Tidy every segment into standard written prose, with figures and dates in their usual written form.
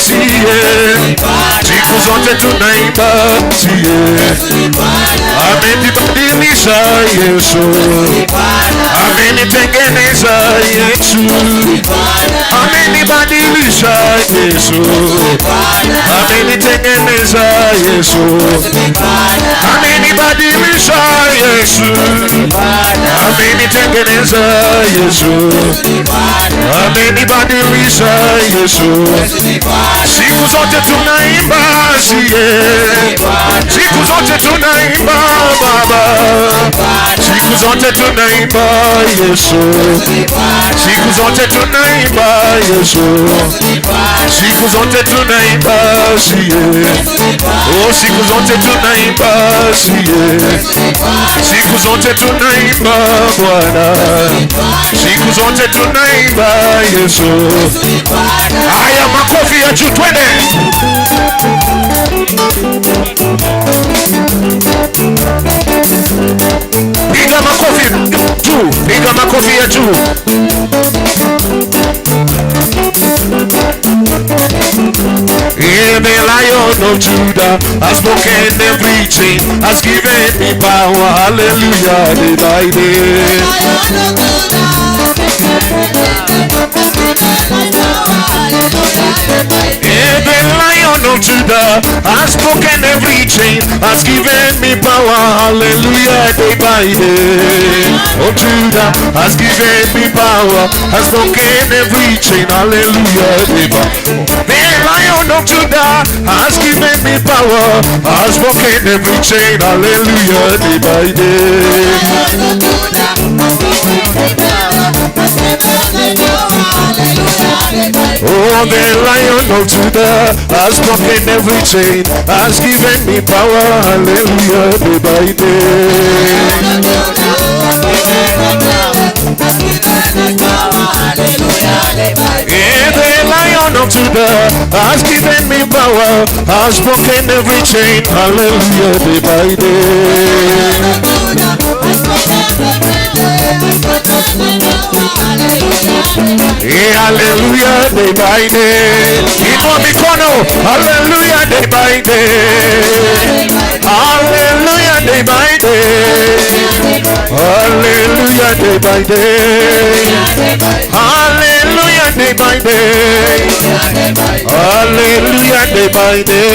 sie, siku zote tunaimba sie. Amenibadilisha Yesu, amenitengeneza Yesu, amenibadilisha Yesu, amenitengeneza Yesu, amenibadilisha Yesu, amenitengeneza Yesu, amenibadilisha Yesu. Siku zote tunaimba sie, siku zote tunaimba Baba, siku zote tunaimba Yesu, siku zote tunaimba Yesu, siku zote tunaimba sie, oh, siku zote tunaimba sie, siku zote tunaimba Bwana, siku zote tunaimba Yesu. Haya, makofi ya juu, twende. Piga makofi juu, piga makofi ya juu. Yeah, the Lion of Judah has broken every chain, has given me power. Hallelujah, day by day. Yeah, the Lion of Judah has broken every chain, has given me power. Hallelujah, day by day. Oh, Judah has given me power, has broken every chain. Hallelujah, day by day. The Lion of Judah has given me power, has broken every chain. Hallelujah, day by day. Oh, the Lion of Judah has broken every chain, has given me power. Hallelujah, day by day. Yeah, the Lion of Judah has given me power, has broken every chain. Hallelujah, day by day. Yeah, hallelujah, day by day. Inua mikono, hallelujah, day by day. Hallelujah, day by day. Hallelujah, day by day. Hallelujah, day by day. Hallelujah, day by day.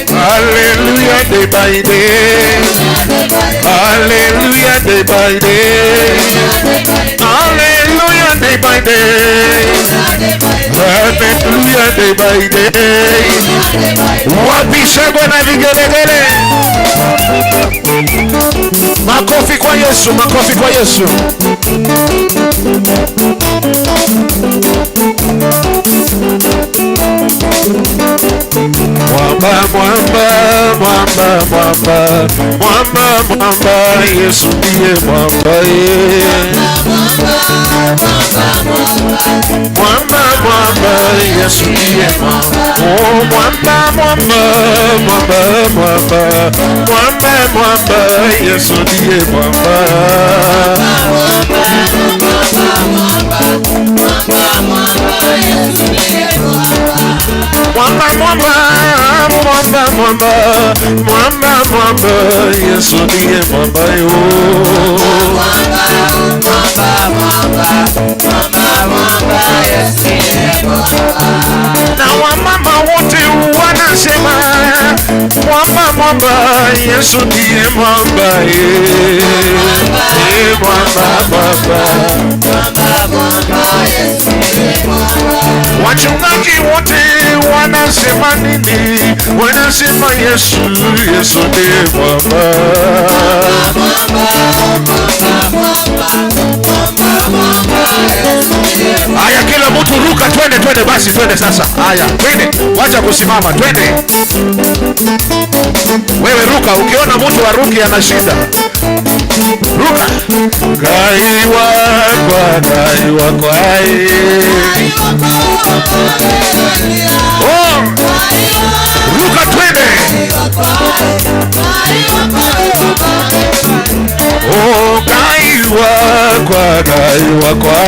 Hallelujah, day by day. Hallelujah, day by day. Hallelujah, day by day. Hallelujah, day by day. Wapi shangwe na vigelegele? Makofi kwa Yesu, makofi kwa Yesu. Mwamba, mwamba, mwamba, mwamba, mwamba, mwamba, Yesu ndiye mwamba. Mwamba, mwamba, Yesu ndiye mwamba. Oh, mwamba, mwamba, mwamba, mwamba, mwamba, mwamba, Yesu ndiye mwamba. Mwamba, mwamba, mwamba, mwamba, mwamba, mwamba, Yesu ndiye mwamba. Na wamama wote wanasema mwamba, mwamba, Yesu ndiye mwamba. Mwamba, mwamba. Wachungaji wote wanasema nini? Wanasema Yesu, Yesu ndiye mwamba. Haya, kila mtu ruka, twende, twende basi, twende sasa. Haya, twende, wacha kusimama, twende. Wewe ruka, ukiona mtu aruki ana shida. Ruka. Gaiwa kwa, gaiwa kwa. Oh, ruka twende. Oh, gaiwa kwa, gaiwa kwa.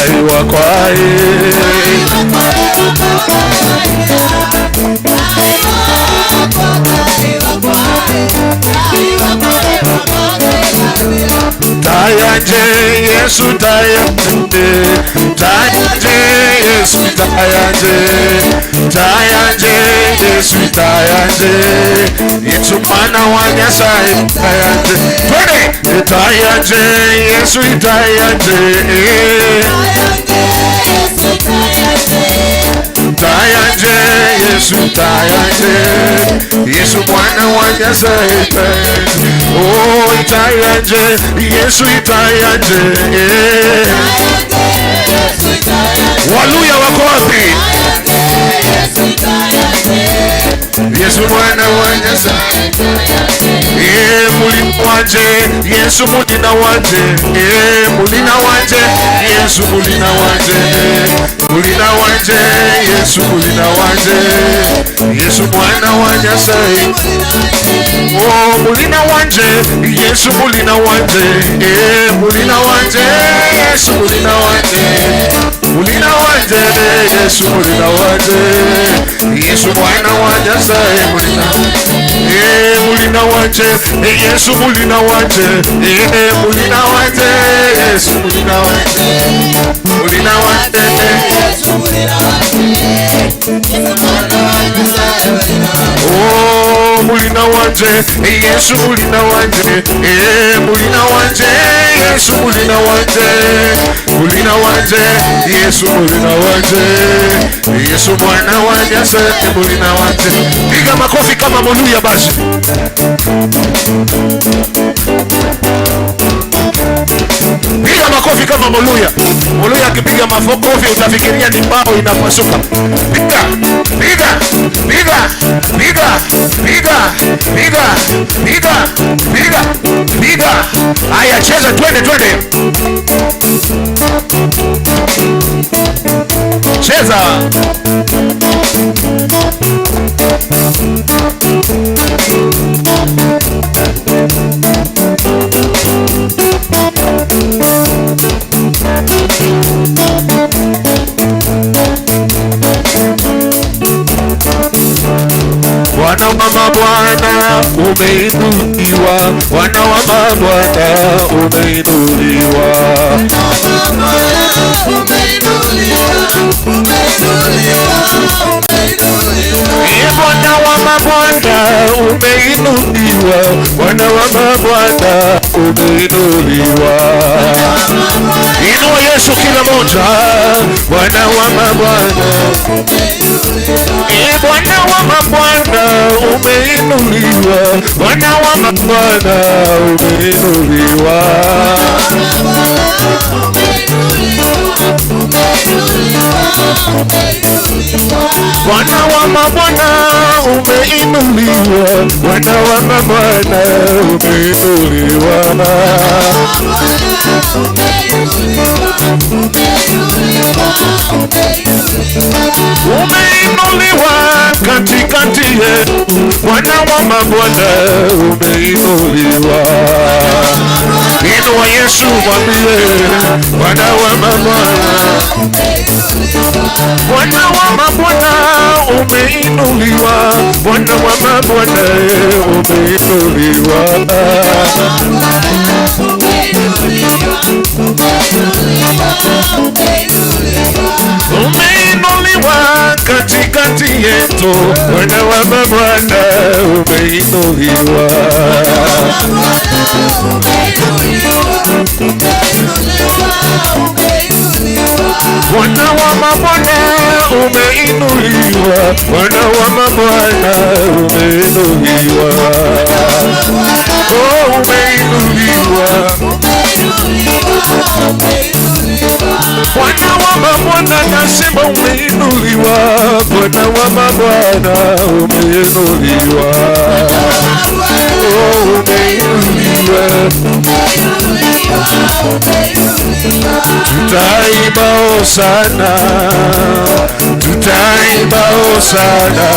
Taiwa kwae. Tayanje Yesu tayanje, tayanje Yesu tayanje, tayanje Yesu tayanje, Yesu mwana wa Nyasaye tayanje. Twende tayanje Yesu tayanje, tayanje Yesu tayanje, Yesu mwana wa Nyasaye tayanje. Oh tayanje Yesu tayanje. Waluya wako wapi? Yesu mwana wa Nyasaye. Mulina wanje Yesu mulina wanje, mulina wanje Yesu mulina wanje, mulina wanje Yesu mulina wanje, Yesu mwana wa Nyasaye. Oh mulina wanje Yesu mulina wanje, mulina wanje Yesu mulina wanje, mulina wanje Yesu mulina wanje, Yesu mwana wa Nyasaye mulina. Mulina wanje Yesu mulina wanje, mulina wanje Yesu mulina wanje, mulina wanje Yesu mulina wanje, Yesu mwana wa Nyasaye mulina wanje. Oh mulina wanje Yesu mulina wanje, mulina wanje Yesu mulina wanje, mulina wanje Yesu mulina wanje, Yesu mwana wa Nyasaye mulina wanje. Piga makofi kama Muluya basi. Piga makofi kama Muluya. Muluya akipiga makofi utafikiria ni mbao inapasuka. Piga, piga, piga, piga, piga, piga, piga, piga, piga. Haya cheza, twende twende. Cheza. Bwana wa mabwana umeinuliwa, Bwana wa mabwana umeinuliwa. Bwana wa mabwana umeinuliwa, Bwana wa mabwana umeinuliwa. Inua Yesu kila moja, Bwana wa mabwana. Bwana wa mabwana umeinuliwa, Bwana wa mabwana umeinuliwa. Bwana wa mabwana umeinuliwa, Bwana wa mabwana umeinuliwa. Umeinuliwa katikati yetu, Bwana wa mabwana umeinuliwa. Inua Yesu mwambie, Bwana wa mabwana, Bwana wa mabwana umeinuliwa, Bwana wa mabwana umeinuliwa. Umeinuliwa katikati yetu, Bwana wa mabwana umeinuliwa. Bwana wa mabwana umeinuliwa, Bwana wa mabwana umeinuliwa. Oh, umeinuliwa. Bwana wa mabwana nasema umeinuliwa, Bwana wa mabwana umeinuliwa. Oh, umeinuliwa. Tutaimba hosana, tutaimba hosana,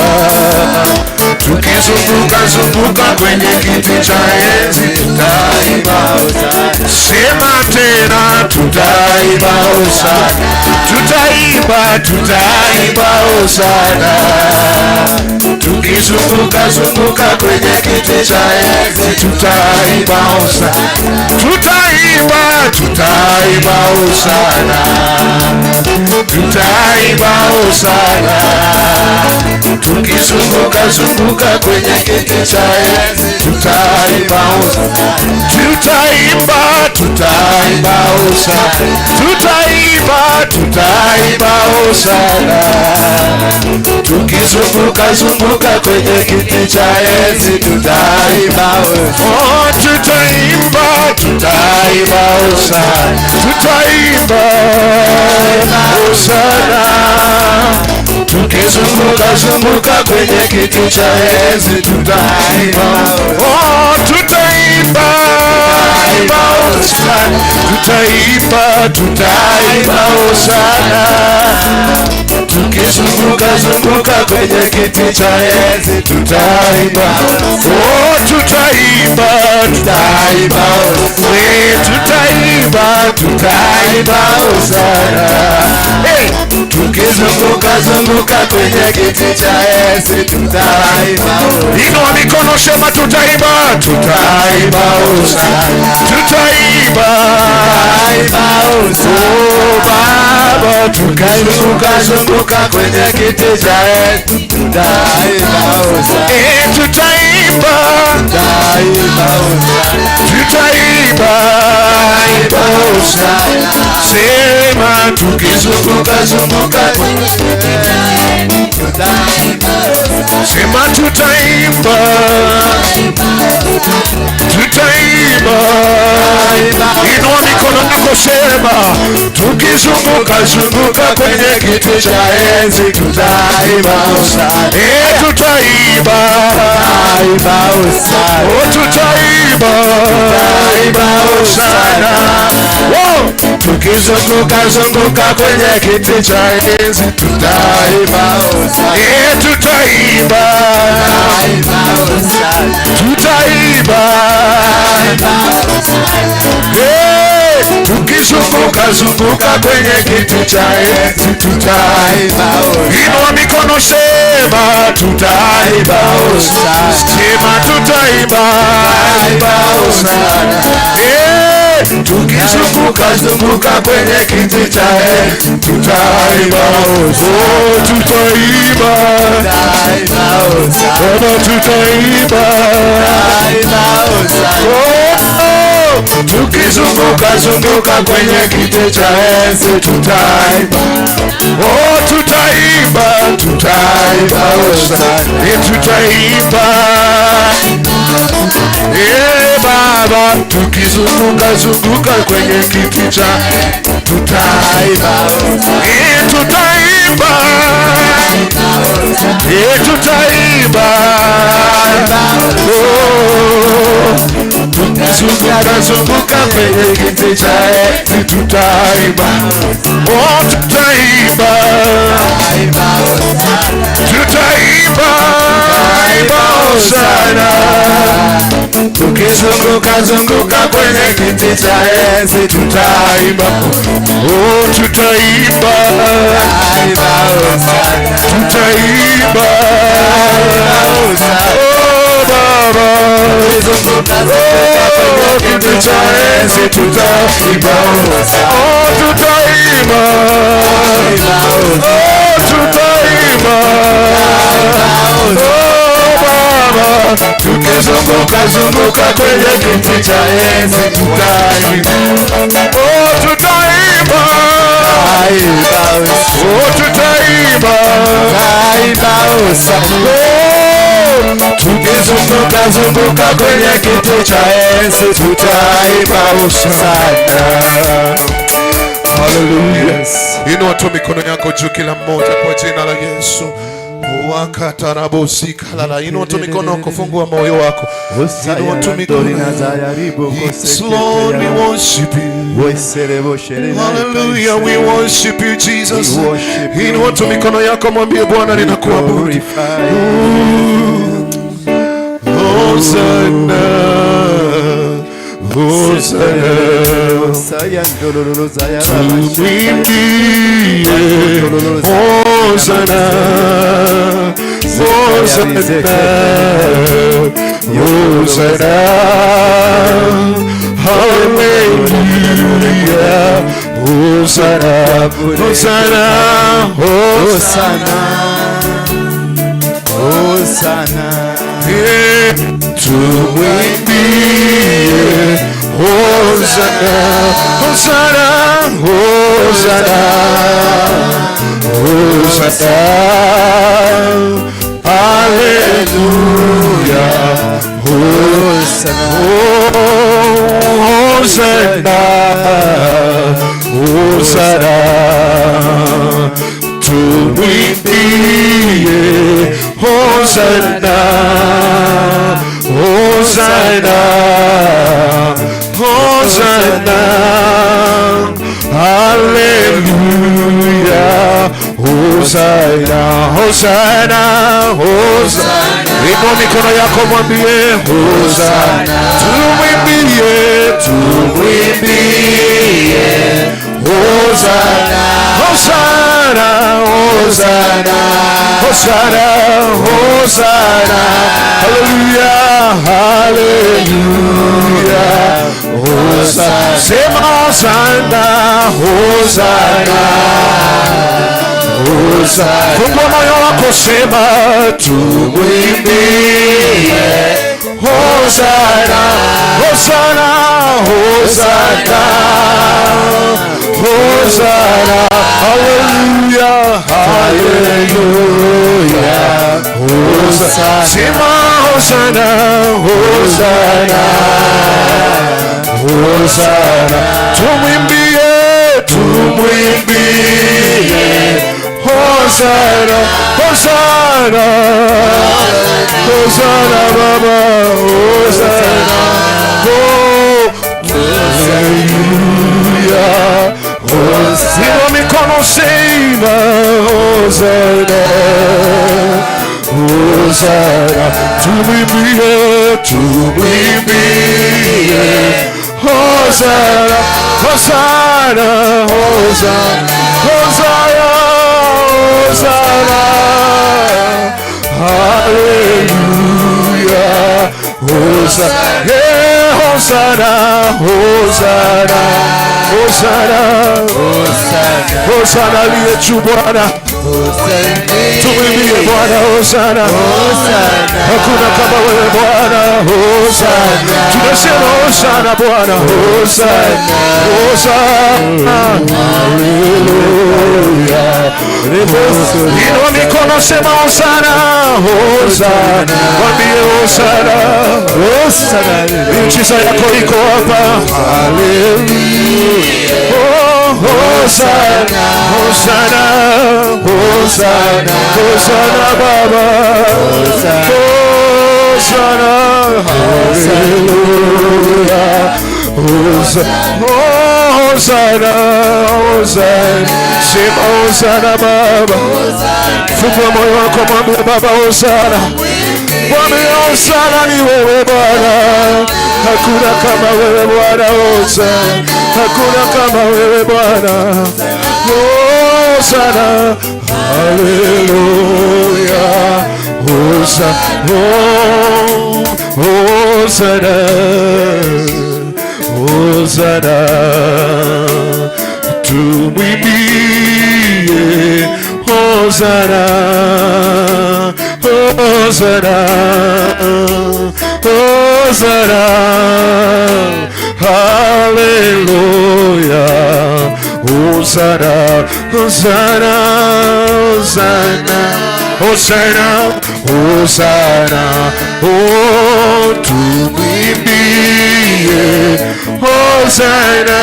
tukizunguka zunguka kwenye kiti cha enzi, tutaimba hosana. Sema tena, tutaimba hosana, tutaimba, tutaimba hosana, tukizunguka zunguka kwenye kiti cha enzi, tutaimba hosana, tutaimba, tutaimba hosana, tutaimba hosana, tukizunguka zunguka kwenye kiti cha enzi, tutaimba hosana, tutaimba, tutaimba hosana, tutaimba, tutaimba hosana, tukizunguka zunguka kwenye kiti cha enzi, tutaimba hosana. Oh, tutaimba, tutaimba hosana, tutaimba hosana, tukizunguka zunguka kwenye kiti cha enzi, tutaimba. Oh, tutaimba, imba hosana, tutaimba, tutaimba hosana, tukizunguka zunguka kwenye kiti cha enzi, tutaimba. Oh, tutaimba, tutaimba, tutaimba, tutaimba hosana. Hey! Tukizunguka zunguka kwenye kiti cha enzi, tutaimba. Inua mikono, sema tutaimba, tutaimba hosana, tutaimba, Tutaimba hosana. Oh Baba, Tukizunguka zunguka kwenye kiti cha enzi, tutaimba hosana. Eh, tutaimba, Tutaimba hosana. Tutaimba, imba hosana. Sema tukizunguka zunguka, sema tutaimba, tutaimba. Inua mikono yako, sema tukizunguka zunguka kwenye kiti cha enzi, tutaimba hosana. Eh, tutaimba, Tutaimba hosana. Oh, tutaimba, Tutaimba hosana. Oh, tukizunguka zunguka kwenye kiti cha enzi, Tutaimba hosana. Eh, tutaimba, Tutaimba hosana. Tutaimba. Hey, tukizunguka zunguka kwenye kiti cha enzi, Tutaimba hosana. Inua mikono, sema tutaimba hosana, sema tutaimba, Tutaimba hosana. Eh, tukizunguka zunguka kwenye kiti cha enzi, tutaimba hosana, oh, tutaimba, Tutaimba hosana. Baba, tutaimba, Tutaimba hosana. Oh, tukizunguka zunguka kwenye kiti cha enzi, tutaimba, oh, tutaimba, tutaimba hosana, eh, tutaimba, eh, Baba, tukizunguka zunguka kwenye kiti cha Tutaimba hosana. Eh, tutaimba, eh, tutaimba, oh, tukizunguka zunguka kwenye kiti cha enzi, tutaimba, oh, tutaimba, Tutaimba hosana. Tutaimba, imba hosana, tukizunguka zunguka kwenye kiti cha enzi, tutaimba, oh, tutaimba, Tutaimba hosana. Tutaimba, Hosana. Oh Baba, Tukizunguka zunguka oh, kwenye kiti cha enzi, tutaimba, oh, tutaimba, oh, tutaimba, oh Baba, tukizunguka zunguka kwenye kiti cha enzi, tutaimba, oh, tutaimba, Tutaimba hosana. Oh, tutaimba, Tutaimba hosana. Oh, tukizunguka zunguka kwenye kiti cha enzi, tutaimba hosana. Hallelujah. Inua tu mikono yako juu kila mmoja kwa jina la Yesu. Wakatarabosikalala. Inua tu mikono yako, fungua moyo wako. Inua tu mikono. Yes, Lord, we worship you. Hallelujah, we worship you, Jesus. We worship you. Inua tu mikono yako, mwambie Bwana, ninakuabudu. Hosanna, Hosana, tumwimbie Hosana, Hosana, Hosana, hallelujah, Hosana, Hosana, Hosana, Hosana. Tumwimbie Hosana, Hosana, Hosana, Hosana, hallelujah, Hosana. Hosana, Hosana, tumwimbie Hosana, Hosana, Hosana, hallelujah, Hosana, Hosana, Hosana. Inua mikono yako mwambie Hosana, tumwimbie, tumwimbie Hosana, Hosana, Hosana, Hosana, Hosana, hallelujah, hallelujah, Hosana, sema Hosana, Hosana, Hosana. Fungua moyo wako, sema tumwimbie Hosana, Hosana, Hosana, Hosana, hallelujah, hallelujah, Hosana, sema Hosana, Hosana, Hosana, tumwimbie, tumwimbie Hosana, Hosana, Hosana Baba, Hosana, oh, hallelujah, Hosana. Inua mikono sema Hosana, Hosana, tumwimbie, tumwimbie Hosana, Hosana, Hosana, Hosana, Hosana, hallelujah, Hosana, yeah, Hosana, Hosana, Hosana, Hosana aliye juu Bwana, tumwimbie Bwana Hosana, hakuna kama wewe Bwana, Hosana, tunasema Hosana Bwana, Hosana, Hosana, hallelujah. Inua mikono sema Hosana, Hosana, mwambie Hosana, Hosana. Miujiza yako iko hapa, hallelujah. Oh, Hosana, Hosana, Hosana, Hosana Baba, Hosana, hallelujah, Hosana, Hosana, Hosana, sema Hosana Baba, fungua moyo wako mwambie Baba Hosana, mwambie Hosana ni wewe Bwana, hakuna kama wewe Bwana, Hosana, hakuna kama wewe Bwana, Hosana, hallelujah, Hosana, oh, Hosana, Hosana, tumwimbie Hosana, Hosana, Hosana, hallelujah, Hosana, Hosana, Hosana, Hosana, Hosana, oh, tumwimbie Hosana,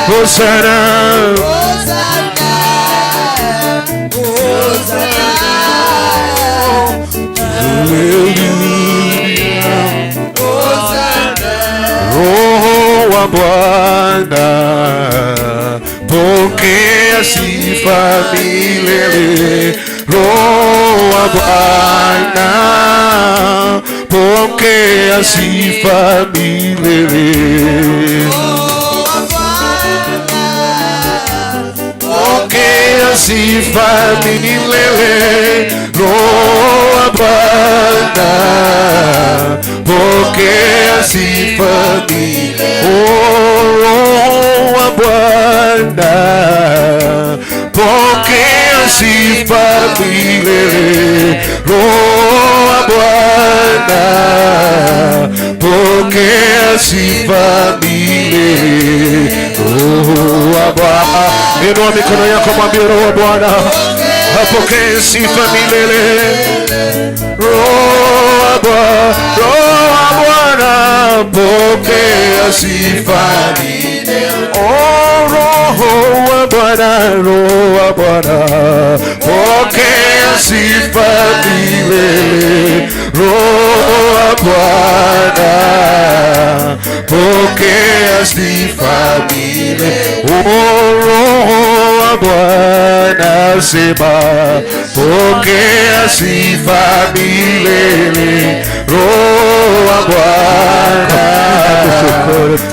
Hosana, Hosana. Hosana. Hallelujah. Hosana. Roho wa Bwana, pokea sifa milele. Roho wa Bwana, pokea sifa milele. sifa milele, Roho wa Bwana, pokea sifa milele. Oh, Roho wa Bwana, pokea sifa milele, Roho wa Bwana, pokea sifa milele, Roho wa Bwana. Inua mikono yako, mwambie Roho wa Bwana apokee sifa milele. Roho wa Bwana, Roho wa Bwana, pokea sifa. Oh, Roho wa Bwana, Roho wa Bwana, pokea sifa milele. Roho wa Bwana, pokea sifa milele. Oh, Roho wa Bwana, sema, pokea sifa milele. Roho wa Bwana,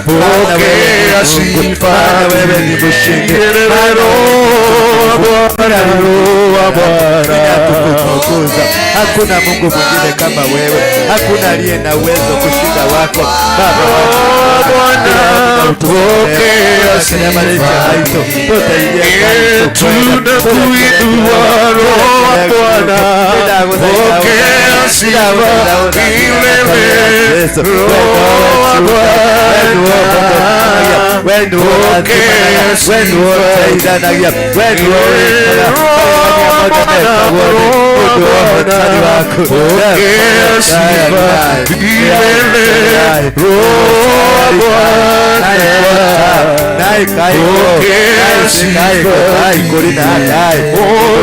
pokea sifa. Wewe ni mshindi. Roho wa Bwana, Roho wa Bwana, Tukutukuza. Hakuna Mungu mwingine kama wewe, hakuna aliye na uwezo kushinda wako Baba. Bwana, pokea sifa. Tunakuinua, Roho wa Bwana, pokea sifa milele. Roho wa Bwana, pokea sifa. Roho wa Bwana, Roho wa Bwana, pokea sifa milele. Roho wa Bwana, pokea sifa. Oh,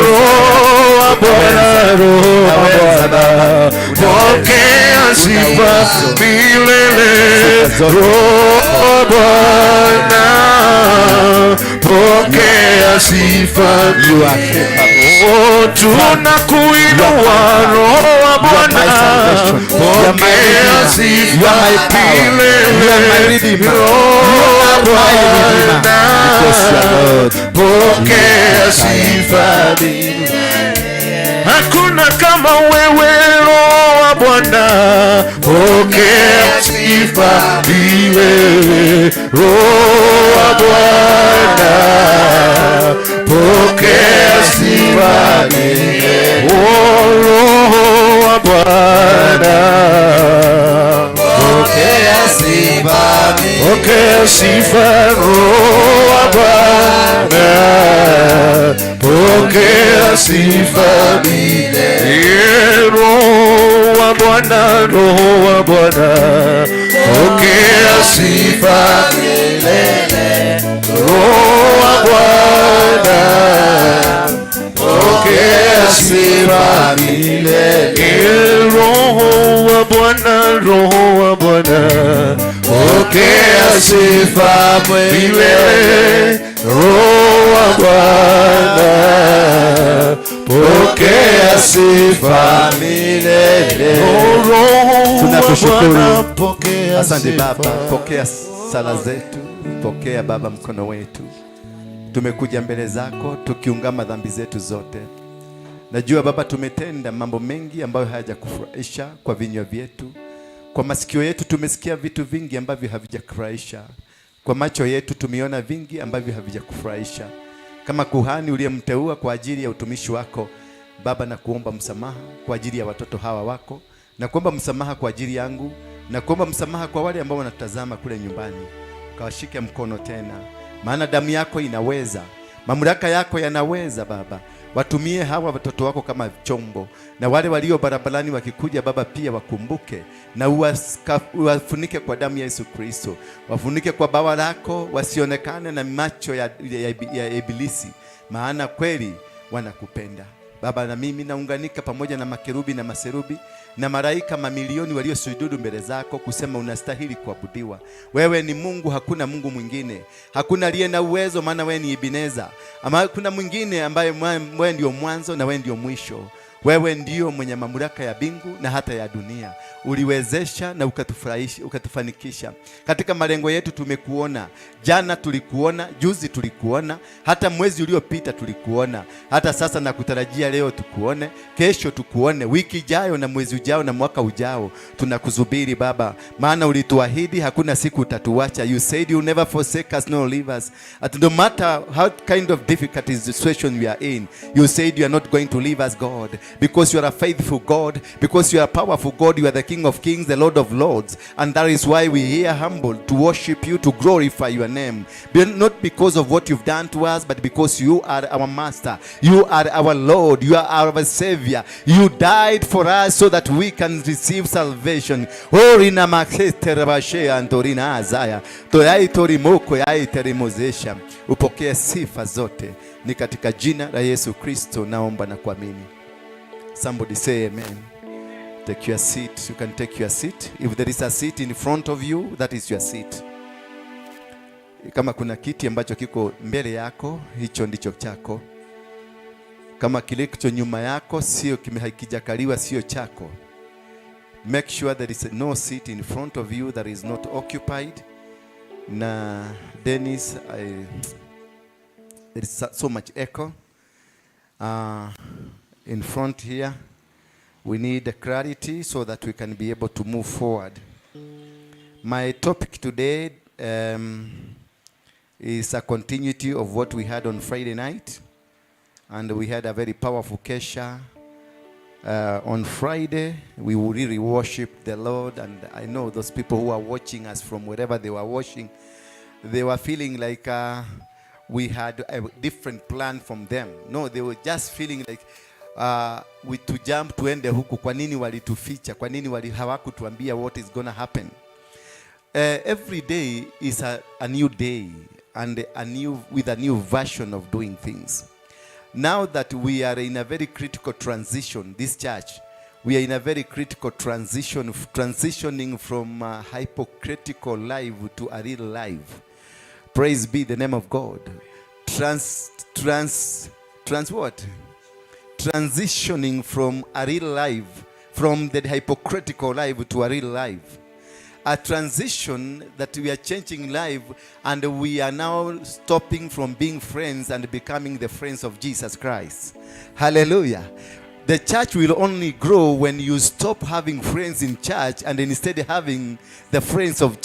Roho wa Bwana, Roho wa Bwana, pokea sifa milele. Roho wa Bwana, pokea sifa. You are capable. Oh, tunakuinua, Roho wa Bwana, pokea sifa milele. Roho wa Bwana, pokea sifa milele. Hakuna kama wewe, Roho wa Bwana, pokea sifa milele. Roho wa Bwana, pokea sifa milele. Oh, Roho wa Bwana, Pokea sifa. Pokea sifa, Roho wa Bwana, pokea sifa milele. Roho wa Bwana, Roho wa Bwana, pokea sifa milele. Roho wa Bwana, pokea sifa milele. Roho wa Bwana, Roho wa Bwana, pokea sifa milele. Roho wa Bwana, pokea sifa milele. Roho wa Tunakushukuru. Bwana, pokea Asante sifa. Baba, pokea sala zetu, pokea Baba mkono wetu. Tumekuja mbele zako tukiungama dhambi zetu zote. Najua Baba tumetenda mambo mengi ambayo hayajakufurahisha kwa vinywa vyetu. Kwa masikio yetu tumesikia vitu vingi ambavyo havijakufurahisha. Kwa macho yetu tumeona vingi ambavyo havijakufurahisha. Kama kuhani uliyemteua kwa ajili ya utumishi wako Baba, na kuomba msamaha kwa ajili ya watoto hawa wako, na kuomba msamaha kwa ajili yangu, na kuomba msamaha kwa wale ambao wanatazama kule nyumbani. Ukawashike mkono tena, maana damu yako inaweza, mamlaka yako yanaweza. Baba, watumie hawa watoto wako kama chombo, na wale walio barabarani wakikuja Baba pia wakumbuke na uwafunike kwa damu ya Yesu Kristo, wafunike kwa bawa lako, wasionekane na macho ya Ibilisi, maana kweli wanakupenda Baba. Na mimi naunganika pamoja na makerubi na maserubi na malaika mamilioni waliosujudu mbele zako kusema unastahili kuabudiwa. Wewe ni Mungu, hakuna Mungu mwingine, hakuna aliye na uwezo, maana wewe ni Ibineza, ama hakuna mwingine ambaye wewe ndio mwanzo na wewe ndio mwisho. Wewe ndio mwenye mamlaka ya mbingu na hata ya dunia. Uliwezesha na ukatufurahisha, ukatufanikisha katika malengo yetu. Tumekuona jana, tulikuona juzi, tulikuona hata mwezi uliopita, tulikuona hata sasa, na kutarajia leo tukuone, kesho tukuone, wiki ijayo na mwezi ujao na mwaka ujao. Tunakusubiri Baba, maana ulituahidi hakuna siku utatuacha. You said you never forsake us nor leave us. At no matter how kind of difficult situation we are in, you said you are not going to leave us, God, because you are a faithful God, because you are a powerful God. You are the King of kings, the Lord of lords, and that is why we here humble to worship you, to glorify your name. Not because of what you've done to us, but because you are our master, you are our Lord, you are our Savior. You died for us so that we can receive salvation. Orina makete rabashe antorina azaya toyai torimoko yai terimozesha. Upokee sifa zote, ni katika jina la Yesu Kristo naomba na kuamini. Somebody say amen. Take your seat. You can take your seat. If there is a seat in front of you, that is your seat. Kama kuna kiti ambacho kiko mbele yako, hicho ndicho chako. Kama kile kilicho nyuma yako sio hakijakaliwa, sio chako. Make sure there is no seat in front of you that is not occupied. Na Dennis, there is so much echo in front here. We need clarity so that we can be able to move forward. My topic today is a continuity of what we had on Friday night. And we had a very powerful kesha. On Friday, we will really worship the Lord. And I know those people who are watching us from wherever they were watching, they were feeling like we had a different plan from them. No, they were just feeling like we to jump tuende huku. Kwa nini walituficha? Kwa nini wali hawakutuambia what is gonna happen? Every day is a new day and a new with a new version of doing things. Now that we are in a very critical transition, this church, we are in a very critical transition, transitioning from a hypocritical life to a real life. Praise be the name of God. Trans, trans, trans what? Transitioning from a real life, from the hypocritical life to a real life. A transition that we are changing life, and we are now stopping from being friends and becoming the friends of Jesus Christ. Hallelujah. The church will only grow when you stop having friends in church and instead having the friends of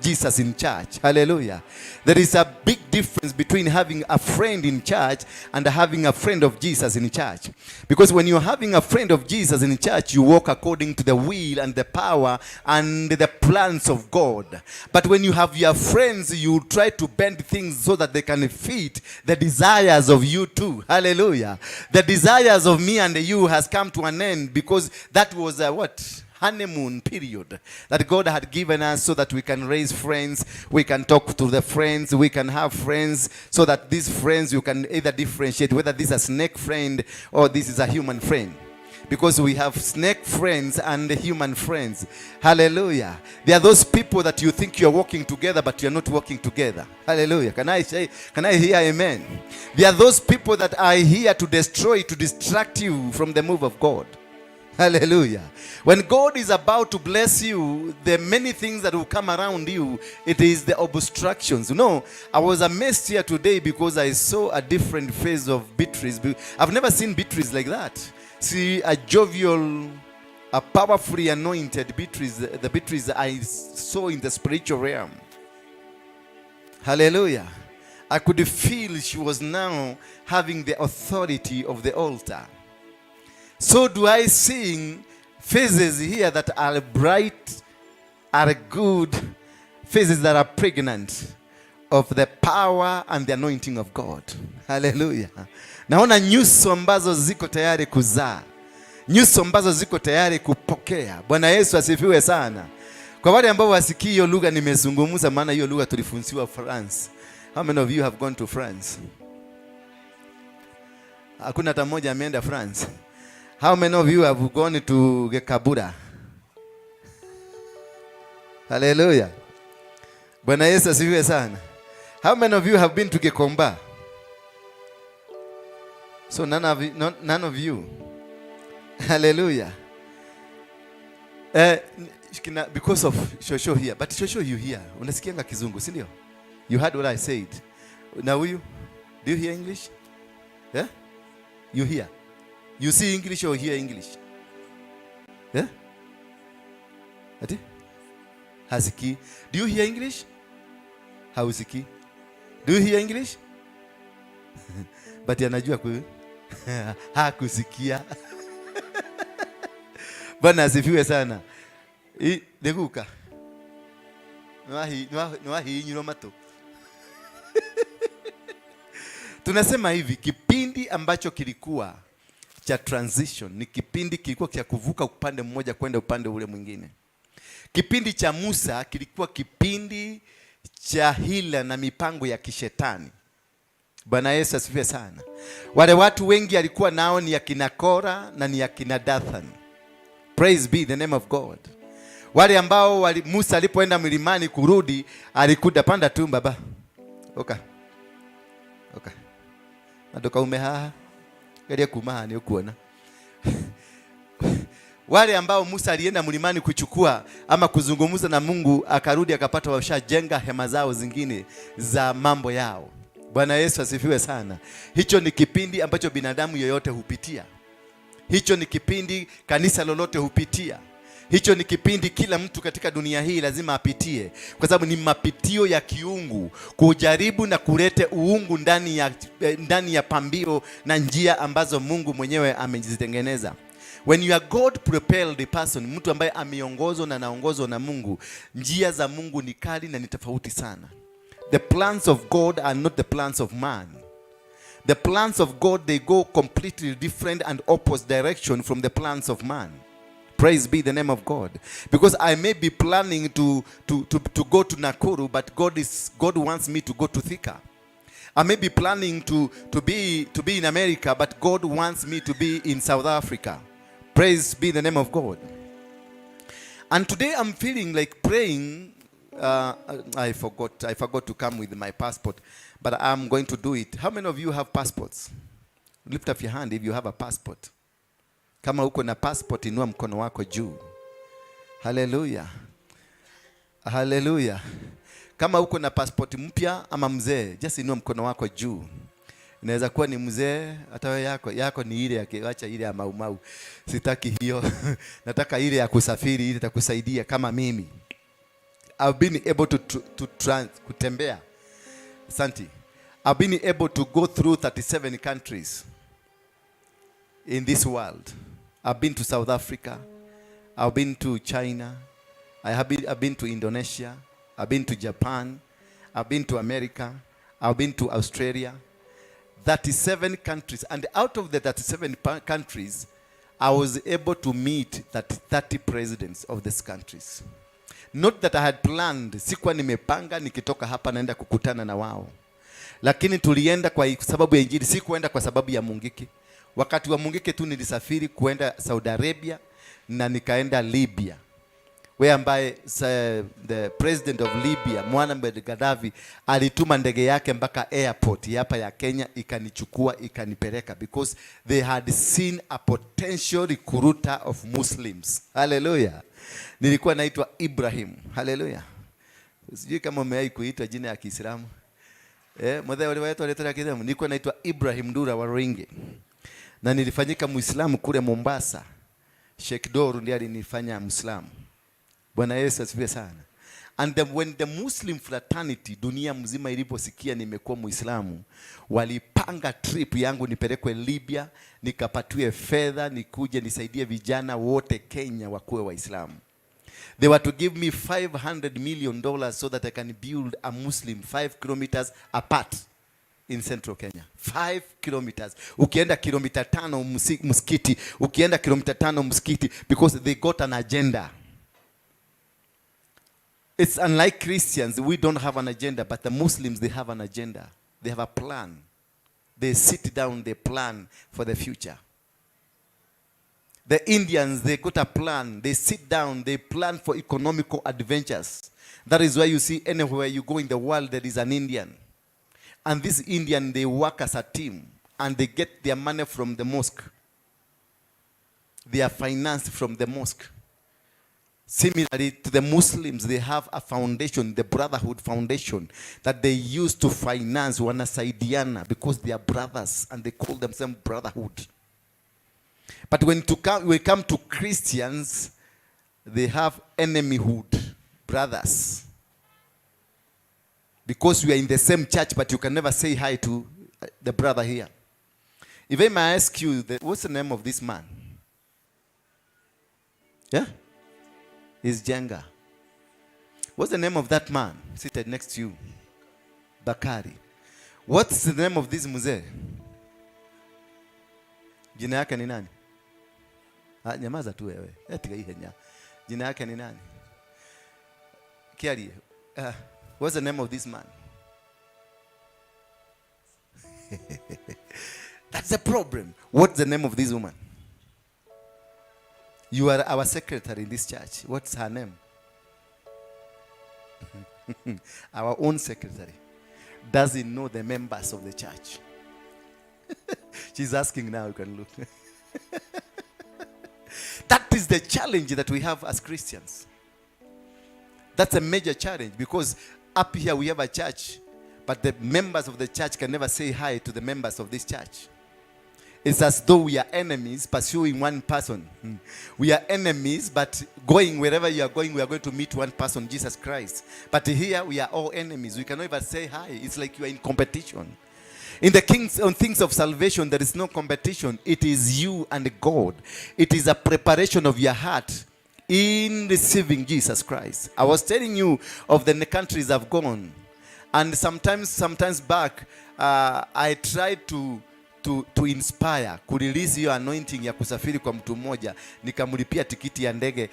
Jesus in church. Hallelujah. There is a big difference between having a friend in church and having a friend of Jesus in church. Because when you're having a friend of Jesus in church, you walk according to the will and the power and the plans of God. But when you have your friends, you try to bend things so that they can fit the desires of you too. Hallelujah. The desires of me and you has come to an end, because that was a what? Honeymoon period that God had given us so that we can raise friends, we can talk to the friends, we can have friends, so that these friends you can either differentiate whether this is a snake friend or this is a human friend. Because we have snake friends and human friends. Hallelujah. There are those people that you think you're working together, but you're not working together. Hallelujah. Can I say, can I hear amen? There are those people that are here to destroy, to distract you from the move of God. Hallelujah. When God is about to bless you, the many things that will come around you, it is the obstructions. I was amazed here today because I saw a different phase of Beatrice. I've never seen Beatrice like that. See, a jovial, a powerfully anointed Beatrice, the Beatrice I saw in the spiritual realm. Hallelujah. I could feel she was now having the authority of the altar. So do I seeing faces here that are bright, are good, faces that are pregnant of the power and the anointing of God. Hallelujah. Naona nyuso ambazo ziko tayari kuzaa, nyuso ambazo ziko tayari kupokea. Bwana Yesu asifiwe sana. Kwa wale ambao wasikii hiyo lugha nimezungumza, maana hiyo lugha tulifunziwa France. How many of you have gone to France? Hakuna hata mmoja ameenda France. How many of you have gone to Gekabura? Hallelujah. Bwana Yesu asifiwe sana. How many of you have been to Gikomba? So none of you, no, none of you. Hallelujah. Kina, because of Shosho here, but Shosho, you hear. Unasikianga Kizungu, si ndio? You heard what I said. Na huyu, do you hear English? Yeah? You hear? You see English or hear English? Yeah? Ati? Hasikii. Do you hear English? Hausikii. Do you hear English? But anajua ku hakusikia. Bwana asifiwe sana. Nĩguka nĩwahihinyirwo matũ. Tunasema hivi, kipindi ambacho kilikuwa cha transition ni kipindi kilikuwa cha kuvuka upande mmoja kwenda upande ule mwingine. Kipindi cha Musa kilikuwa kipindi cha hila na mipango ya kishetani. Bwana Yesu asifiwe sana. Wale watu wengi alikuwa nao ni akina Kora na ni akina Dathan. Praise be the name of God. Wale ambao Musa alipoenda mlimani kurudi alikuda panda tu baba. Oka. Oka. Na ndũkaume haha. Geria kuma haha nĩ ũkuona. Wale ambao Musa alienda mlimani kuchukua ama kuzungumza na Mungu, akarudi akapata washajenga hema zao zingine za mambo yao. Bwana Yesu asifiwe sana. Hicho ni kipindi ambacho binadamu yoyote hupitia. Hicho ni kipindi kanisa lolote hupitia. Hicho ni kipindi kila mtu katika dunia hii lazima apitie, kwa sababu ni mapitio ya kiungu, kujaribu na kulete uungu ndani ya pambio na njia ambazo Mungu mwenyewe amezitengeneza. When you are God propelled person, mtu ambaye ameongozwa na anaongozwa na Mungu, njia za Mungu ni kali na ni tofauti sana. The plans of God are not the plans of man. The plans of God, they go completely different and opposite direction from the plans of man. Praise be the name of God. Because I may be planning to go to Nakuru, but God wants me to go to Thika. I may be planning to be in America, but God wants me to be in South Africa. Praise be the name of God. And today I'm feeling like praying. I forgot to come with my passport, but I'm going to do it. How many of you have passports? Lift up your hand if you have a passport. Kama uko na passport, inua mkono wako juu. Haleluya, haleluya. Kama uko na passport mpya ama mzee, just inua mkono wako juu. Inaweza kuwa ni mzee, hata wewe yako ni ile ya, acha ile ya maumau. Sitaki hiyo. Nataka ile ya kusafiri, ile itakusaidia kama mimi. I've been able to kutembea. Santi. I've been able to go through 37 countries in this world. I've been to South Africa. I've been to China. I've been to Indonesia. I've been to Japan. I've been to America. I've been to Australia. 37 countries. And out of the 37 countries, I was able to meet that 30 presidents of these countries. Not that I had planned, sikuwa nimepanga nikitoka hapa naenda kukutana na wao. Lakini tulienda kwa sababu ya Injili, sikuenda kwa sababu ya Mungiki. Wakati wa Mungiki tu nilisafiri kuenda Saudi Arabia na nikaenda Libya. We ambaye the president of Libya Muammar Gaddafi alituma ndege yake mpaka airport hapa ya Kenya, ikanichukua ikanipeleka, because they had seen a potential recruiter of Muslims. Hallelujah. Nilikuwa naitwa Ibrahim. Hallelujah. Sijui kama umewahi kuitwa jina ya Kiislamu. Mzee wale wetu ya Kiislamu. Nilikuwa naitwa Ibrahim Ndura Waruinge. Na nilifanyika Muislamu kule Mombasa. Sheikh Doru ndiye alinifanya Muislamu. Bwana Yesu asifiwe sana. And then when the Muslim fraternity dunia mzima iliposikia nimekuwa Muislamu, walipanga trip yangu nipelekwe Libya, nikapatiwe fedha, nikuje nisaidie vijana wote Kenya wakuwe Waislamu. They were to give me $500 million so that I can build a Muslim 5 kilometers apart in central Kenya. 5 kilometers. Ukienda kilomita 5 msikiti, ukienda kilomita 5 msikiti, because they got an agenda. It's unlike Christians, we don't have an agenda, but the Muslims, they have an agenda. They have a plan. They sit down, they plan for the future. The Indians, they got a plan. They sit down, they plan for economical adventures. That is why you see anywhere you go in the world, there is an Indian. And this Indian, they work as a team and they get their money from the mosque. They are financed from the mosque. Similarly to the Muslims, they have a foundation, the Brotherhood Foundation, that they use to finance wanasaidiana because they are brothers and they call themselves brotherhood. But when we come to Christians, they have enemyhood, brothers. Because we are in the same church, but you can never say hi to the brother here. If I may ask you, what's the name of this man? Yeah? Is Jenga. What's the name of that man seated next to you? Bakari. What's the name of this mzee? Jina yake ni nani? Ah, nyamaza tu wewe. Tiga ihenya. Jina yake ni nani? Kiarie. What's the name of this man? That's the problem. What's the name of this woman? You are our secretary in this church. What's her name? Our own secretary doesn't know the members of the church. She's asking now, you can look. That is the challenge that we have as Christians. That's a major challenge because up here we have a church, but the members of the church can never say hi to the members of this church. It's as though we are enemies pursuing one person. We are enemies, but going wherever you are going, we are going to meet one person, Jesus Christ. But here we are all enemies. We cannot even say hi. It's like you are in competition. In the kings, on things of salvation, there is no competition. It is you and God. It is a preparation of your heart in receiving Jesus Christ. I was telling you of the countries I've gone. And sometimes back, I tried to inspire, kurelease hiyo anointing ya kusafiri kwa mtu mmoja, nikamlipia tikiti ya ndege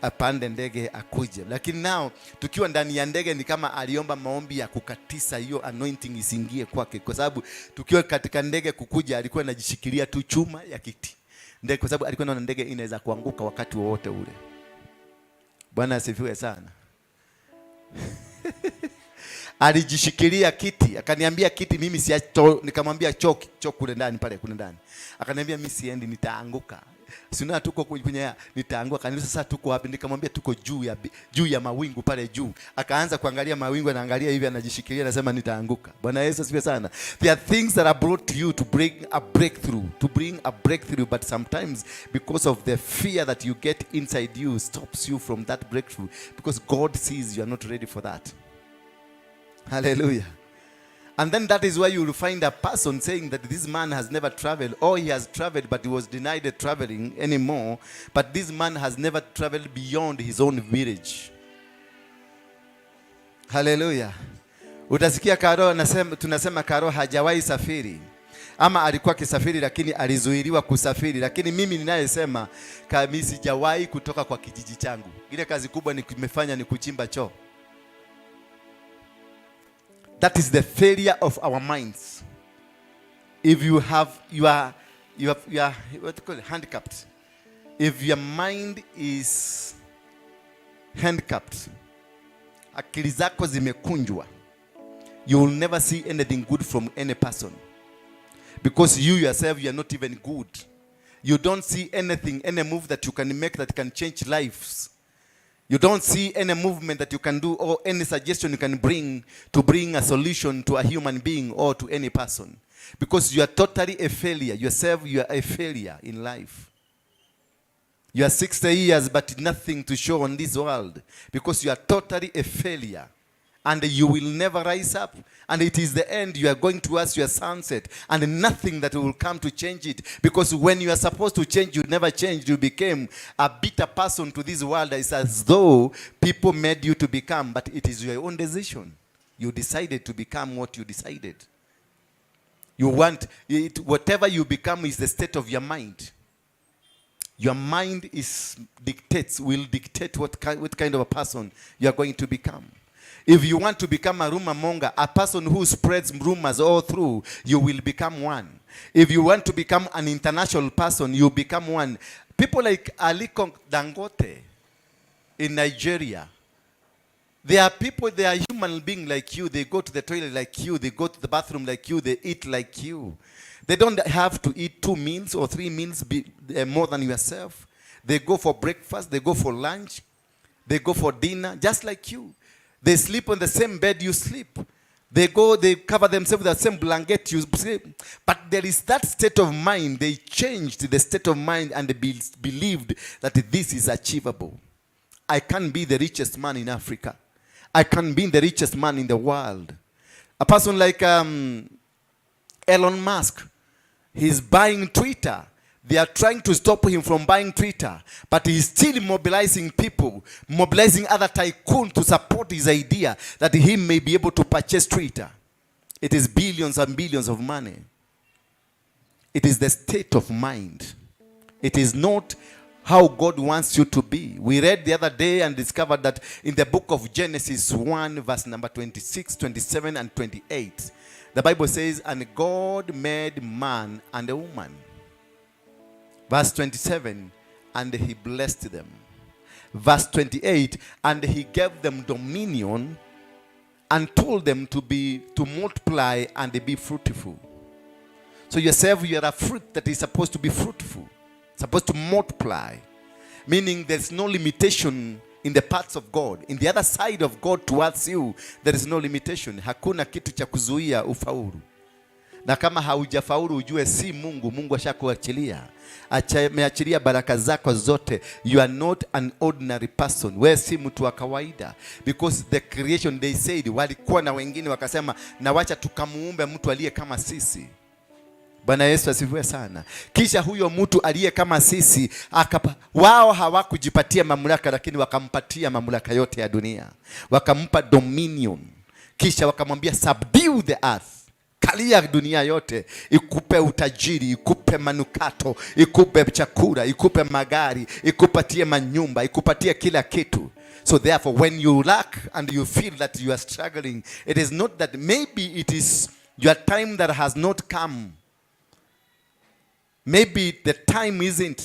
apande ndege akuje. Lakini nao tukiwa ndani ya ndege ni kama aliomba maombi ya kukatisa hiyo anointing isiingie kwake, kwa sababu tukiwa katika ndege kukuja alikuwa anajishikilia tu chuma ya kiti ndege, kwa sababu alikuwa anaona ndege inaweza kuanguka wakati wowote ule. Bwana asifiwe sana. Alijishikilia kiti, akaniambia kiti mimi siacho, nikamwambia choo, choo kule ndani pale kule ndani. Akaniambia mimi siendi, nitaanguka. Si unaona tuko kwenye nitaanguka. Akaniuliza sasa tuko wapi? Nikamwambia tuko juu ya mawingu pale juu. Akaanza kuangalia mawingu, anaangalia hivi, anajishikilia, anasema nitaanguka. Bwana Yesu asifiwe sana. There are things that are brought to you to bring a breakthrough, to bring a breakthrough, but sometimes because of the fear that you get inside you stops you from that breakthrough, because God sees you are not ready for that. Hallelujah. And then that is why you will find a person saying that this man has never traveled, or he has traveled but he was denied the traveling anymore. But this man has never traveled beyond his own village. Hallelujah. Utasikia Karo anasema, tunasema Karo hajawahi safiri, ama alikuwa akisafiri lakini alizuiliwa kusafiri. Lakini mimi ninayesema kama sijawahi kutoka kwa kijiji changu, ile kazi kubwa nimefanya ni kuchimba choo. That is the failure of our minds. If you have, you are, you have, you are, what do you call it, handicapped. If your mind is handicapped, akili zako zimekunjwa, you will never see anything good from any person. Because you yourself, you are not even good. You don't see anything, any move that you can make that can change lives. You don't see any movement that you can do or any suggestion you can bring to bring a solution to a human being or to any person. Because you are totally a failure. Yourself, you are a failure in life. You are 60 years but nothing to show on this world. Because you are totally a failure. And you will never rise up. And it is the end. You are going towards your sunset. And nothing that will come to change it. Because when you are supposed to change, you never changed. You became a bitter person to this world. It's as though people made you to become. But it is your own decision. You decided to become what you decided. You want it, whatever you become is the state of your mind. Your mind is dictates, will dictate what kind of a person you are going to become. If you want to become a rumor monger, a person who spreads rumors all through, you will become one. If you want to become an international person, you become one. People like Aliko Dangote in Nigeria, they are people, they are human beings like you. They go to the toilet like you. They go to the bathroom like you. They eat like you. They don't have to eat 2 meals or 3 meals more than yourself. They go for breakfast, they go for lunch, they go for dinner, just like you. They sleep on the same bed you sleep. They go, they cover themselves with the same blanket you sleep. But there is that state of mind. They changed the state of mind and they believed that this is achievable. I can be the richest man in Africa. I can be the richest man in the world. A person like Elon Musk, he's buying Twitter. They are trying to stop him from buying Twitter, but he's still mobilizing people, mobilizing other tycoons to support his idea that he may be able to purchase Twitter. It is billions and billions of money. It is the state of mind. It is not how God wants you to be. We read the other day and discovered that in the book of Genesis 1, verse number 26, 27, and 28, the Bible says, "And God made man and a woman." Verse 27, "And he blessed them." Verse 28, "And he gave them dominion and told them to multiply and be fruitful." So yourself, you are a fruit that is supposed to be fruitful, supposed to multiply, meaning there's no limitation in the parts of God. In the other side of God towards you, there is no limitation. Hakuna kitu cha kuzuia ufaulu. Na kama haujafaulu ujue si Mungu, Mungu ashakuachilia. Ameachilia baraka zako zote. You are not an ordinary person. Wewe si mtu wa kawaida. Because the creation, they said, walikuwa na wengine wakasema, na wacha tukamuumbe mtu aliye kama sisi. Bwana Yesu asifiwe sana. Kisha huyo mtu aliye kama sisi wao hawakujipatia mamlaka, lakini wakampatia mamlaka yote ya dunia, wakampa dominion, kisha wakamwambia, "Subdue the earth, kalia dunia yote, ikupe utajiri, ikupe manukato, ikupe chakula, ikupe magari, ikupatie manyumba, ikupatie kila kitu." So therefore, when you lack and you feel that you are struggling, it is not that, maybe it is your time that has not come. Maybe the time isn't,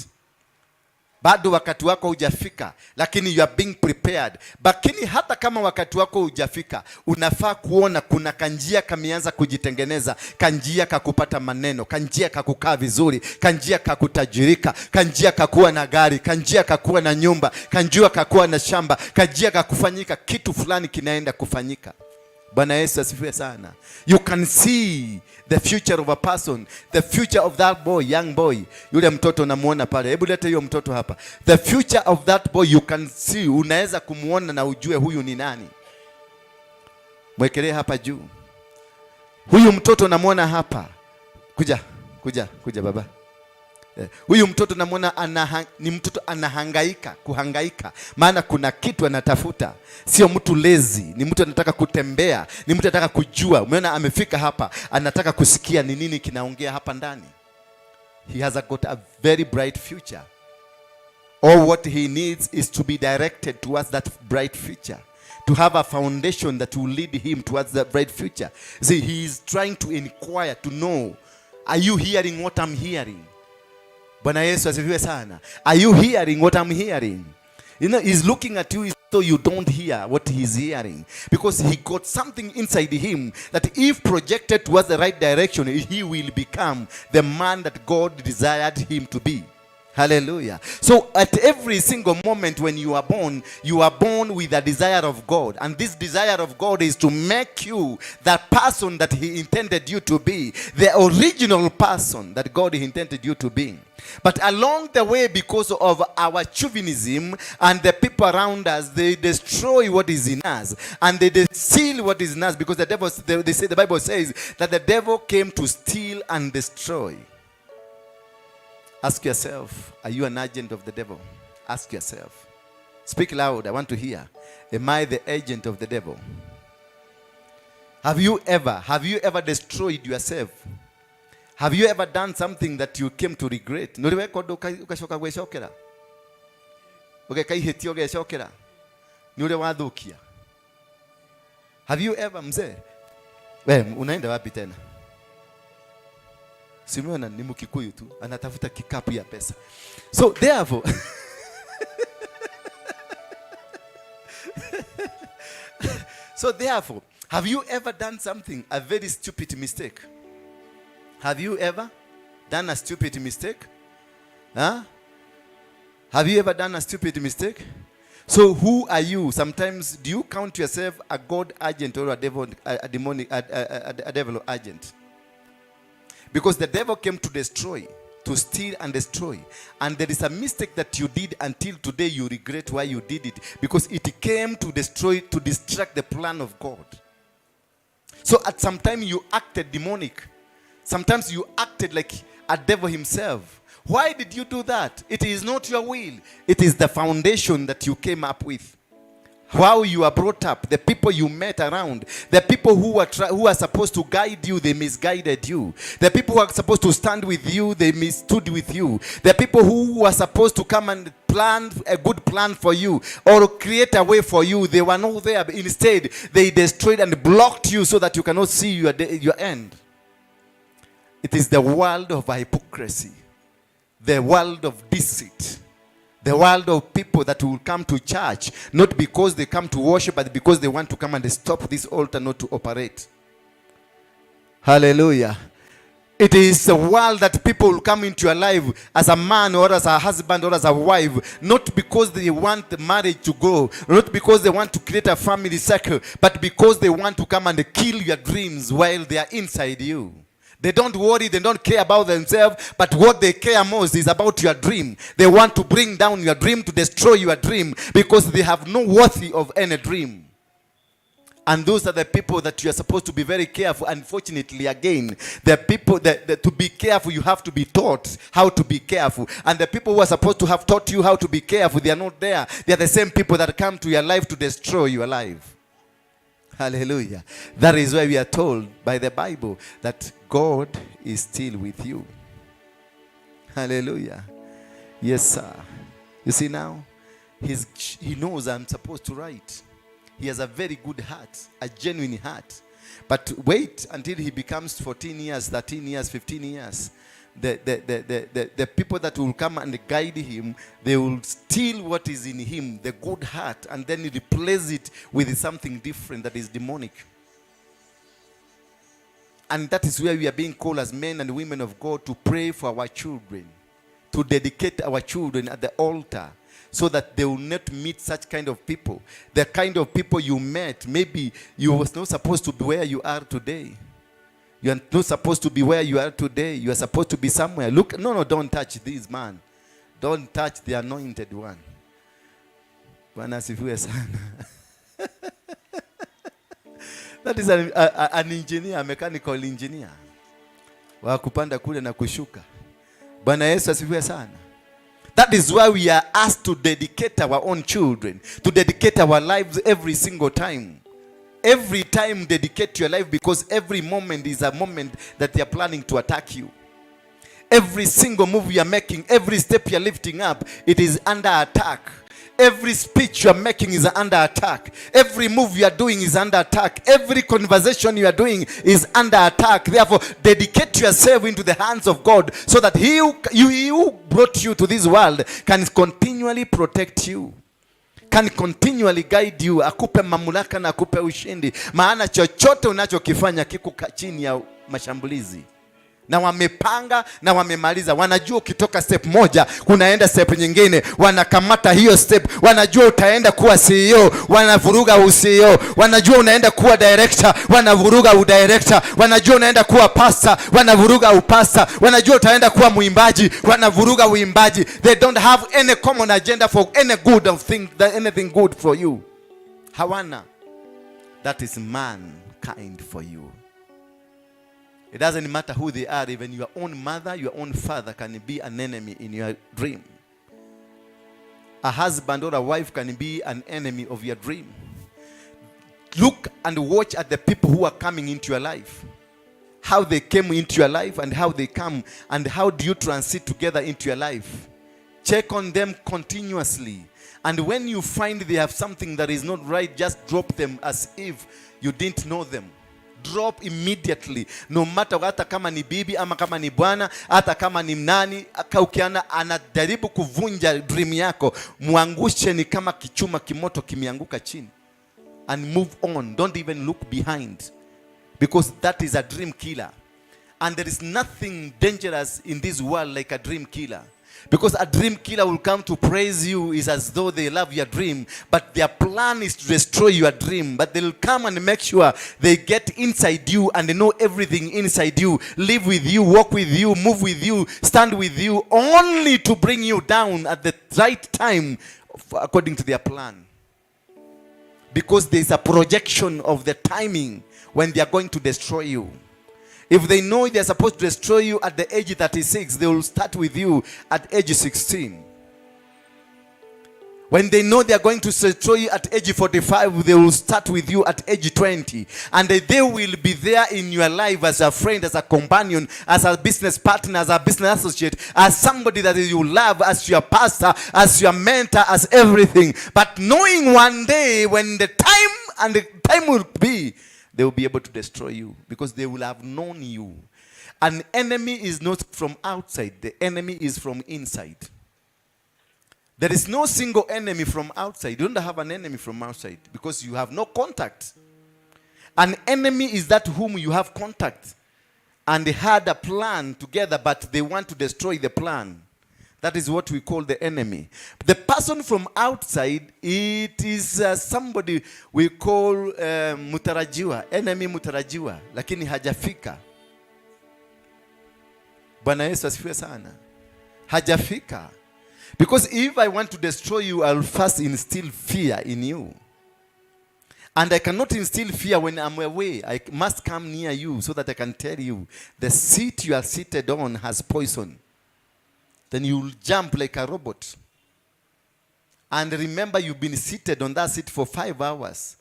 bado wakati wako hujafika, lakini you are being prepared. Lakini hata kama wakati wako hujafika, unafaa kuona kuna kanjia kameanza kujitengeneza, kanjia kakupata maneno, kanjia kakukaa vizuri, kanjia kakutajirika, kanjia kakuwa na gari, kanjia kakuwa na nyumba, kanjia kakuwa na shamba, kanjia kakufanyika kitu fulani kinaenda kufanyika. Bwana Yesu asifiwe sana. You can see the future of a person, the future of that boy, young boy. Yule mtoto unamuona pale. Hebu lete hiyo mtoto hapa. The future of that boy you can see, unaweza kumuona na ujue huyu ni nani. Mwekelee hapa juu. Huyu mtoto unamuona hapa. Kuja, kuja, kuja baba. Huyu mtoto namuona ni mtoto anahangaika, kuhangaika, maana kuna kitu anatafuta. Sio mtu lazy, ni mtu anataka kutembea, ni mtu anataka kujua. Umeona amefika hapa, anataka kusikia ni nini kinaongea hapa ndani. He has got a very bright future. All what he needs is to be directed towards that bright future, to have a foundation that will lead him towards that bright future. See, he is trying to inquire, to know, "Are you hearing what I'm hearing?" Bwana Yesu asifiwe sana. "Are you hearing what I'm hearing?" He's looking at you as though you don't hear what he's hearing. Because he got something inside him that if projected towards the right direction, he will become the man that God desired him to be. Hallelujah. So at every single moment when you are born with a desire of God. And this desire of God is to make you that person that He intended you to be, the original person that God intended you to be. But along the way, because of our chauvinism and the people around us, they destroy what is in us and they steal what is in us, because the devil, they say, the Bible says that the devil came to steal and destroy. Ask yourself, are you an agent of the devil? Ask yourself. Speak loud, I want to hear. Am I the agent of the devil? Have you ever destroyed yourself? Have you ever done something that you came to regret? Nuri weka ũndũ ũgacoka gwĩcokera? Ũgeka ihĩtia ũgecokera? Nĩ ũrĩa wathũkia? Have you ever, mzee? We, unaenda wapi tena? Simeona ni Mkikuyu tu, anatafuta kikapu ya pesa. So therefore, have you ever done something, a very stupid mistake? Have you ever done a stupid mistake? Huh? Have you ever done a stupid mistake? So who are you? Sometimes do you count yourself a God agent or a devil, a demonic, a devil agent? Because the devil came to destroy, to steal and destroy. And there is a mistake that you did until today you regret why you did it. Because it came to destroy, to distract the plan of God. So at some time you acted demonic. Sometimes you acted like a devil himself. Why did you do that? It is not your will. It is the foundation that you came up with. How you are brought up, the people you met around, the people who are supposed to guide you, they misguided you. The people who are supposed to stand with you, they misstood with you. The people who are supposed to come and plan a good plan for you or create a way for you, they were not there. Instead, they destroyed and blocked you so that you cannot see your end. It is the world of hypocrisy, the world of deceit, the world of people that will come to church, not because they come to worship, but because they want to come and stop this altar not to operate. Hallelujah. It is a world that people will come into your life as a man or as a husband or as a wife, not because they want the marriage to grow, not because they want to create a family circle, but because they want to come and kill your dreams while they are inside you. They don't worry, they don't care about themselves, but what they care most is about your dream. They want to bring down your dream, to destroy your dream, because they have no worthy of any dream. And those are the people that you are supposed to be very careful. Unfortunately, again, the people that to be careful, you have to be taught how to be careful. And the people who are supposed to have taught you how to be careful, they are not there. They are the same people that come to your life to destroy your life. Hallelujah. That is why we are told by the Bible that God is still with you. Hallelujah. Yes, sir. You see now, he knows I'm supposed to write. He has a very good heart, a genuine heart. But wait until he becomes 14 years, 13 years, 15 years. The people that will come and guide him, they will steal what is in him, the good heart, and then replace it with something different that is demonic. And that is where we are being called as men and women of God to pray for our children, to dedicate our children at the altar, so that they will not meet such kind of people. The kind of people you met, maybe you was not supposed to be where you are today. You are not supposed to be where you are today. You are supposed to be somewhere. Look, no, no, don't touch this man. Don't touch the anointed one. Bwana asifiwe sana. That is an engineer, a mechanical engineer. Wa kupanda kule na kushuka. Bwana Yesu asifiwe sana. That is why we are asked to dedicate our own children, to dedicate our lives every single time. Every time dedicate your life, because every moment is a moment that they are planning to attack you. Every single move you are making, every step you are lifting up, it is under attack. Every speech you are making is under attack. Every move you are doing is under attack. Every conversation you are doing is under attack. Therefore, dedicate yourself into the hands of God so that he who brought you to this world can continually protect you, can continually guide you, akupe mamlaka na akupe ushindi. Maana chochote unachokifanya kiko chini ya mashambulizi. Na wamepanga na wamemaliza. Wanajua ukitoka step moja kunaenda step nyingine, wanakamata hiyo step. Wanajua utaenda kuwa CEO, wanavuruga u-CEO. Wanajua unaenda kuwa director, wanavuruga udirector. Wanajua unaenda kuwa pastor, wanavuruga upastor. Wanajua utaenda kuwa mwimbaji, wanavuruga uimbaji. They don't have any common agenda for any good of thing, anything good for you. Hawana. That is mankind for you. It doesn't matter who they are, even your own mother, your own father can be an enemy in your dream. A husband or a wife can be an enemy of your dream. Look and watch at the people who are coming into your life. How they came into your life and how they come and how do you transit together into your life. Check on them continuously. And when you find they have something that is not right, just drop them as if you didn't know them. Drop immediately, no matter, hata kama ni bibi ama kama ni bwana, hata kama ni nani, ukiona anajaribu kuvunja dream yako, mwangushe ni kama kichuma kimoto kimeanguka chini, and move on. Don't even look behind, because that is a dream killer. And there is nothing dangerous in this world like a dream killer. Because a dream killer will come to praise you is as though they love your dream, but their plan is to destroy your dream. But they'll come and make sure they get inside you and they know everything inside you, live with you, walk with you, move with you, stand with you, only to bring you down at the right time according to their plan. Because there's a projection of the timing when they are going to destroy you. If they know they're supposed to destroy you at the age 36, they will start with you at age 16. When they know they are going to destroy you at age 45, they will start with you at age 20. And they will be there in your life as a friend, as a companion, as a business partner, as a business associate, as somebody that you love, as your pastor, as your mentor, as everything. But knowing one day when the time and the time will be, they will be able to destroy you because they will have known you. An enemy is not from outside, the enemy is from inside. There is no single enemy from outside. You don't have an enemy from outside because you have no contact. An enemy is that whom you have contact and they had a plan together, but they want to destroy the plan. That is what we call the enemy. The person from outside, it is somebody we call mutarajiwa, enemy mutarajiwa, lakini hajafika. Bwana Yesu asifiwe sana. Hajafika. Because if I want to destroy you, I'll first instill fear in you. And I cannot instill fear when I'm away. I must come near you so that I can tell you the seat you are seated on has poison. Then you'll jump like a robot. And remember, you've been seated on that seat for 5 hours.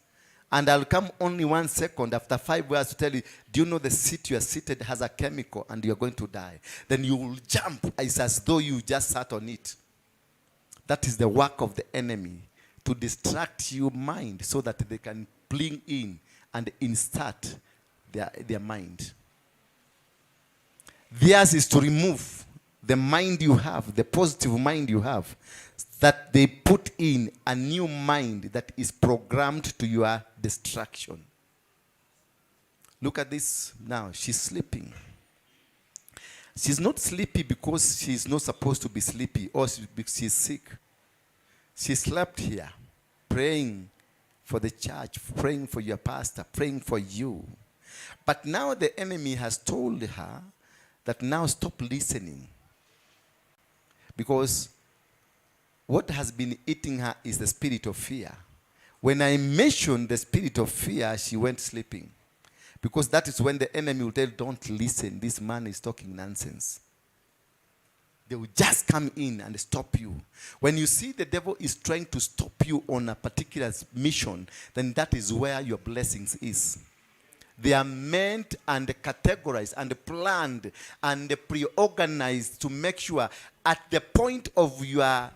And I'll come only 1 second after 5 hours to tell you, do you know the seat you are seated has a chemical and you're going to die? Then you will jump. It's as though you just sat on it. That is the work of the enemy, to distract your mind so that they can bring in and insert their mind. Theirs is to remove the mind you have, the positive mind you have, that they put in a new mind that is programmed to your destruction. Look at this now. She's sleeping. She's not sleepy because she's not supposed to be sleepy or she's sick. She slept here praying for the church, praying for your pastor, praying for you. But now the enemy has told her that now stop listening. Because what has been eating her is the spirit of fear. When I mentioned the spirit of fear, she went sleeping. Because that is when the enemy will tell, don't listen, this man is talking nonsense. They will just come in and stop you. When you see the devil is trying to stop you on a particular mission, then that is where your blessings is. They are meant and categorized and planned and pre-organized to make sure at the point of your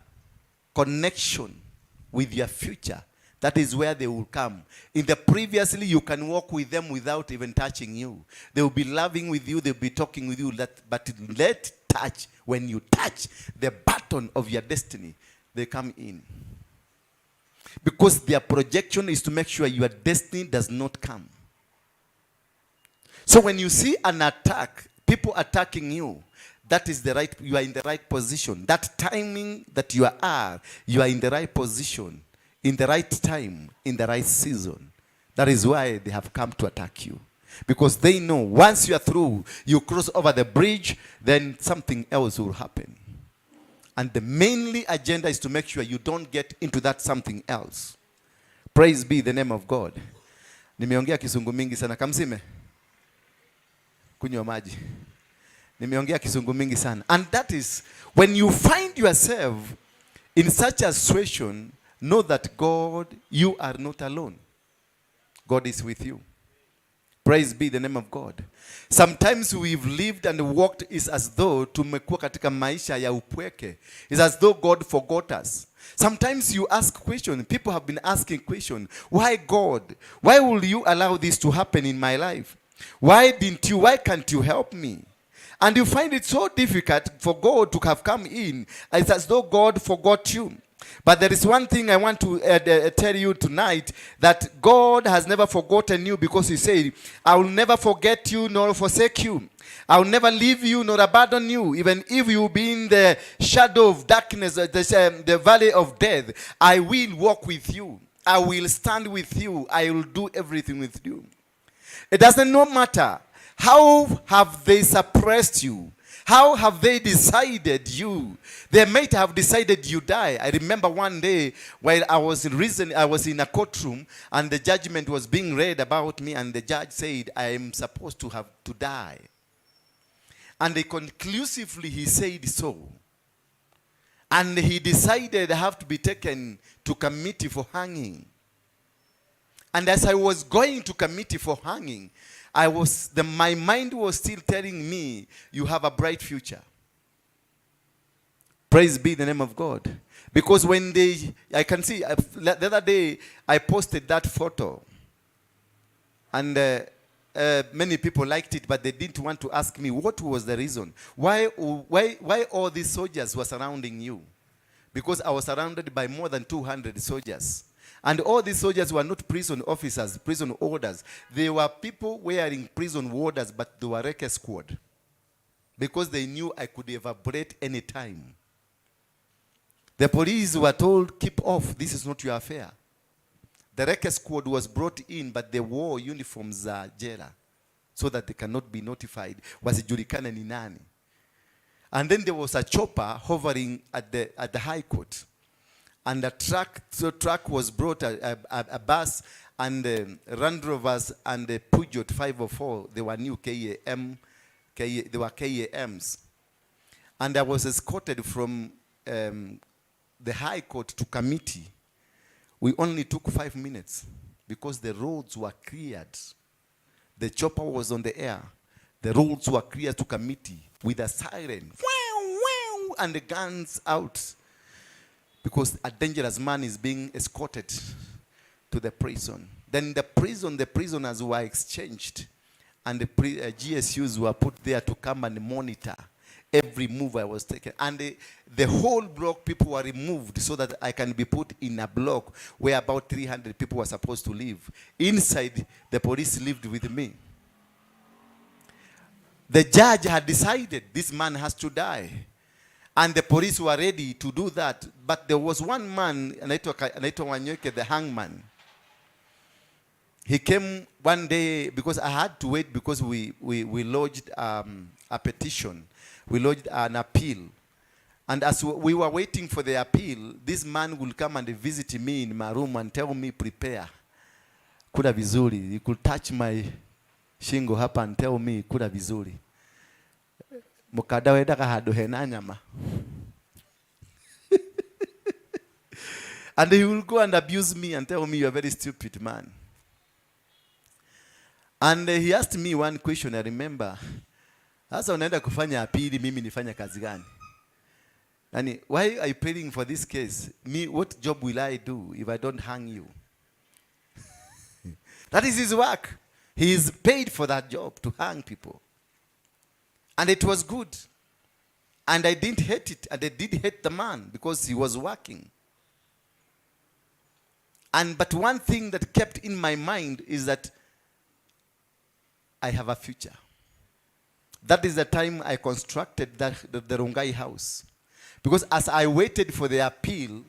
connection with your future, that is where they will come. In the previously, you can walk with them without even touching you. They will be loving with you, they'll be talking with you. But let touch, when you touch the button of your destiny, they come in. Because their projection is to make sure your destiny does not come. So when you see an attack, people attacking you, that is the right, you are in the right position. That timing that you are in the right position, in the right time, in the right season. That is why they have come to attack you. Because they know once you are through, you cross over the bridge, then something else will happen. And the mainly agenda is to make sure you don't get into that something else. Praise be the name of God. Nimeongea Kisungu mingi sana. Kamsime. Kunywa maji. Nimeongea Kisungu mingi sana. And that is when you find yourself in such a situation, know that God, you are not alone. God is with you. Praise be the name of God. Sometimes we've lived and walked is as though tumekuwa katika maisha ya upweke. It's as though God forgot us. Sometimes you ask questions. People have been asking questions. Why God? Why will you allow this to happen in my life? Why didn't you? Why can't you help me? And you find it so difficult for God to have come in. It's as though God forgot you. But there is one thing I want to tell you tonight, that God has never forgotten you, because he said, I will never forget you nor forsake you. I will never leave you nor abandon you, even if you be in the shadow of darkness, the valley of death. I will walk with you. I will stand with you. I will do everything with you. It doesn't no matter how have they suppressed you. How have they decided you? They might have decided you die. I remember one day while I was in reason, I was in a courtroom and the judgment was being read about me, and the judge said I am supposed to have to die. And they conclusively he said so. And he decided I have to be taken to committee for hanging. And as I was going to committee for hanging, my mind was still telling me, you have a bright future. Praise be the name of God. Because when they, I can see, the other day I posted that photo. And many people liked it, but they didn't want to ask me what was the reason. Why all these soldiers were surrounding you? Because I was surrounded by more than 200 soldiers. And all these soldiers were not prison officers, prison orders. They were people wearing prison warders, but they were Recce squad. Because they knew I could evaporate any time. The police were told, keep off, this is not your affair. The Recce squad was brought in, but they wore uniforms za jela so that they cannot be notified. Wasijulikane ni nani. And then there was a chopper hovering at the high court. And a truck, so truck was brought, a bus, and Land Rovers and the Peugeot 504. They were new KAM, K, they were KAMs. And I was escorted from the high court to committee. We only took 5 minutes because the roads were cleared. The chopper was on the air. The roads were cleared to committee with a siren. Wow, wow, and the guns out. Because a dangerous man is being escorted to the prison. Then the prisoners were exchanged, and the GSUs were put there to come and monitor every move I was taking. And the whole block people were removed so that I can be put in a block where about 300 people were supposed to live. Inside, the police lived with me. The judge had decided this man has to die. And the police were ready to do that. But there was one man, anaitwa Wanyoike, the hangman. He came one day because I had to wait because we lodged a petition. We lodged an appeal. And as we were waiting for the appeal, this man will come and visit me in my room and tell me, prepare. Kula vizuri. He could touch my shingo hapa and tell me, kula vizuri. Mukada wendaga handũ hena nyama. And he will go and abuse me and tell me, you're a very stupid man. And he asked me one question, I remember. Sasa unaenda kufanya apili, mimi nifanya kazi gani? Yani, why are you pleading for this case? Me, what job will I do if I don't hang you? That is his work. He is paid for that job, to hang people. And it was good. And I didn't hate it. And I did hate the man because he was working. But one thing that kept in my mind is that I have a future. That is the time I constructed the Rongai house. Because as I waited for the appeal,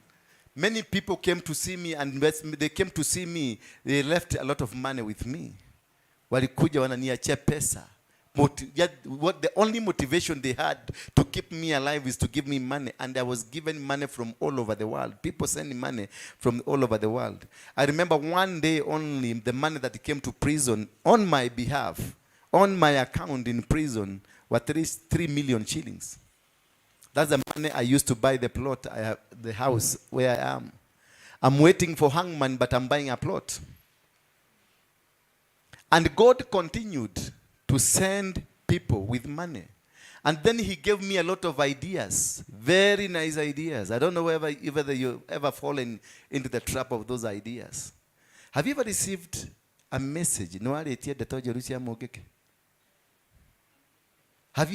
many people came to see me, and they came to see me, they left a lot of money with me. Walikuja wananiachia pesa. What the only motivation they had to keep me alive is to give me money. And I was given money from all over the world. People sending money from all over the world. I remember one day only, the money that came to prison on my behalf, on my account in prison, were three million shillings. That's the money I used to buy the plot, I have, the house where I am. I'm waiting for hangman, but I'm buying a plot. And God continued to send people with money. And then he gave me a lot of ideas, very nice ideas. I don't know whether you've ever fallen into the trap of those ideas. Have you ever received a message? No, have you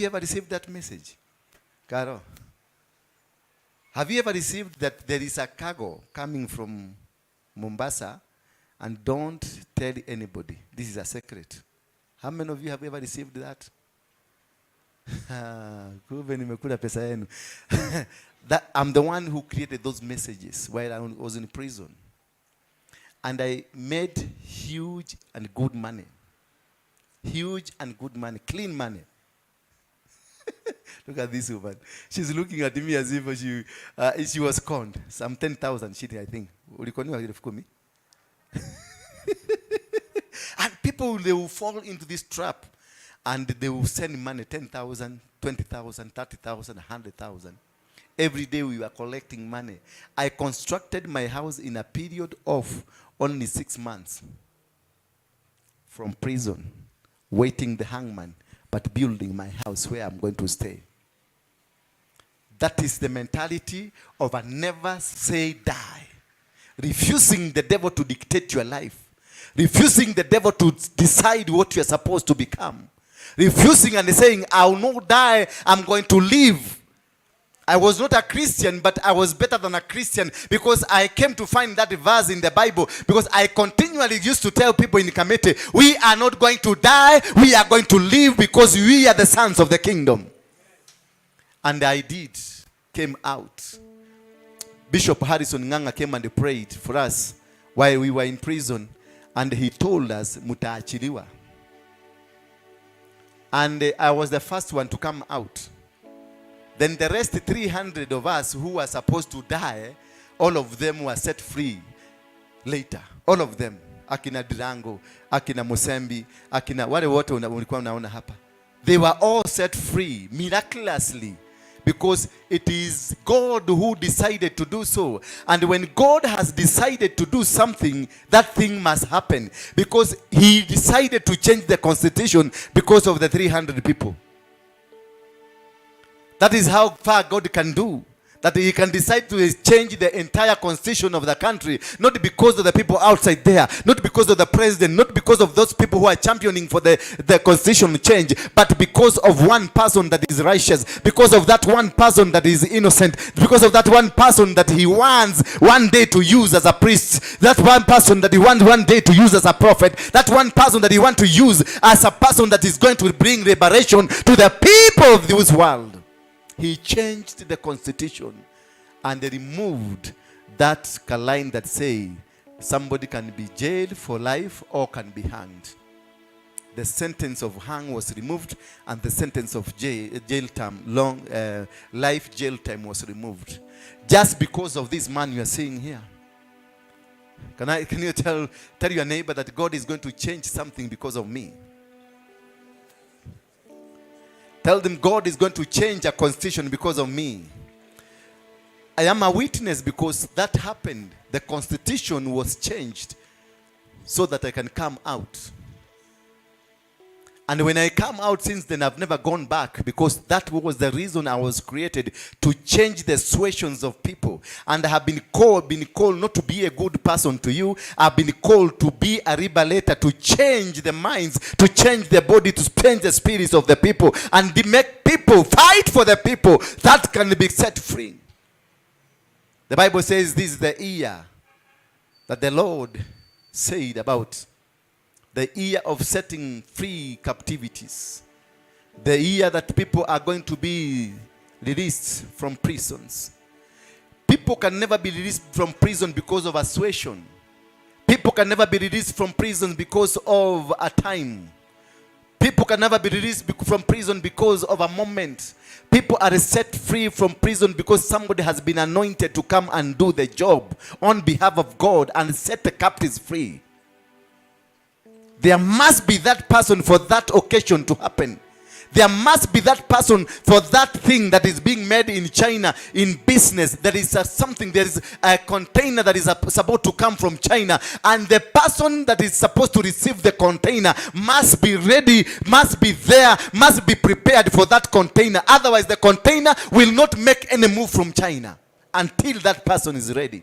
ever received that message? Caro, have you ever received that there is a cargo coming from Mombasa and don't tell anybody? This is a secret. How many of you have ever received that? Kumbe nimekula pesa yenu. That I'm the one who created those messages while I was in prison. And I made huge and good money. Huge and good money, clean money. Look at this woman. She's looking at me as if she was conned. Some 10,000 shilling, I think. Ulikoniwa 10,000? And people, they will fall into this trap and they will send money, 10,000, 20,000, 30,000, 100,000. Every day we were collecting money. I constructed my house in a period of only 6 months from prison, waiting the hangman, but building my house where I'm going to stay. That is the mentality of a never say die. Refusing the devil to dictate your life. Refusing the devil to decide what you're supposed to become. Refusing and saying, "I will not die, I'm going to live." I was not a Christian, but I was better than a Christian because I came to find that verse in the Bible. Because I continually used to tell people in Kamiti, "We are not going to die, we are going to live because we are the sons of the kingdom." And I did, came out. Bishop Harrison Nganga came and prayed for us while we were in prison. And he told us, "Mutaachiliwa." And I was the first one to come out. Then the rest 300 of us who were supposed to die, all of them were set free later. All of them. Akina Dirango, akina Musembi, akina wale wote ulikuwa unaona hapa. They were all set free miraculously because it is God who decided to do so. And when God has decided to do something, that thing must happen because he decided to change the constitution because of the 300 people. That is how far God can do. That he can decide to change the entire constitution of the country, not because of the people outside there, not because of the president, not because of those people who are championing for the constitution change, but because of one person that is righteous, because of that one person that is innocent, because of that one person that he wants one day to use as a priest, that one person that he wants one day to use as a prophet, that one person that he wants to use as a person that is going to bring liberation to the people of this world. He changed the constitution and removed that line that say somebody can be jailed for life or can be hanged. The sentence of hang was removed and the sentence of jail term, long life jail time was removed. Just because of this man you are seeing here. Can you tell your neighbor that God is going to change something because of me? Tell them God is going to change a constitution because of me. I am a witness because that happened. The constitution was changed so that I can come out. And when I come out since then, I've never gone back because that was the reason I was created, to change the situations of people. And I have been called not to be a good person to you. I've been called to be a liberator, to change the minds, to change the body, to change the spirits of the people, and to make people fight for the people that can be set free. The Bible says this is the year that the Lord said about the year of setting free captivities, the year that people are going to be released from prisons. People can never be released from prison because of assuasion. People can never be released from prison because of a time. People can never be released from prison because of a moment. People are set free from prison because somebody has been anointed to come and do the job on behalf of God and set the captives free. There must be that person for that occasion to happen. There must be that person for that thing that is being made in China in business. There is a something, there is a container that is supposed to come from China. And the person that is supposed to receive the container must be ready, must be there, must be prepared for that container. Otherwise, the container will not make any move from China until that person is ready.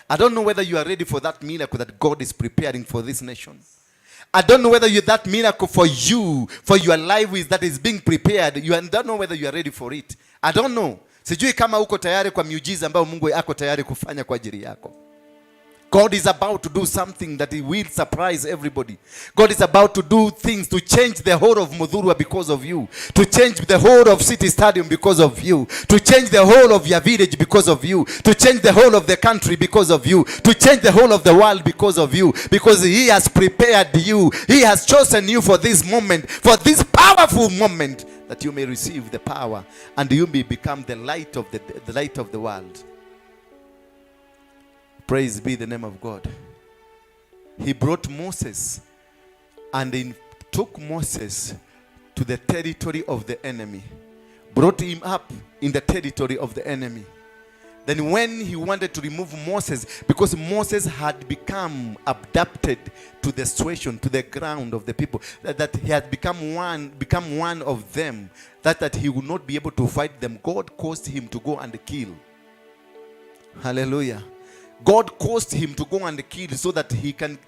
I don't know whether you are ready for that miracle that God is preparing for this nation. I don't know whether that miracle for you, for your life is that is being prepared. You don't know whether you are ready for it. I don't know. Sijui kama uko tayari kwa miujiza ambayo Mungu ako tayari kufanya kwa ajili yako. God is about to do something that he will surprise everybody. God is about to do things to change the whole of Muthurwa because of you, to change the whole of City Stadium because of you, to change the whole of your village because of you, to change the whole of the country because of you, to change the whole of the world because of you, because he has prepared you. He has chosen you for this moment, for this powerful moment, that you may receive the power and you may become the light of the world. Praise be the name of God. He brought Moses and he took Moses to the territory of the enemy. Brought him up in the territory of the enemy. Then when he wanted to remove Moses, because Moses had become adapted to the situation, to the ground of the people, that he had become one of them, that he would not be able to fight them, God caused him to go and kill. Hallelujah. God caused him to go and kill so that he can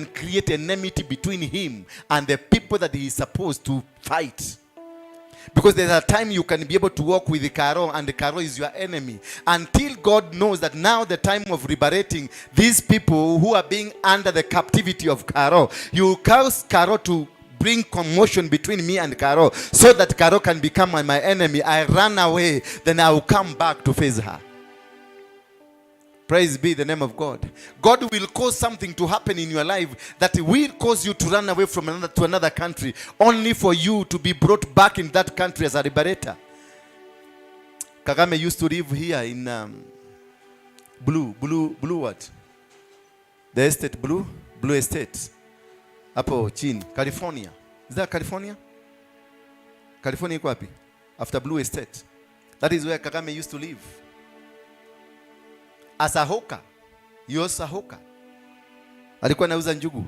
create enmity between him and the people that he is supposed to fight. Because there's a time you can be able to walk with the Karo and the Karo is your enemy. Until God knows that now the time of liberating these people who are being under the captivity of Karo, you cause Karo to bring commotion between me and Karo so that Karo can become my enemy. I run away, then I will come back to face her. Praise be the name of God. God will cause something to happen in your life that will cause you to run away from another to another country, only for you to be brought back in that country as a liberator. Kagame used to live here in Blue, Blue, Blue what? The estate Blue, Blue Estate. Hapo chini, California. Is that California? California iko wapi? After Blue Estate. That is where Kagame used to live. As a hawker. He was a hawker. Alikuwa anauza njugu.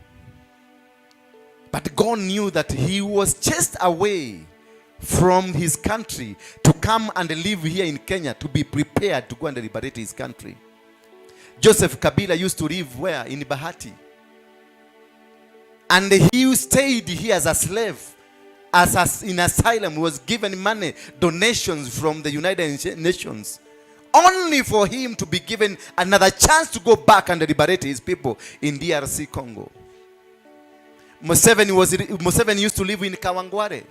But God knew that he was chased away from his country to come and live here in Kenya to be prepared to go and liberate his country. Joseph Kabila used to live where? In Bahati. And he stayed here as a slave, in asylum. He was given money, donations from the United Nations, only for him to be given another chance to go back and liberate his people in DRC Congo. Museveni used to live in Kawangware.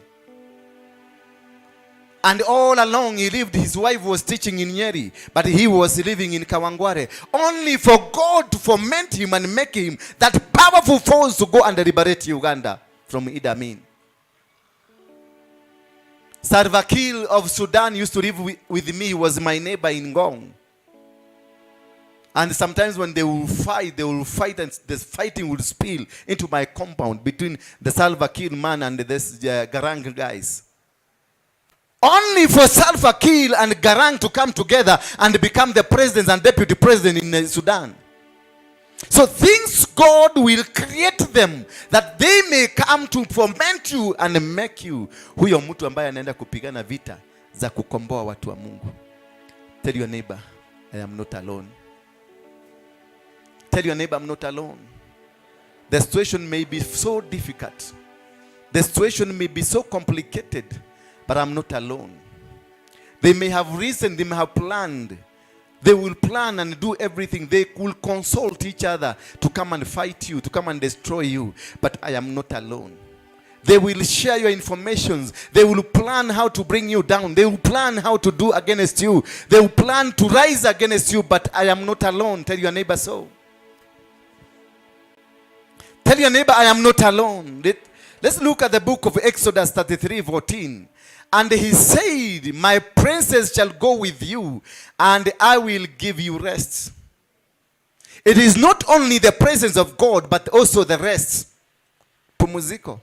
And all along he lived, his wife was teaching in Nyeri, but he was living in Kawangware. Only for God to foment him and make him that powerful force to go and liberate Uganda from Idi Amin. Salva Kiir of Sudan used to live with me. He was my neighbor in Ngong. And sometimes when they will fight, they will fight and the fighting will spill into my compound between the Salva Kiir man and this Garang guys. Only for Salva Kiir and Garang to come together and become the president and deputy president in Sudan. So things God will create them that they may come to foment you and make you huyo mtu ambaye anaenda kupigana vita za kukomboa watu wa Mungu. Tell your neighbor, "I am not alone." Tell your neighbor, "I'm not alone." The situation may be so difficult. The situation may be so complicated, but I'm not alone. They may have reasoned, they may have planned. They will plan and do everything. They will consult each other to come and fight you, to come and destroy you. But I am not alone. They will share your informations. They will plan how to bring you down. They will plan how to do against you. They will plan to rise against you. But I am not alone. Tell your neighbor so. Tell your neighbor, "I am not alone." Let's look at the book of Exodus 33:14. And he said, "My presence shall go with you, and I will give you rest." It is not only the presence of God, but also the rest. Pumziko.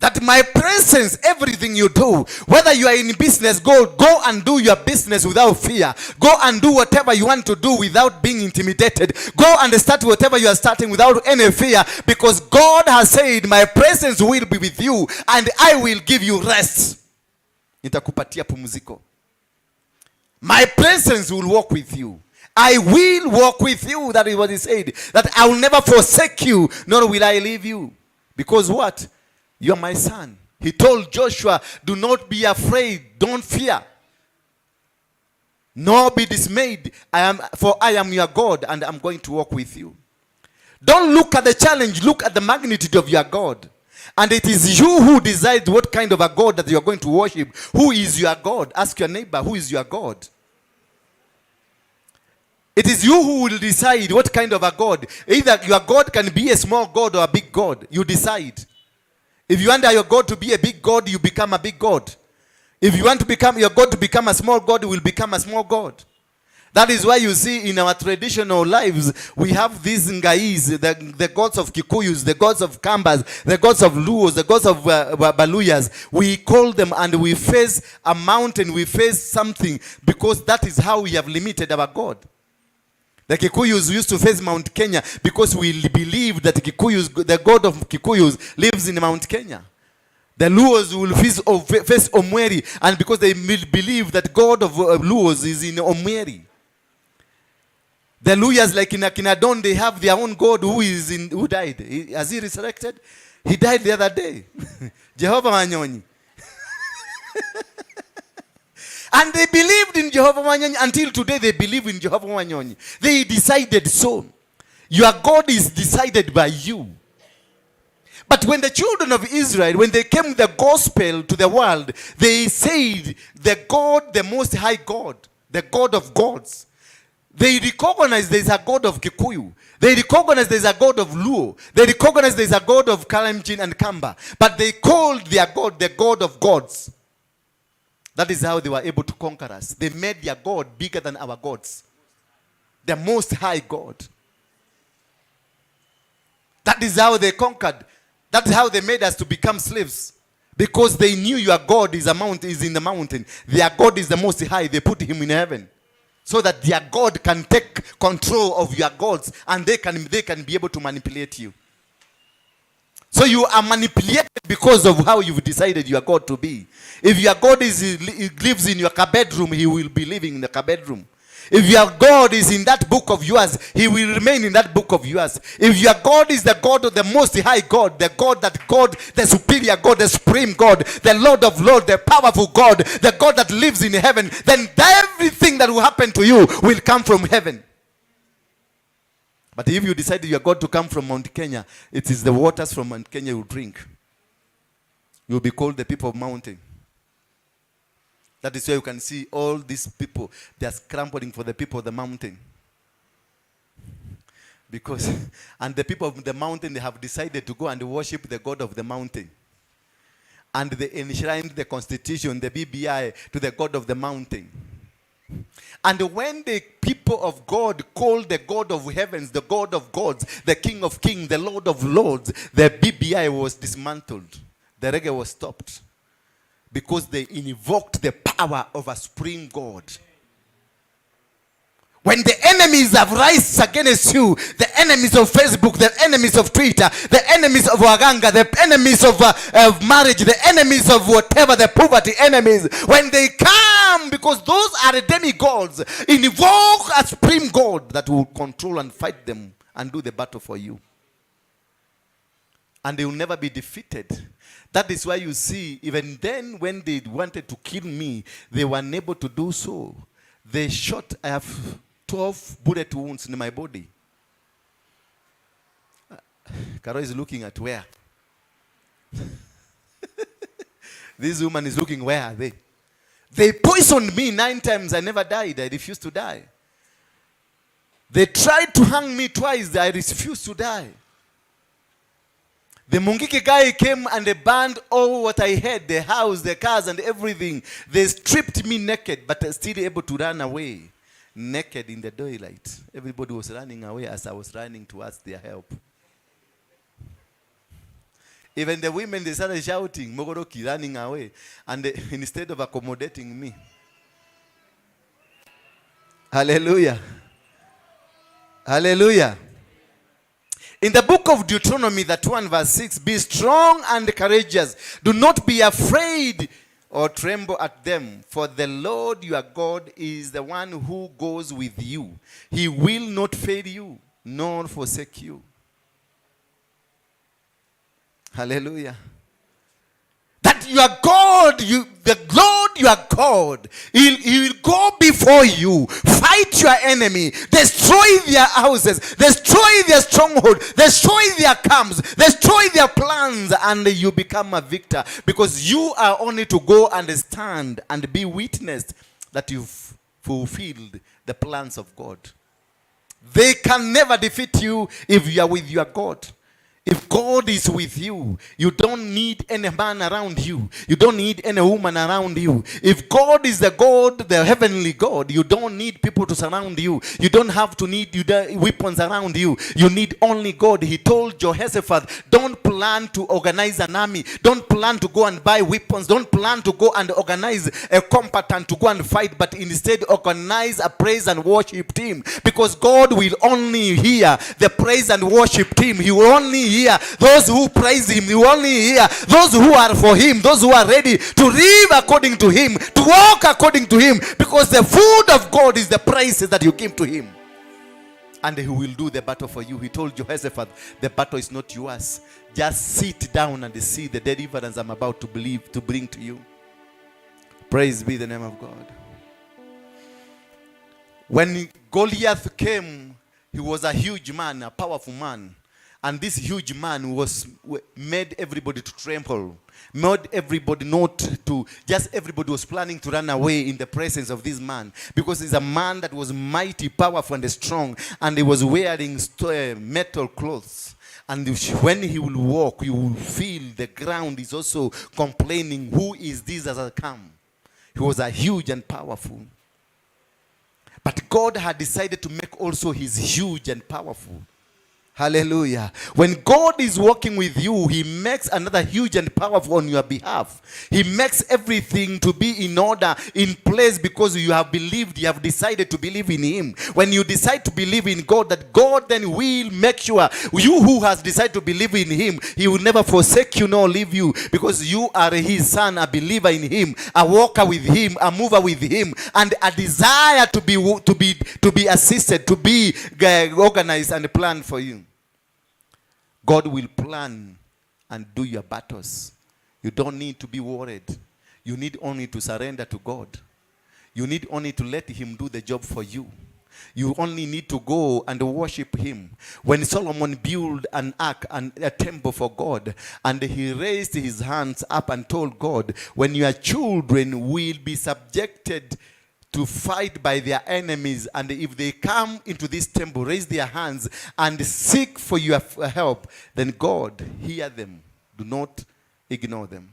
That my presence, everything you do, whether you are in business, go and do your business without fear. Go and do whatever you want to do without being intimidated. Go and start whatever you are starting without any fear, because God has said, "My presence will be with you and I will give you rest." Nitakupatia pumziko. My presence will walk with you. I will walk with you. That is what he said. That I will never forsake you, nor will I leave you. Because what? You are my son. He told Joshua, "Do not be afraid. Don't fear." Nor be dismayed, for I am your God, and I'm going to walk with you. Don't look at the challenge, look at the magnitude of your God. And it is you who decide what kind of a God that you are going to worship. Who is your God? Ask your neighbor, who is your God? It is you who will decide what kind of a God. Either your God can be a small God or a big God. You decide. If you want your God to be a big God, you become a big God. If you want to become your God to become a small God, you will become a small God. That is why you see in our traditional lives, we have these Ngais, the gods of Kikuyus, the gods of Kambas, the gods of Luos, the gods of Baluyas. We call them and we face a mountain, we face something, because that is how we have limited our God. The Kikuyus used to face Mount Kenya because we believe that Kikuyus, the God of Kikuyus, lives in Mount Kenya. The Luos will face Omweri, and because they believe that God of Luos is in Omweri. The Luyas, like in Akinadon, they have their own God who died. Has he resurrected? He died the other day. Jehovah Wanyonyi. And they believed in Jehovah Wanyonyi. Until today, they believe in Jehovah Wanyonyi. They decided so. Your God is decided by you. But when the children of Israel, when they came the gospel to the world, they said, the God, the Most High God, the God of gods. They recognize there is a God of Kikuyu. They recognize there is a God of Luo. They recognize there is a God of Kalenjin and Kamba. But they called their God the God of gods. That is how they were able to conquer us. They made their God bigger than our gods. The Most High God. That is how they conquered. That's how they made us to become slaves. Because they knew your God is a mount, is in the mountain. Their God is the Most High. They put him in heaven. So that their God can take control of your gods and they can be able to manipulate you. So you are manipulated because of how you've decided your God to be. If your God lives in your bedroom, he will be living in the bedroom. If your God is in that book of yours, he will remain in that book of yours. If your God is the God of the Most High God, the God that God, the superior God, the supreme God, the Lord of Lords, the powerful God, the God that lives in heaven, then everything that will happen to you will come from heaven. But if you decide your God to come from Mount Kenya, it is the waters from Mount Kenya you drink. You will be called the people of mountain. That is where you can see all these people. They are scrambling for the people of the mountain. And the people of the mountain, they have decided to go and worship the God of the mountain. And they enshrined the constitution, the BBI, to the God of the mountain. And when the people of God called the God of heavens, the God of gods, the King of kings, the Lord of lords, the BBI was dismantled. The reggae was stopped. Because they invoked the power of a supreme God. When the enemies have rise against you, the enemies of Facebook, the enemies of Twitter, the enemies of Waganga, the enemies of marriage, the enemies of whatever, the poverty enemies, when they come, because those are the demigods, invoke a supreme God that will control and fight them and do the battle for you. And they will never be defeated. That is why you see, even then when they wanted to kill me, they were unable to do so. They shot, I have 12 bullet wounds in my body. Carol is looking at where? This woman is looking, where are they? They poisoned me 9 times. I never died. I refused to die. They tried to hang me twice. I refused to die. The Mungiki guy came and they burned all what I had, the house, the cars, and everything. They stripped me naked, but I still able to run away naked in the daylight. Everybody was running away as I was running towards their help. Even the women, they started shouting, Mogoroki, running away. And they, instead of accommodating me. Hallelujah. Hallelujah. In the book of Deuteronomy, that 1 verse 6, be strong and courageous. Do not be afraid or tremble at them, for the Lord your God is the one who goes with you. He will not fail you, nor forsake you. Hallelujah. That your God, the Lord your God, he will go before you, fight your enemy, destroy their houses, destroy their stronghold, destroy their camps, destroy their plans, and you become a victor because you are only to go and stand and be witnessed that you've fulfilled the plans of God. They can never defeat you if you are with your God. If God is with you, you don't need any man around you. You don't need any woman around you. If God is the God, the heavenly God, you don't need people to surround you. You don't have to need weapons around you. You need only God. He told Jehoshaphat, don't plan to organize an army. Don't plan to go and buy weapons. Don't plan to go and organize a combatant to go and fight, but instead organize a praise and worship team. Because God will only hear the praise and worship team. He will only hear those who praise him. He will only hear those who are for him, those who are ready to live according to him, to walk according to him, because the food of God is the praises that you give to him. And he will do the battle for you. He told Jehoshaphat, the battle is not yours. Just sit down and see the deliverance I'm about to bring to you. Praise be the name of God. When Goliath came, he was a huge man, a powerful man. And this huge man was made everybody to tremble, made everybody not to, just everybody was planning to run away in the presence of this man, because he's a man that was mighty, powerful, and strong, and he was wearing metal clothes. And when he will walk, you will feel the ground is also complaining, who is this that has come? He was a huge and powerful. But God had decided to make also his huge and powerful. Hallelujah. When God is working with you, he makes another huge and powerful on your behalf. He makes everything to be in order, in place, because you have believed, you have decided to believe in him. When you decide to believe in God, that God then will make sure you who has decided to believe in him, he will never forsake you nor leave you, because you are his son, a believer in him, a walker with him, a mover with him, and a desire to be assisted, to be organized and planned for you. God will plan and do your battles. You don't need to be worried. You need only to surrender to God. You need only to let him do the job for you. You only need to go and worship him. When Solomon built an ark and a temple for God, and he raised his hands up and told God, when your children will be subjected to fight by their enemies, and if they come into this temple, raise their hands and seek for your help, then God, hear them. Do not ignore them.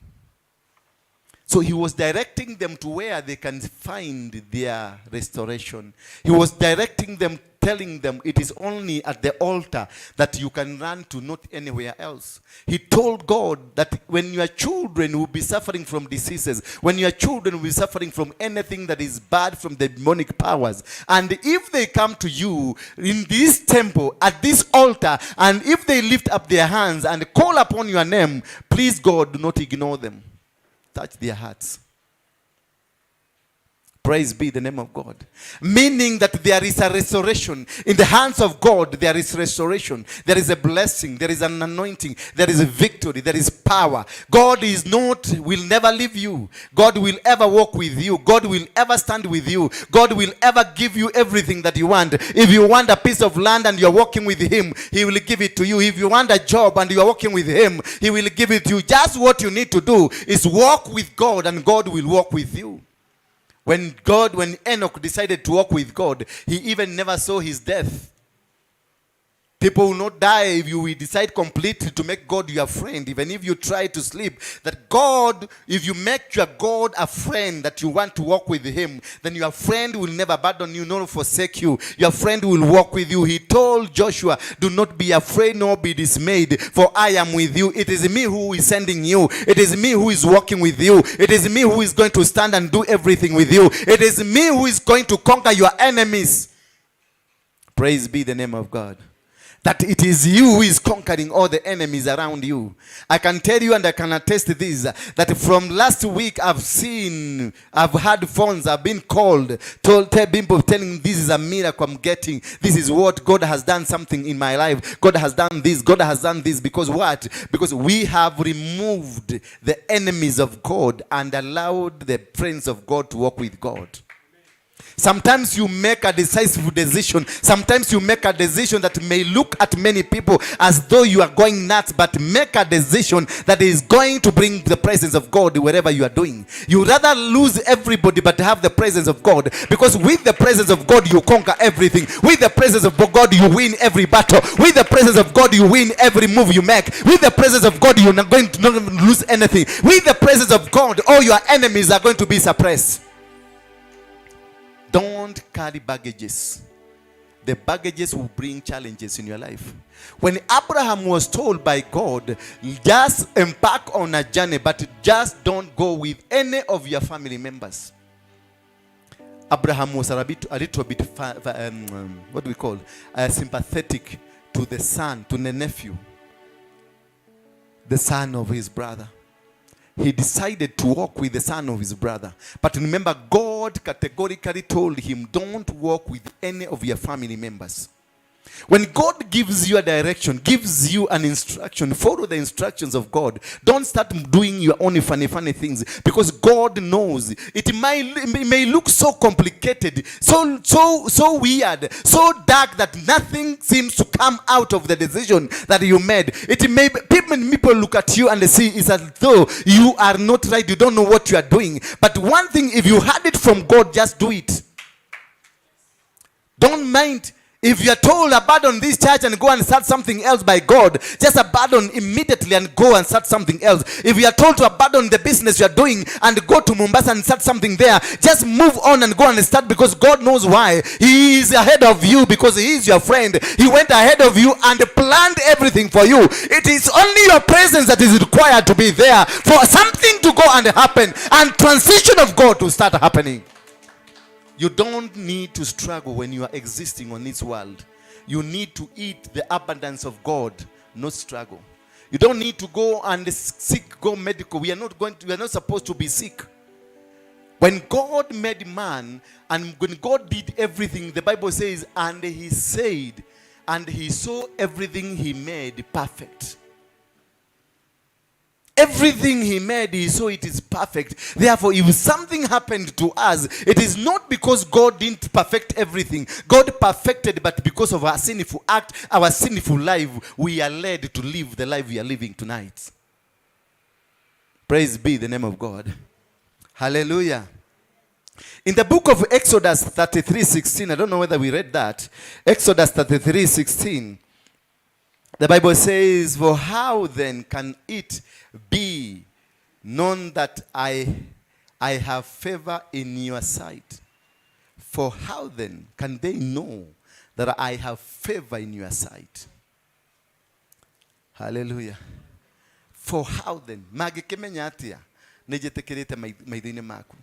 So he was directing them to where they can find their restoration. He was directing them, telling them it is only at the altar that you can run to, not anywhere else. He told God that when your children will be suffering from diseases, when your children will be suffering from anything that is bad from the demonic powers, and if they come to you in this temple, at this altar, and if they lift up their hands and call upon your name, please God, do not ignore them. Touch their hearts. Praise be the name of God. Meaning that there is a restoration. In the hands of God, there is restoration. There is a blessing. There is an anointing. There is a victory. There is power. God is not, will never leave you. God will ever walk with you. God will ever stand with you. God will ever give you everything that you want. If you want a piece of land and you're walking with him, he will give it to you. If you want a job and you're walking with him, he will give it to you. Just what you need to do is walk with God, and God will walk with you. When Enoch decided to walk with God, he even never saw his death. People will not die if you will decide completely to make God your friend. Even if you try to sleep, that God, if you make your God a friend that you want to walk with him, then your friend will never abandon you nor forsake you. Your friend will walk with you. He told Joshua, do not be afraid nor be dismayed, for I am with you. It is me who is sending you. It is me who is walking with you. It is me who is going to stand and do everything with you. It is me who is going to conquer your enemies. Praise be the name of God. That it is you who is conquering all the enemies around you. I can tell you and I can attest this, that from last week I've had phones, I've been called, told, tell people telling this is a miracle I'm getting. This is what God has done something in my life. God has done this, God has done this. Because what? Because we have removed the enemies of God and allowed the friends of God to walk with God. Sometimes you make a decisive decision. Sometimes you make a decision that may look at many people as though you are going nuts, but make a decision that is going to bring the presence of God wherever you are doing. You rather lose everybody but have the presence of God, because with the presence of God you conquer everything. With the presence of God you win every battle. With the presence of God you win every move you make. With the presence of God you're not going to not lose anything. With the presence of God all your enemies are going to be suppressed. Don't carry baggages. The baggages will bring challenges in your life. When Abraham was told by God, just embark on a journey, but just don't go with any of your family members. Abraham was a little bit, what do we call, sympathetic to the son, to the nephew, the son of his brother. He decided to walk with the son of his brother. But remember, God categorically told him, don't walk with any of your family members. When God gives you a direction, gives you an instruction, follow the instructions of God. Don't start doing your own funny, funny things, because God knows. It may look so complicated, so weird, so dark that nothing seems to come out of the decision that you made. It may be, people look at you and they see it's as though you are not right, you don't know what you are doing. But one thing, if you had it from God, just do it. Don't mind. If you are told abandon this church and go and start something else by God, just abandon immediately and go and start something else. If you are told to abandon the business you are doing and go to Mombasa and start something there, just move on and go and start, because God knows why. He is ahead of you because he is your friend. He went ahead of you and planned everything for you. It is only your presence that is required to be there for something to go and happen and transition of God to start happening. You don't need to struggle when you are existing on this world. You need to eat the abundance of God, not struggle. You don't need to go and seek, go medical. We are not going to, we are not supposed to be sick. When God made man and when God did everything, the Bible says, and he said, and he saw everything he made perfect. Everything he made, he saw it is perfect. Therefore, if something happened to us, it is not because God didn't perfect everything. God perfected, but because of our sinful act, our sinful life, we are led to live the life we are living tonight. Praise be the name of God. Hallelujah. In the book of Exodus 33:16, I don't know whether we read that. Exodus 33:16. The Bible says, for how then can it be known that I have favor in your sight? For how then can they know that I have favor in your sight? Hallelujah. For how then? Magikimenya atia? Nĩnjĩtĩkĩrĩte maitho-inĩ maku.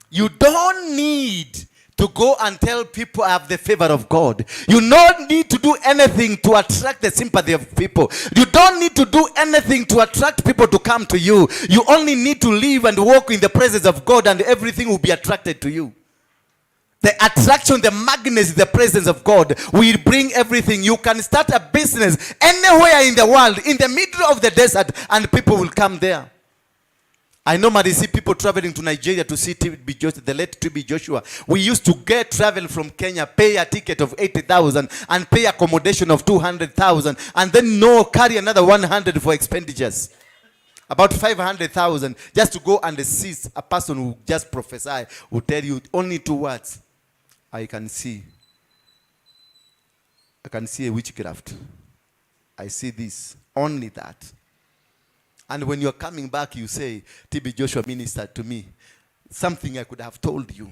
You don't need to go and tell people I have the favor of God. You don't need to do anything to attract the sympathy of people. You don't need to do anything to attract people to come to you. You only need to live and walk in the presence of God, and everything will be attracted to you. The attraction, the magnet, the presence of God will bring everything. You can start a business anywhere in the world, in the middle of the desert, and people will come there. I normally see people traveling to Nigeria to see TB Joshua, the late TB Joshua. We used to get travel from Kenya, pay a ticket of 80,000 and pay accommodation of 200,000, and then no, carry another 100 for expenditures. About 500,000 just to go and see a person who just prophesy, will tell you only two words. I can see. I can see a witchcraft. I see this. Only that. And when you're coming back, you say, TB Joshua ministered to me. Something I could have told you.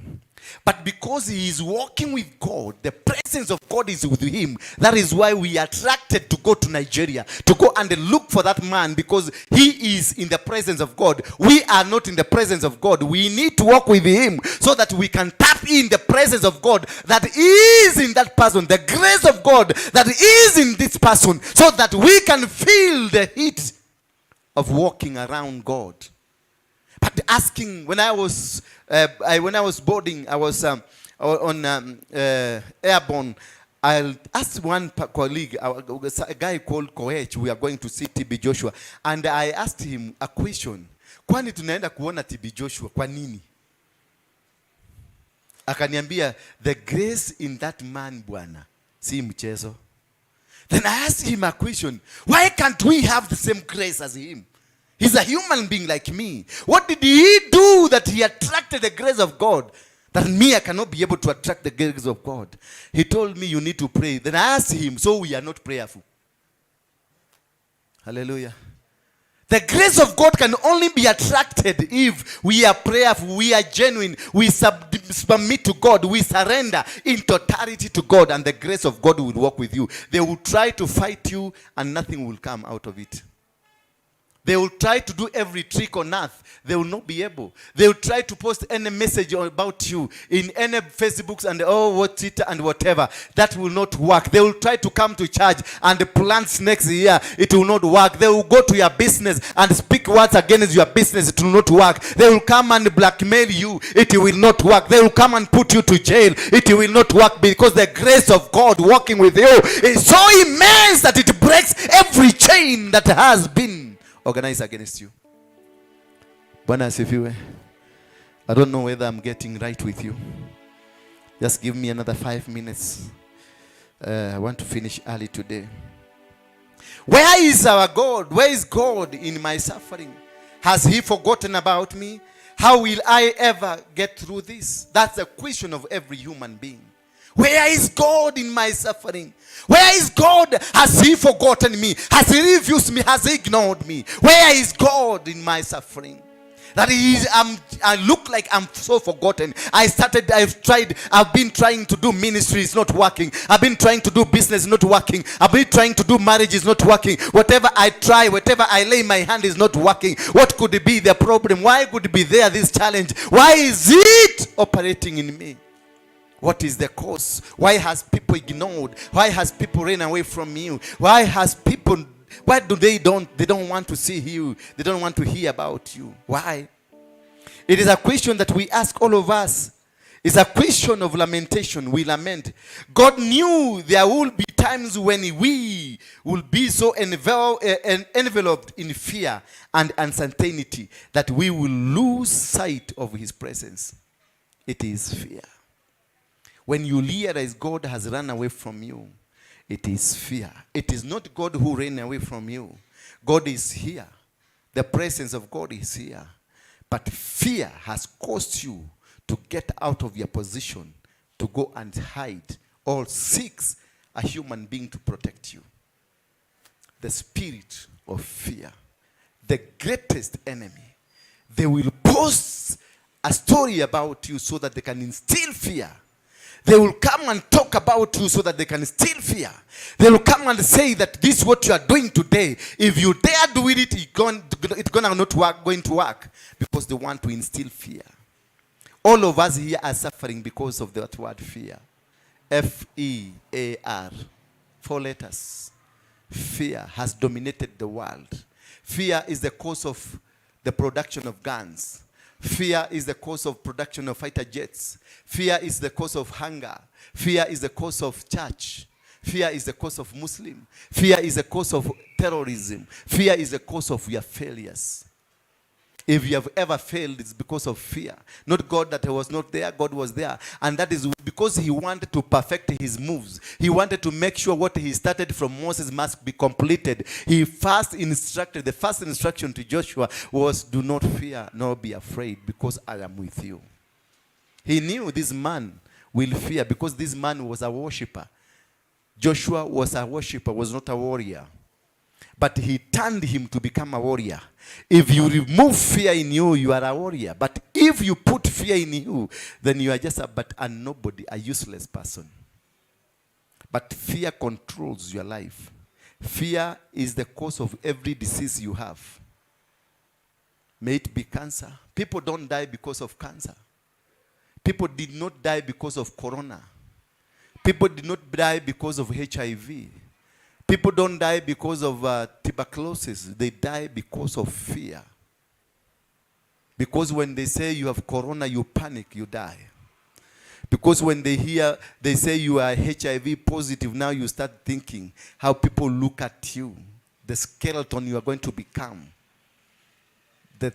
But because he is walking with God, the presence of God is with him. That is why we are attracted to go to Nigeria, to go and look for that man, because he is in the presence of God. We are not in the presence of God. We need to walk with him so that we can tap in the presence of God that is in that person, the grace of God that is in this person, so that we can feel the heat of walking around God. But asking, when I was boarding, I was on airborne. I asked one colleague, a guy called Koech, we are going to see TB Joshua, and I asked him a question. Kwani tunaenda kuona TB Joshua kwa nini? Akaniambia, the grace in that man, bwana, si mchezo. Then I asked him a question. Why can't we have the same grace as him? He's a human being like me. What did he do that he attracted the grace of God? That me, I cannot be able to attract the grace of God. He told me, you need to pray. Then I asked him, so we are not prayerful. Hallelujah. The grace of God can only be attracted if we are prayerful, we are genuine, we submit to God, we surrender in totality to God, and the grace of God will walk with you. They will try to fight you, and nothing will come out of it. They will try to do every trick on earth. They will not be able. They will try to post any message about you in any Facebooks and oh, what Twitter and whatever. That will not work. They will try to come to church and plant snakes here. It will not work. They will go to your business and speak words against your business. It will not work. They will come and blackmail you. It will not work. They will come and put you to jail. It will not work, because the grace of God working with you is so immense that it breaks every chain that has been organized against you. Bwana asifiwe. I don't know whether I'm getting right with you. Just give me another 5 minutes. I want to finish early today. Where is our God? Where is God in my suffering? Has he forgotten about me? How will I ever get through this? That's the question of every human being. Where is God in my suffering? Where is God? Has he forgotten me? Has he refused me? Has he ignored me? Where is God in my suffering? That is, I look like I'm so forgotten. I started, I've tried, I've been trying to do ministry, it's not working. I've been trying to do business, not working. I've been trying to do marriage, it's not working. Whatever I try, whatever I lay my hand is not working. What could be the problem? Why could be there this challenge? Why is it operating in me? What is the cause? Why has people ignored? Why has people run away from you? Why has people, why do they don't, they don't want to see you? They don't want to hear about you. Why? It is a question that we ask all of us. It's a question of lamentation. We lament. God knew there will be times when we will be so enveloped in fear and uncertainty that we will lose sight of his presence. It is fear. When you realize God has run away from you, it is fear. It is not God who ran away from you. God is here. The presence of God is here. But fear has caused you to get out of your position, to go and hide or seek a human being to protect you. The spirit of fear, the greatest enemy. They will post a story about you so that they can instill fear. They will come and talk about you so that they can instill fear. They will come and say that this is what you are doing today. If you dare do it, it's going to not work, going to work, because they want to instill fear. All of us here are suffering because of that word fear. F-E-A-R. 4 letters. Fear has dominated the world. Fear is the cause of the production of guns. Fear is the cause of production of fighter jets. Fear is the cause of hunger. Fear is the cause of church. Fear is the cause of Muslim. Fear is the cause of terrorism. Fear is the cause of your failures. If you have ever failed, it's because of fear. Not God that was not there, God was there. And that is because he wanted to perfect his moves. He wanted to make sure what he started from Moses must be completed. He first instructed, the first instruction to Joshua was, do not fear nor be afraid, because I am with you. He knew this man will fear because this man was a worshiper. Joshua was a worshiper, was not a warrior. But he turned him to become a warrior. If you remove fear in you, you are a warrior. But if you put fear in you, then you are just a nobody, a useless person. But fear controls your life. Fear is the cause of every disease you have. May it be cancer. People don't die because of cancer. People did not die because of corona. People did not die because of HIV. People don't die because of tuberculosis. They die because of fear. Because when they say you have corona, you panic, you die. Because when they hear, they say you are HIV positive, now you start thinking how people look at you, the skeleton you are going to become, the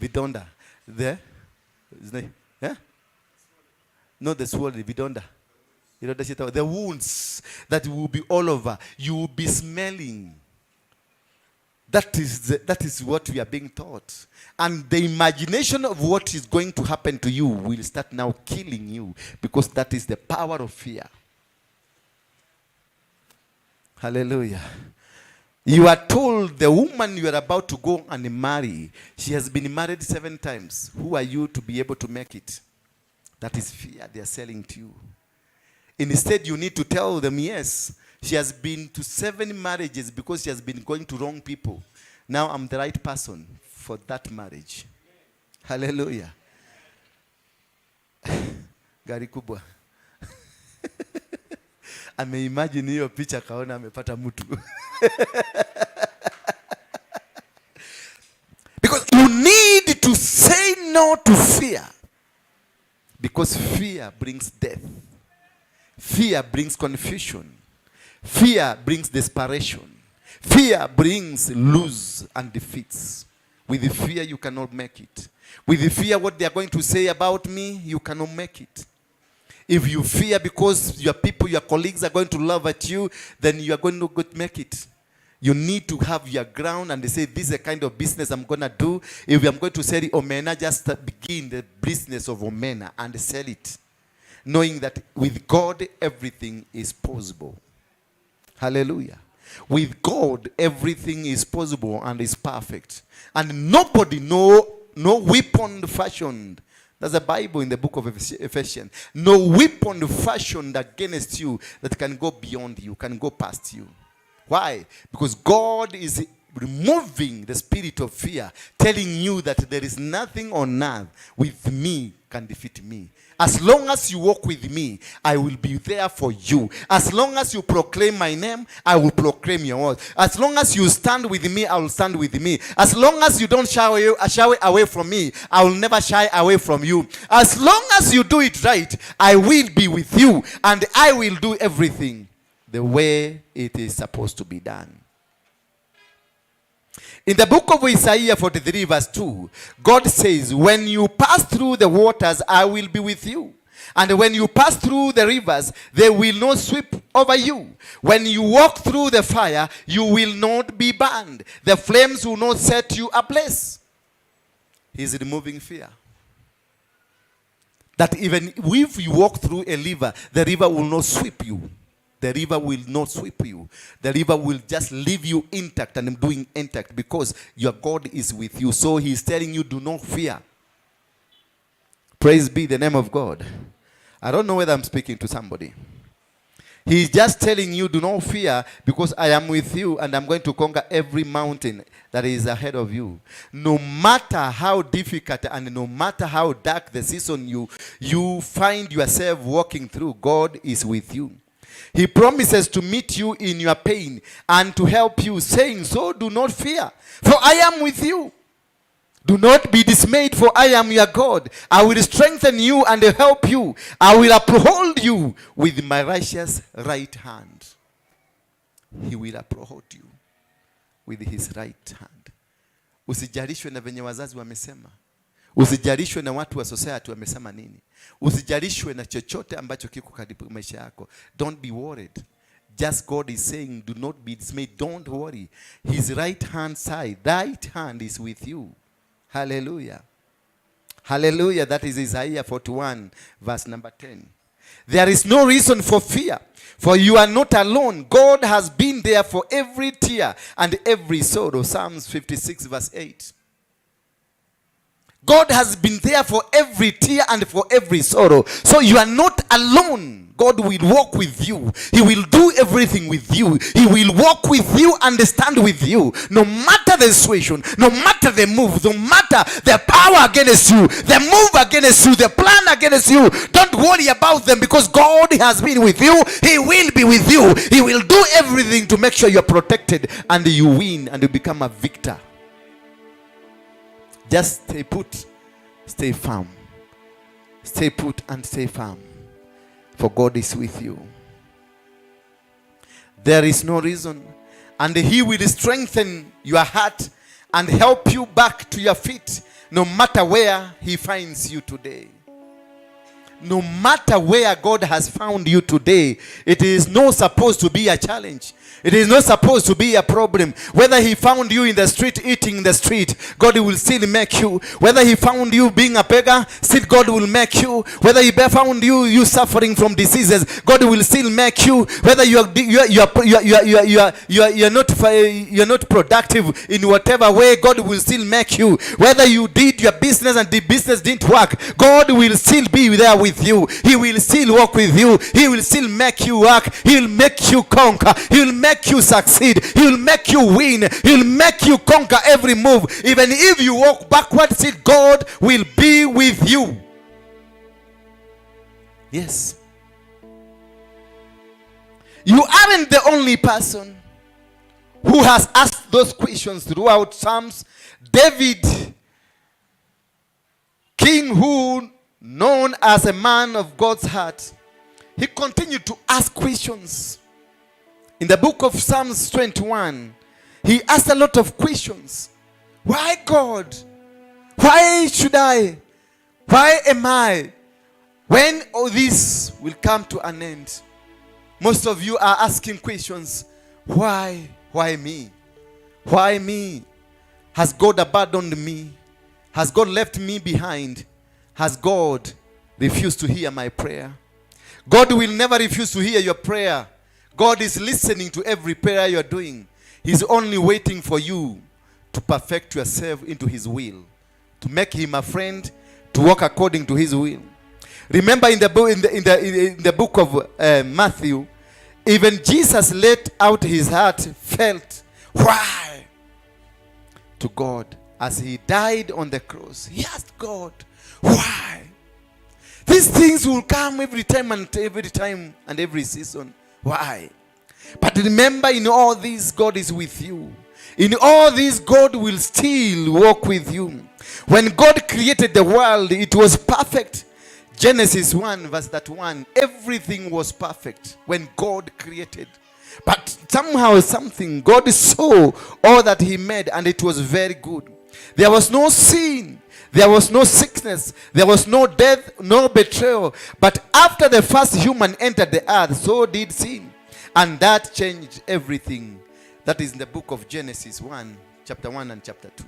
vidonda, the, yeah? Not the swollen, vidonda. You know, the wounds that will be all over. You will be smelling. That is what we are being taught. And the imagination of what is going to happen to you will start now killing you, because that is the power of fear. Hallelujah. You are told the woman you are about to go and marry, she has been married 7 times. Who are you to be able to make it? That is fear they are selling to you. Instead, you need to tell them, yes, she has been to 7 marriages because she has been going to wrong people. Now I'm the right person for that marriage. Hallelujah. Gari kubwa. Ameimagine hiyo picha kaona amepata mtu. Because you need to say no to fear. Because fear brings death. Fear brings confusion. Fear brings desperation. Fear brings lose and defeats. With the fear, you cannot make it. With the fear, what they are going to say about me, you cannot make it. If you fear because your people, your colleagues are going to laugh at you, then you are going to make it. You need to have your ground and they say, this is the kind of business I'm going to do. If I'm going to sell omena, just begin the business of omena and sell it. Knowing that with God, everything is possible. Hallelujah. With God, everything is possible and is perfect. And nobody, no weapon fashioned. There's a Bible in the book of Ephesians. No weapon fashioned against you that can go beyond you, can go past you. Why? Because God is removing the spirit of fear, telling you that there is nothing on earth with me can defeat me. As long as you walk with me, I will be there for you. As long as you proclaim my name, I will proclaim your word. As long as you stand with me, I will stand with me. As long as you don't shy away from me, I will never shy away from you. As long as you do it right, I will be with you, and I will do everything the way it is supposed to be done. In the book of Isaiah 43 verse 2, God says, when you pass through the waters, I will be with you. And when you pass through the rivers, they will not sweep over you. When you walk through the fire, you will not be burned. The flames will not set you ablaze. He's removing fear. That even if you walk through a river, the river will not sweep you. The river will not sweep you. The river will just leave you intact and doing intact because your God is with you. So he's telling you, do not fear. Praise be the name of God. I don't know whether I'm speaking to somebody. He's just telling you, do not fear, because I am with you and I'm going to conquer every mountain that is ahead of you. No matter how difficult and no matter how dark the season you find yourself walking through, God is with you. He promises to meet you in your pain and to help you, saying, so do not fear, for I am with you. Do not be dismayed, for I am your God. I will strengthen you and help you. I will uphold you with my righteous right hand. He will uphold you with his right hand. Usijalishwe na venye wazazi wamesema. Usijalishwe na watu wa society wamesema nini. Usijalishwe na chochote ambacho kiko karibu maisha yako. Don't be worried. Just God is saying, do not be dismayed. Don't worry. His right hand side, right hand is with you. Hallelujah. Hallelujah. That is Isaiah 41, verse number 10. There is no reason for fear, for you are not alone. God has been there for every tear and every sorrow. Psalms 56 verse 8. God has been there for every tear and for every sorrow. So you are not alone. God will walk with you. He will do everything with you. He will walk with you and stand with you. No matter the situation, no matter the move, no matter the power against you, the move against you, the plan against you, don't worry about them, because God has been with you. He will be with you. He will do everything to make sure you are protected and you win and you become a victor. Just stay put, stay firm. Stay put and stay firm, for God is with you. There is no reason. And he will strengthen your heart and help you back to your feet, no matter where he finds you today. No matter where God has found you today, it is not supposed to be a challenge. It is not supposed to be a problem. Whether he found you in the street, eating in the street, God will still make you. Whether he found you being a beggar, still God will make you. Whether he found you suffering from diseases, God will still make you. Whether you are not productive in whatever way, God will still make you. Whether you did your business and the business didn't work, God will still be there with you. He will still walk with you. He will still make you work. He will make you conquer. He will make you succeed. He will make you win. He will make you conquer every move. Even if you walk backwards, still God will be with you. Yes. You aren't the only person who has asked those questions throughout Psalms. David, king who known as a man of God's heart, he continued to ask questions. In the book of Psalms 21, he asked a lot of questions. Why God? Why should I? Why am I? When all this will come to an end? Most of you are asking questions. Why? Why me? Why me? Has God abandoned me? Has God left me behind? Has God refused to hear my prayer? God will never refuse to hear your prayer. God is listening to every prayer you are doing. He's only waiting for you to perfect yourself into his will, to make him a friend, to walk according to his will. Remember in the book of Matthew, even Jesus let out his heart, felt why to God as he died on the cross. He asked God, why? These things will come every time and every time and every season. Why? But remember, in all this, God is with you. In all this, God will still walk with you. When God created the world, it was perfect. Genesis 1 verse 31. Everything was perfect when God created. But somehow something, God saw all that he made and it was very good. There was no sin. There was no sickness. There was no death, no betrayal. But after the first human entered the earth, so did sin. And that changed everything. That is in the book of Genesis 1, chapter 1 and chapter 2.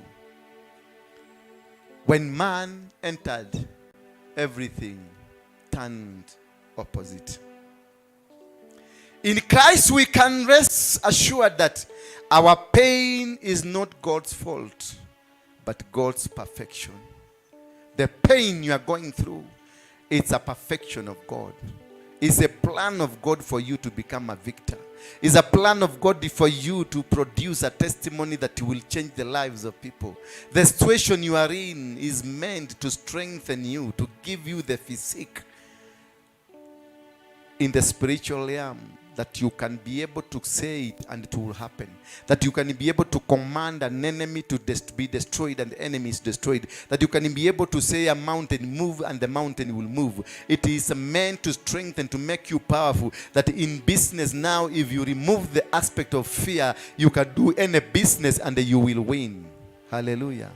When man entered, everything turned opposite. In Christ, we can rest assured that our pain is not God's fault, but God's perfection. The pain you are going through, it's a perfection of God. It's a plan of God for you to become a victor. It's a plan of God for you to produce a testimony that will change the lives of people. The situation you are in is meant to strengthen you, to give you the physique in the spiritual realm, that you can be able to say it and it will happen. That you can be able to command an enemy to be destroyed and the enemy is destroyed. That you can be able to say a mountain move and the mountain will move. It is meant to strengthen, to make you powerful. That in business now, if you remove the aspect of fear, you can do any business and you will win. Hallelujah.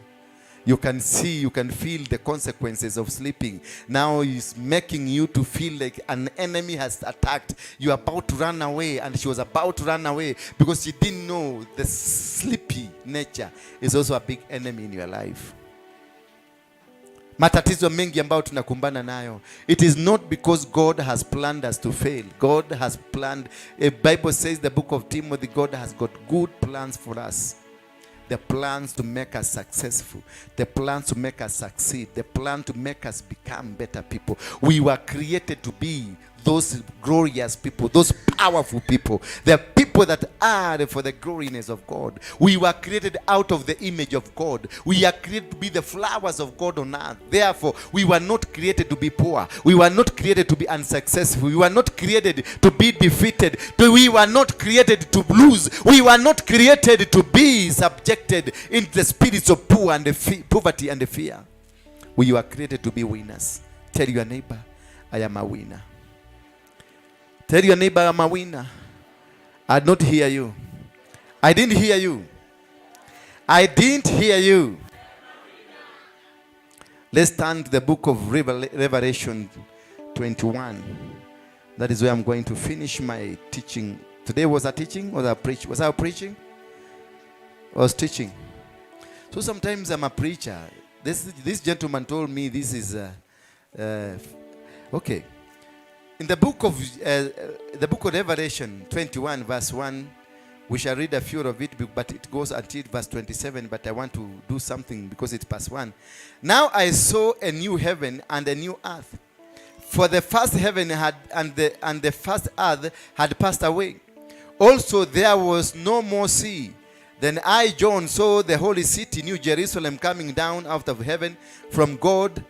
You can see, you can feel the consequences of sleeping. Now it's making you to feel like an enemy has attacked. You are about to run away, and she was about to run away because she didn't know the sleepy nature is also a big enemy in your life. Matatizo mengi ambayo tunakumbana nayo, it is not because God has planned us to fail. God has planned. A Bible says, the book of Timothy, God has got good plans for us. The plans to make us successful, the plans to make us succeed, the plan to make us become better people. We were created to be those glorious people, those powerful people, the people that are for the gloriness of God. We were created out of the image of God. We are created to be the flowers of God on earth. Therefore, we were not created to be poor. We were not created to be unsuccessful. We were not created to be defeated. We were not created to lose. We were not created to be subjected in the spirits of poor and poverty and fear. We were created to be winners. Tell your neighbor, I am a winner. Tell your neighbor, I'm a winner. I did not hear you. I didn't hear you. I didn't hear you. Let's turn to the book of Revelation 21. That is where I'm going to finish my teaching. Today was a teaching or a preach? Was I preaching? I was teaching. So sometimes I'm a preacher. This gentleman told me this is okay. In the book of Revelation 21 verse 1, we shall read a few of it, but it goes until verse 27. But I want to do something because it's past 1. Now I saw a new heaven and a new earth, for the first heaven had and the first earth had passed away. Also there was no more sea. Then I, John, saw the holy city, New Jerusalem, coming down out of heaven from God,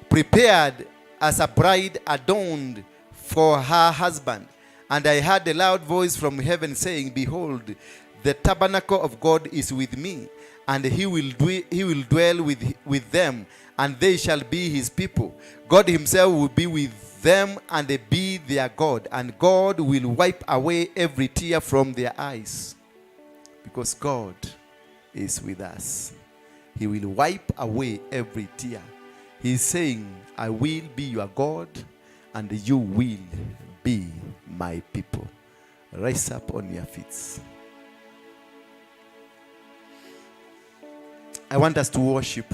prepared as a bride adorned for her husband. And I heard a loud voice from heaven saying, Behold, the tabernacle of God is with me, and he will dwell with them, and they shall be his people. God himself will be with them and be their God, and God will wipe away every tear from their eyes. Because God is with us. He will wipe away every tear. He's saying, I will be your God, and you will be my people. Rise up on your feet. I want us to worship.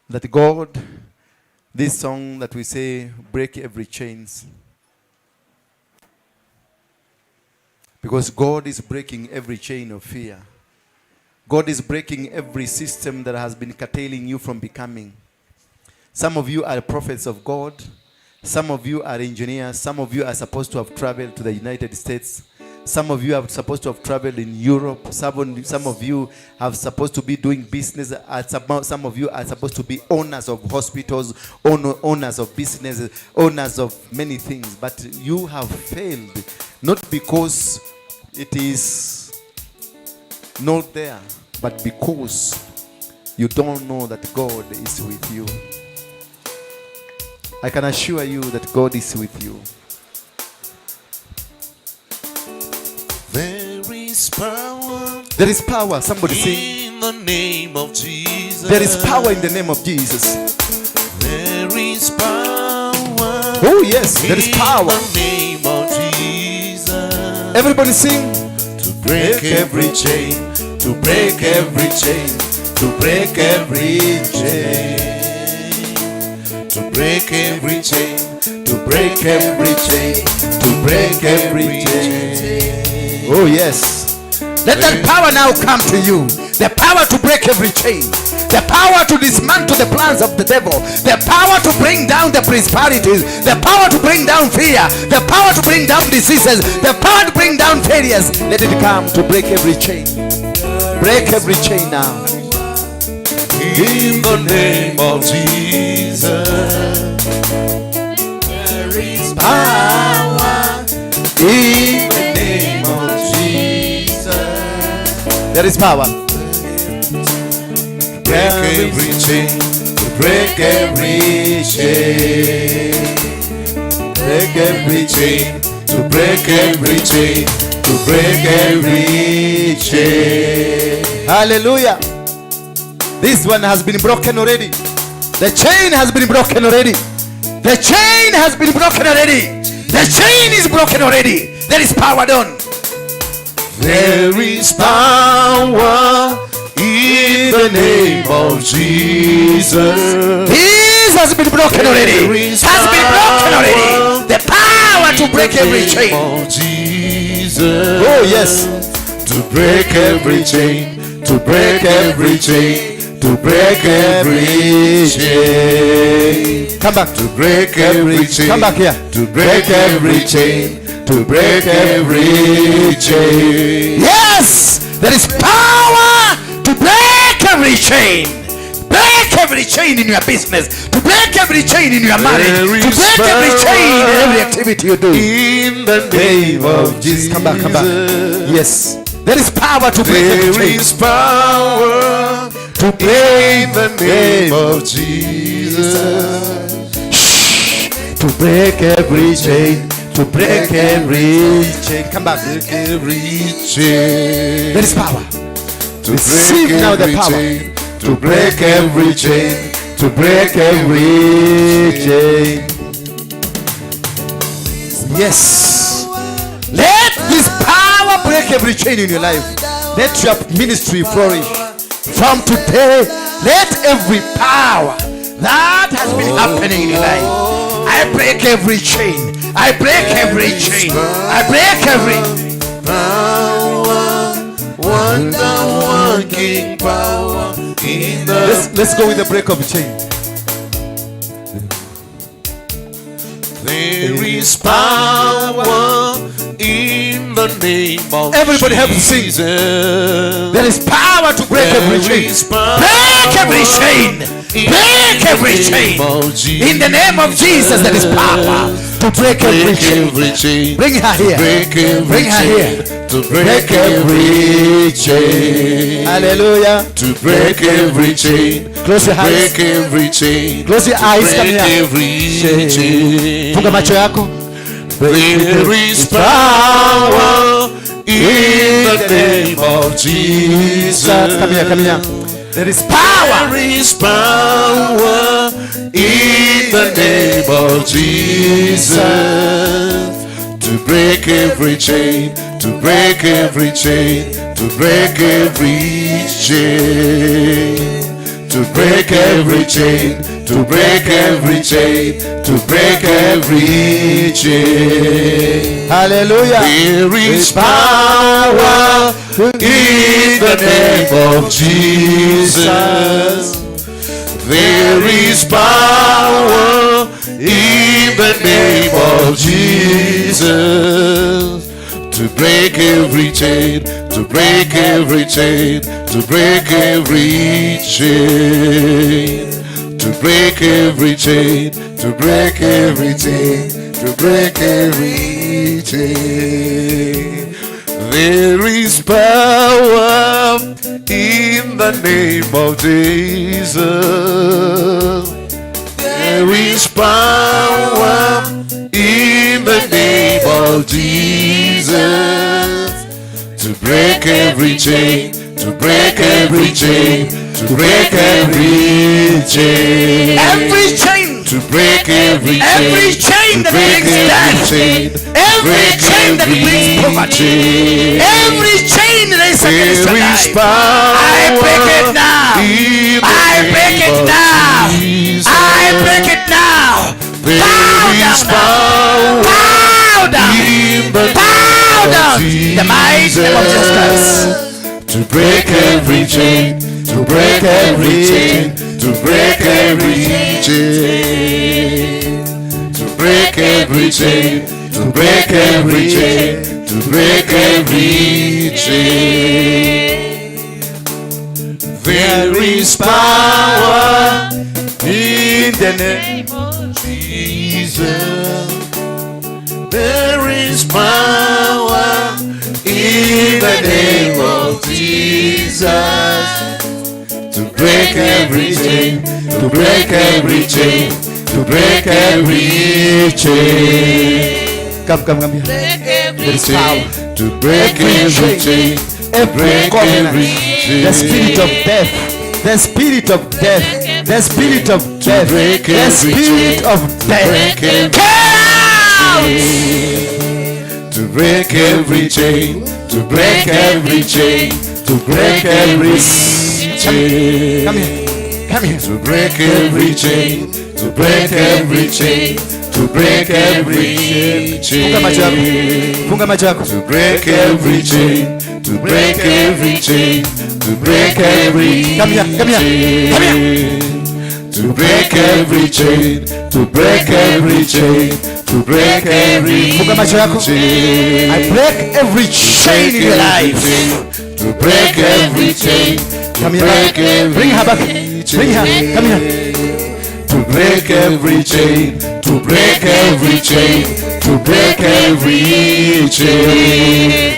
That God, this song that we say, break every chains. Because God is breaking every chain of fear. God is breaking every system that has been curtailing you from becoming. Some of you are prophets of God. Some of you are engineers. Some of you are supposed to have traveled to the United States. Some of you are supposed to have traveled in Europe. Some of you have supposed to be doing business. Some of you are supposed to be owners of hospitals, owners of businesses, owners of many things. But you have failed, not because it is not there, but because you don't know that God is with you. I can assure you that God is with you. There is power. There is power. Somebody sing. In the name of Jesus. There is power in the name of Jesus. There is power. Oh yes, there is power. In the name of Jesus. Everybody sing. To break every chain. To break every chain. To break every chain. To break every chain. To break every chain. To break every chain. Oh yes. Let that power now come to you. The power to break every chain. The power to dismantle the plans of the devil. The power to bring down the principalities. The power to bring down fear. The power to bring down diseases. The power to bring down failures. Let it come to break every chain. Break every chain now. In the name of Jesus. There is power in the name of Jesus. There is power. To break every chain, to break every chain, break every chain, to break every chain, to break every chain. Hallelujah. This one has been broken already. The chain has been broken already. The chain has been broken already. The chain is broken already. There is power done. There is power in the name of Jesus. This has been broken already. Has been broken already. The power to break every chain. Of Jesus. Oh, yes. To break every chain, to break every chain, to break every chain. Come back. To break every chain. Come back here. To break every chain, to break every chain. Yes, there is power to break every chain. Break every chain in your business, to break every chain in your marriage, There to is break every chain in every activity you do. In the name of Jesus. Come back, come back. Yes. There is power to break every There chain. is power To break in the name of Jesus. To break every chain. To break every chain. Come back. Break every chain. There is power. To Receive break now the every power. chain. To break every chain. To break every chain. Yes. Let This power break every chain in your life. Let your ministry flourish. From today, let every power that has been happening in your life, I break every chain. I break every chain. I break every. Power, wonder working power in the Let's go with the break of chain. There is power in the name of Everybody help sing. Jesus. There is power to break every There chain. is power Break every chain. in Break every the chain. name of In the name of Jesus, there is power to break every Break chain. every chain. Bring her here. Break every Bring her chain. here. To break every chain. Hallelujah. To break every chain. Close your eyes. Break every chain. Close your To eyes. Come break here. every chain. Funga macho yako. There is power in the name of Jesus. Come here, come here. There is Power. There is power in the name of Jesus to break every chain, to break every chain, to break every chain, to break every chain, to break every chain, to break every chain. Hallelujah. There is power in the name of Jesus. There is power in the name of Jesus to break every chain, to break every chain, to break every chain, to break every chain, to break every chain, to break every chain. There is power in the name of Jesus. There is power in the name of Jesus to break every chain, to break every chain, to break every chain. Every chain. To break every chain, Every chain to that break brings every death. chain, to Every break chain that every brings poverty. chain. Every chain that is against your There is life. power I break it now. in the I break name it of now. Jesus. I break it now. There Bow is down now. power Bow down. in the Bow name of down. In the mighty name of Jesus Christ. To break every chain, to break every chain, to break every chain, to break every chain, to break every chain, to break every chain. There is power In the name of Jesus. There is power in the name of Jesus to break every chain, to break every chain, to break every chain. Come, come, come here. There is power. To break every chain, to Every break covenant. every chain. The spirit of death. The spirit of death. The spirit of death. break The every spirit chain. of death. Break every chain. To break every chain, to break every chain, to break every chain. Come here. Come here. To break every chain, to break every chain, to break every Funga macho yako. chain. Funga macho yako. To break every chain, to break every chain, to break every Come here, come here, come here. To break every chain, to break every chain, to break every Funga macho yako. chain. I break every chain in your life. To break every chain, to Come here. break every Bring her back. Bring her. Come here. To break every chain, to break every chain, to break every chain.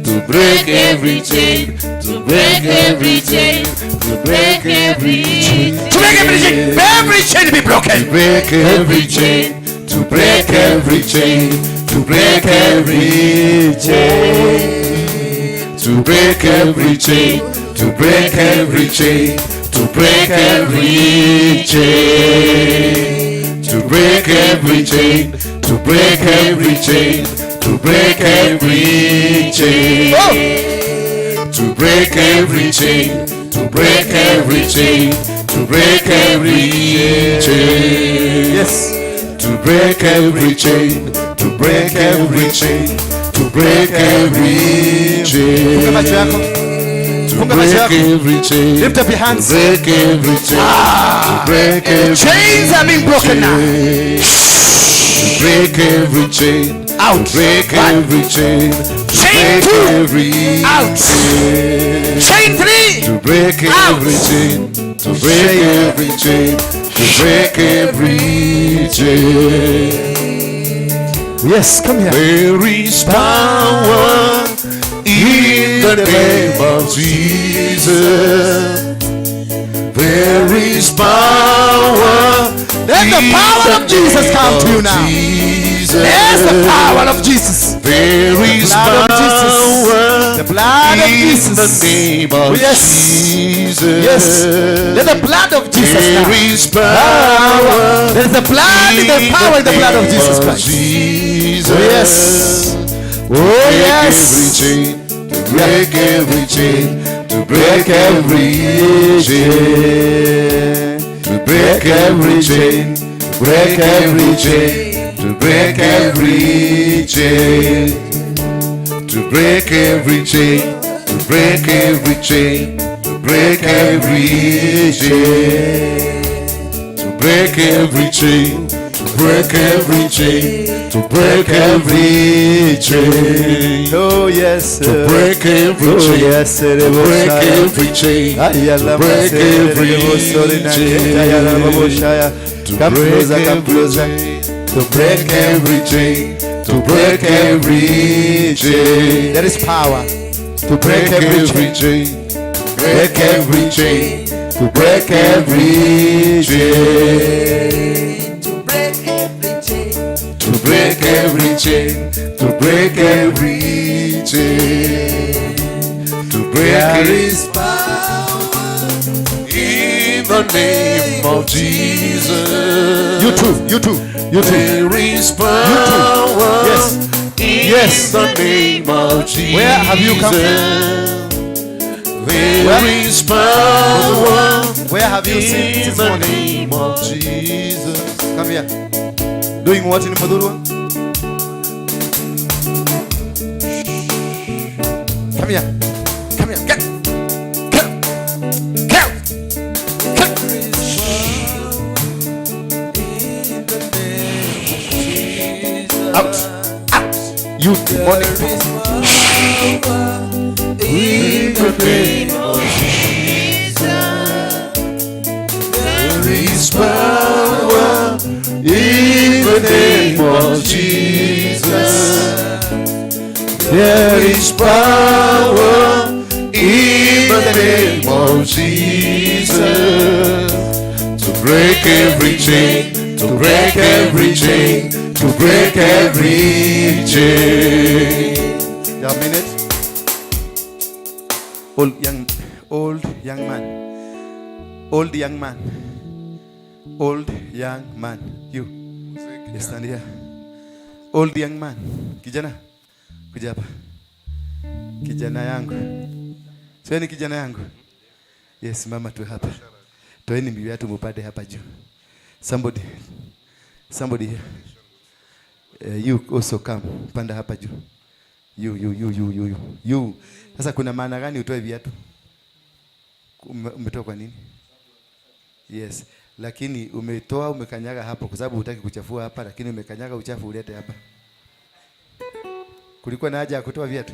To break every chain, to break every chain, to break every chain. To break every chain. Every chain be To broken. break every chain, to break every chain, to break every chain. To break every chain, to break every chain, to break every chain. To break every chain, to break every chain, to break every chain. To break every chain, to break every chain, to break every chain. Yes. To break every chain, to break every chain, to break every chain. Funga macho yako. To Funga macho break yako. every chain. Lift up your hands. To break every chain. To break every Chains are being broken now. chain. To break every chain. Out. To break One. every chain. To Chain break two. every Out. chain. Chain three. To break Out. every chain. To break every chain. To break every chain. Yes, come here. There is power in the name of Jesus. There is power. Let the in power of Jesus come to you name of now. Jesus. There's the power of Jesus. There is blood of Jesus. power. The blood of in Jesus. the name of Yes. Jesus. Yes. Let the blood of Jesus There now. is power. There is the blood, the in power in the blood of name Jesus of Christ. Jesus. Oh, yes. Oh, Break yes. every chain, to break every chain, to break every chain, to break every chain, break every chain, to break every chain, to break every chain, to break every chain, to break every chain, to break every chain, to break every chain, to break every chain. Oh, yes. To break every Oh, chain, yes. to break every chain, to break every chain, to Come break closer, come every closer. chain, to break every chain, to break every chain, There is power to break break every every chain. chain, break every chain, to break every chain, To break every chain. to break every chain, to break every chain, to break There every is Power in the name of Jesus. You too, you too, you too. There is power. Yes. In Yes. the name of Jesus. Where have you come from? There Where? is power. Where have you seen In this the morning? name of Jesus. Come here. Doing what in Muthurwa? Come here. Come here. Get. Get. Get. Get. Out. Out. You demonic power. In the name of There is power in the name of Jesus. There is power in the name of Jesus to break every chain, to break every chain, to break every chain. A minute. Old young man. Old young man. Old young man. You. You stand here. Old young man. Kijana. Kuja hapa. Kijana yangu. Sio ni kijana yangu. Yes, mama tu hapa. Toeni viatu mupande hapa juu. Somebody. Somebody here. You also come. Panda hapa juu. You, you, you, you, you, you. You. Sasa kuna maana gani utoe viatu? Umetoa kwa nini? Yes. Lakini umetoa, umekanyaga hapo kwa sababu hutaki kuchafua hapa, lakini umekanyaga uchafu ulete hapa. Kulikuwa na haja ya kutoa viatu?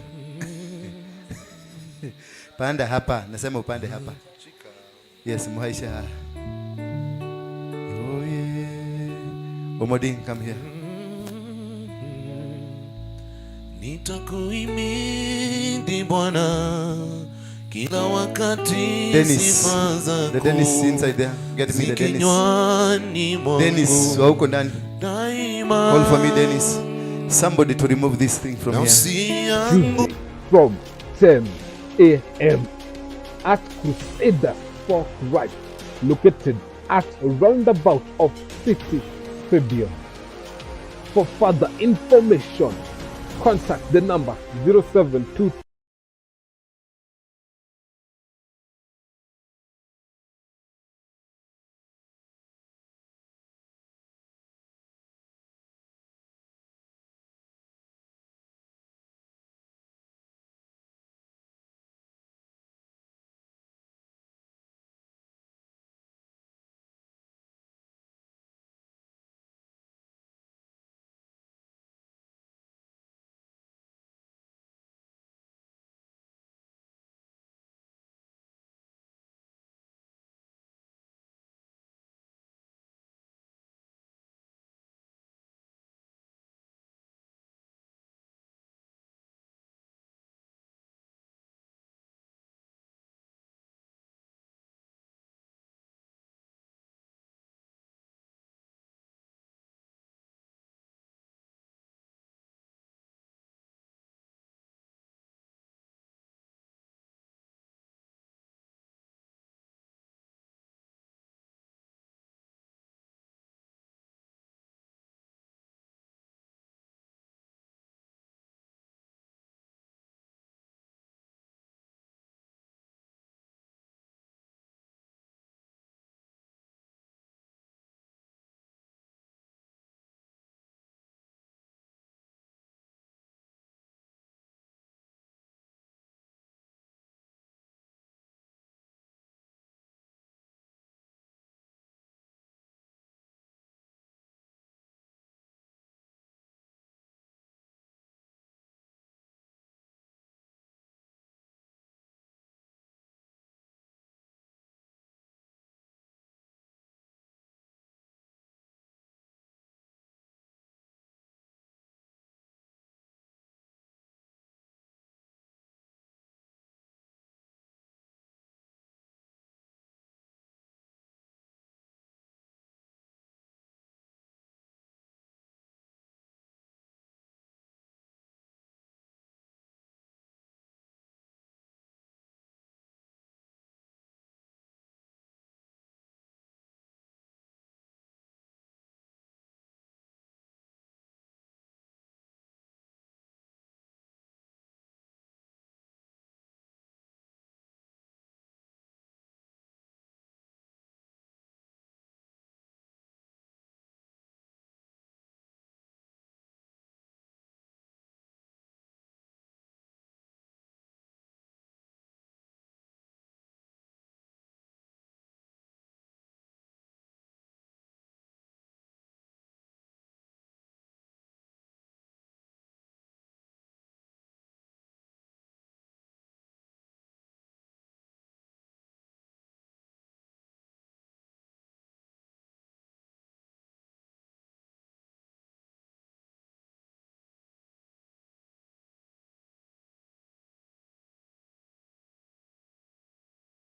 Panda hapa, nasema upande hapa. Yes, Muhaisha. Oh yeah. Omoding, come here. Nitakuhimidi Bwana kila wakati. Dennis. Sifa zako The Dennis inside there. Get me the Dennis. zikinywani mwangu Dennis, wa huko ndani. daima. Call for me Dennis. Somebody to remove this thing from here. Nafsi yangu Tuesday from 10 a.m. at Crusaders for Christ, located at roundabout of City Stadium. For further information, contact the number 072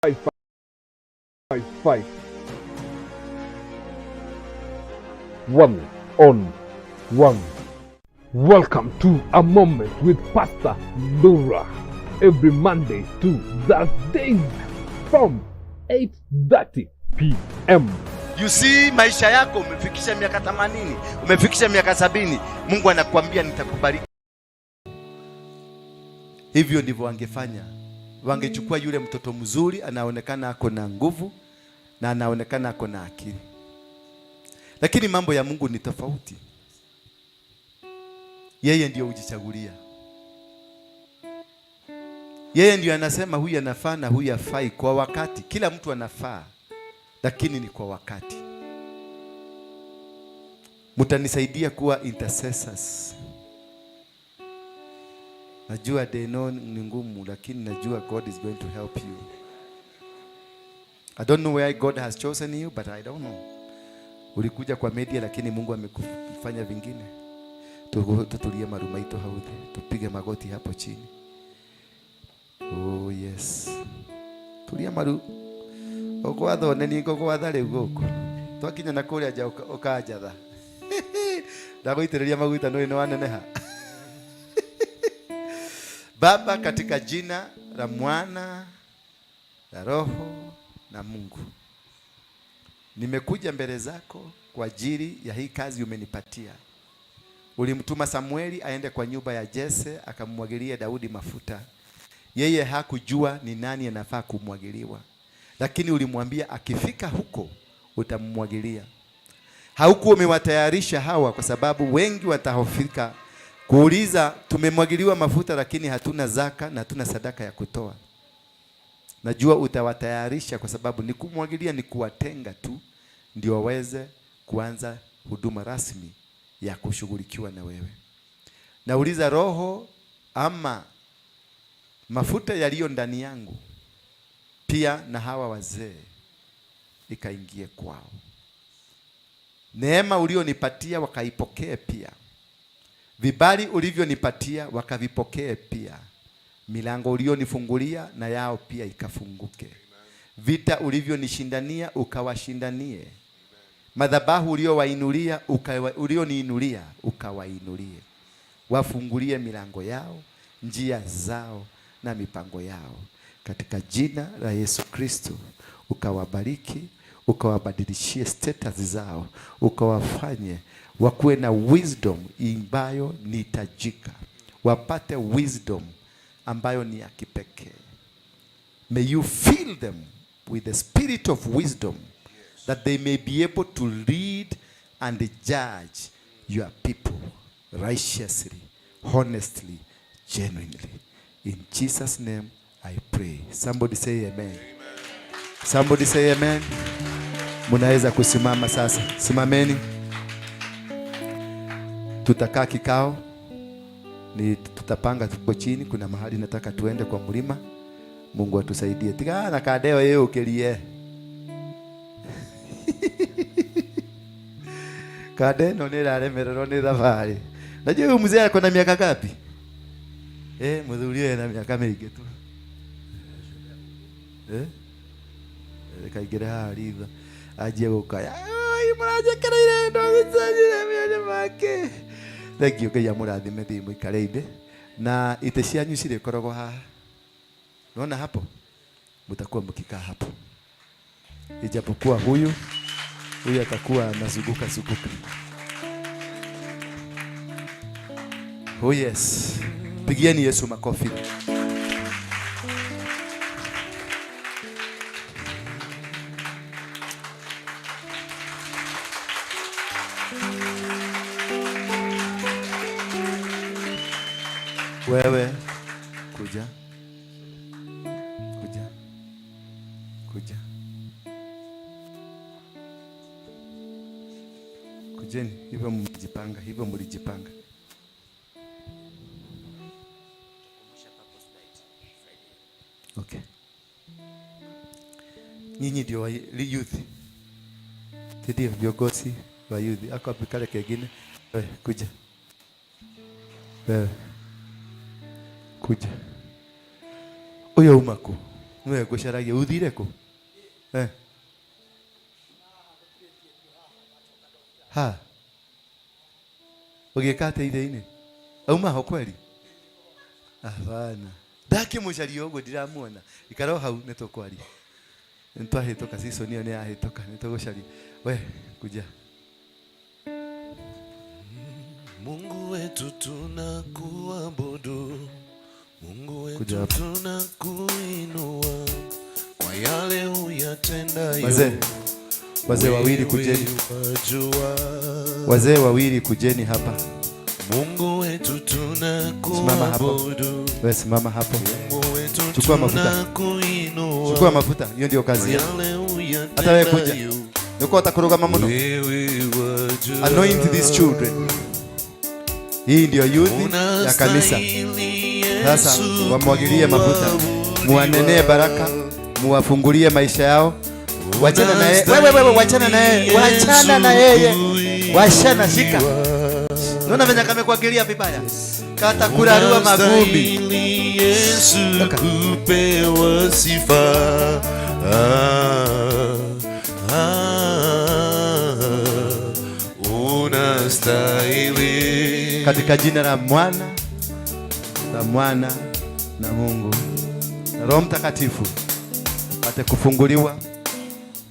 555 1 on 1. Welcome to A Moment with Pastor Ndura, every Monday to Thursdays from 8:30 p.m. You see, maisha yako umefikisha miaka 80, umefikisha miaka 70, Mungu anakuambia nitakubariki. Hivyo ndivyo angefanya Wangechukua yule mtoto mzuri, anaonekana ako na nguvu na anaonekana ako na akili. Lakini mambo ya Mungu ni tofauti. Yeye ndiyo hujichagulia. Yeye ndiyo anasema huyu anafaa na huyu hafai kwa wakati. Kila mtu anafaa, lakini ni kwa wakati. Mtanisaidia kuwa intercessors. Najua deno ni ngumu, lakini najua God is going to help you. I don't know where God has chosen you, but I don't know. Ulikuja kwa media, lakini Mungu amekufanya vingine. Tutulie marumaito hauthi, tupige magoti hapo chini. Oh yes. Tulia maru. Ogwatho nĩ niĩ ngũgwatha rĩu gũkũ. Twakinya na kũrĩa nja ũkanjatha. Ndagũitĩrĩria maguta nĩ waneneha. Baba, katika jina la Mwana, la Roho na Mungu, nimekuja mbele zako kwa ajili ya hii kazi umenipatia. Ulimtuma Samueli aende kwa nyumba ya Jese akamwagilie Daudi mafuta. Yeye hakujua ni nani anafaa kumwagiliwa, lakini ulimwambia akifika huko utamwagilia. Haukuwa umewatayarisha hawa, kwa sababu wengi watahofika kuuliza, tumemwagiliwa mafuta lakini hatuna zaka na hatuna sadaka ya kutoa. Najua utawatayarisha, kwa sababu ni kumwagilia, ni kuwatenga tu ndio waweze kuanza huduma rasmi ya kushughulikiwa na wewe. Nauliza roho ama mafuta yaliyo ndani yangu pia na hawa wazee ikaingie kwao. Neema ulionipatia wakaipokee pia. Vibali ulivyonipatia wakavipokee pia. Milango ulionifungulia na yao pia ikafunguke. Vita ulivyonishindania ukawashindanie. Madhabahu uliowainulia ulioniinulia ukawainulie. Wafungulie milango yao, njia zao na mipango yao. Katika jina la Yesu Kristo, ukawabariki, ukawabadilishie status zao, ukawafanye wakuwe na wisdom ambayo ni tajika. Wapate wisdom ambayo ni ya kipekee. May you fill them with the spirit of wisdom, that they may be able to lead and judge your people righteously, honestly, genuinely. In Jesus' name I pray. Somebody say amen. Somebody say amen. Munaweza kusimama sasa. Simameni. Tutakaa kikao. Ni tutapanga tuko chini, kuna mahali nataka tuende kwa mlima. Mungu atusaidie. Tiga na kadeo yeye ukilie. Kadeno ni raremererwo ni thabarĩ. Najua huyu mzee ako na miaka ngapi? Muthuri ũyũ ena miaka mĩingĩ tu. Kaingĩre haha ritho. Anjie gũkaya. Ai, mũranjekereire ndo gĩcanjire mĩone make. Thank you, Ngai amũrathime thiĩ mũikare ithĩ. Na itĩ cianyu cirĩkoragwo haha. Unaona hapo? Mtakuwa mkikaa hapo. Ijapokuwa huyu atakuwa anazunguka zunguka. Oh yes. Pigieni Yesu makofi. Wewe kuja. Kuja. Kuja. Kujeni, hivyo mlijipanga, hivyo mlijipanga. Okay. Nyinyi ndio wa youth. Ndio viongozi wa youth. Ako wapi kale kengine? Wewe kuja. Wewe kuja. Uyo uma ku? Niwe ngucaragia uthire ku? Ha. Ũgĩka atĩa ithĩ-inĩ? Auma ho kweli? Hapana. Ndakĩmũcaria ũguo ndiramuona. Ikara o hau nĩtũkwaria. Nĩtwahĩtũka, season ĩyo nĩyahĩtũka, nĩtũgũcaria. We, kuja. Mungu wetu tunakuabudu, Mungu wetu Kuja hapa. Tunakuinua kwa yale uyatendayo. Wazee, wazee wawili kujeni. Wewe wajua. Wazee wawili kujeni hapa. Mungu wetu Simama hapo. tunakuabudu. Wewe simama hapo. Mungu wetu Chukua mafuta. tunakuinua. Chukua mafuta, hiyo ndio kazi kwa yako. yale Hata wewe kuja. uyatendayo. Niko utakurugama muno. Wewe wajua. Anoint these children. Hii ndio youth ya kanisa. Unastahili Sasa Yesu wamwagilie mafuta, kuabudiwa. muwanenee baraka, muwafungulie maisha yao. Wachana na yeye. Wewe wewe, wachana na yeye. Wachana na yeye. Wachana, shika. Unaona venye kamekuagilia vibaya? Kata kurarua mavumbi. Unastahili Yesu Toka. Kupewa sifa. Ah, ah, unastahili. Katika jina la Mwana, la Mwana na Mungu na Roho Mtakatifu pate kufunguliwa.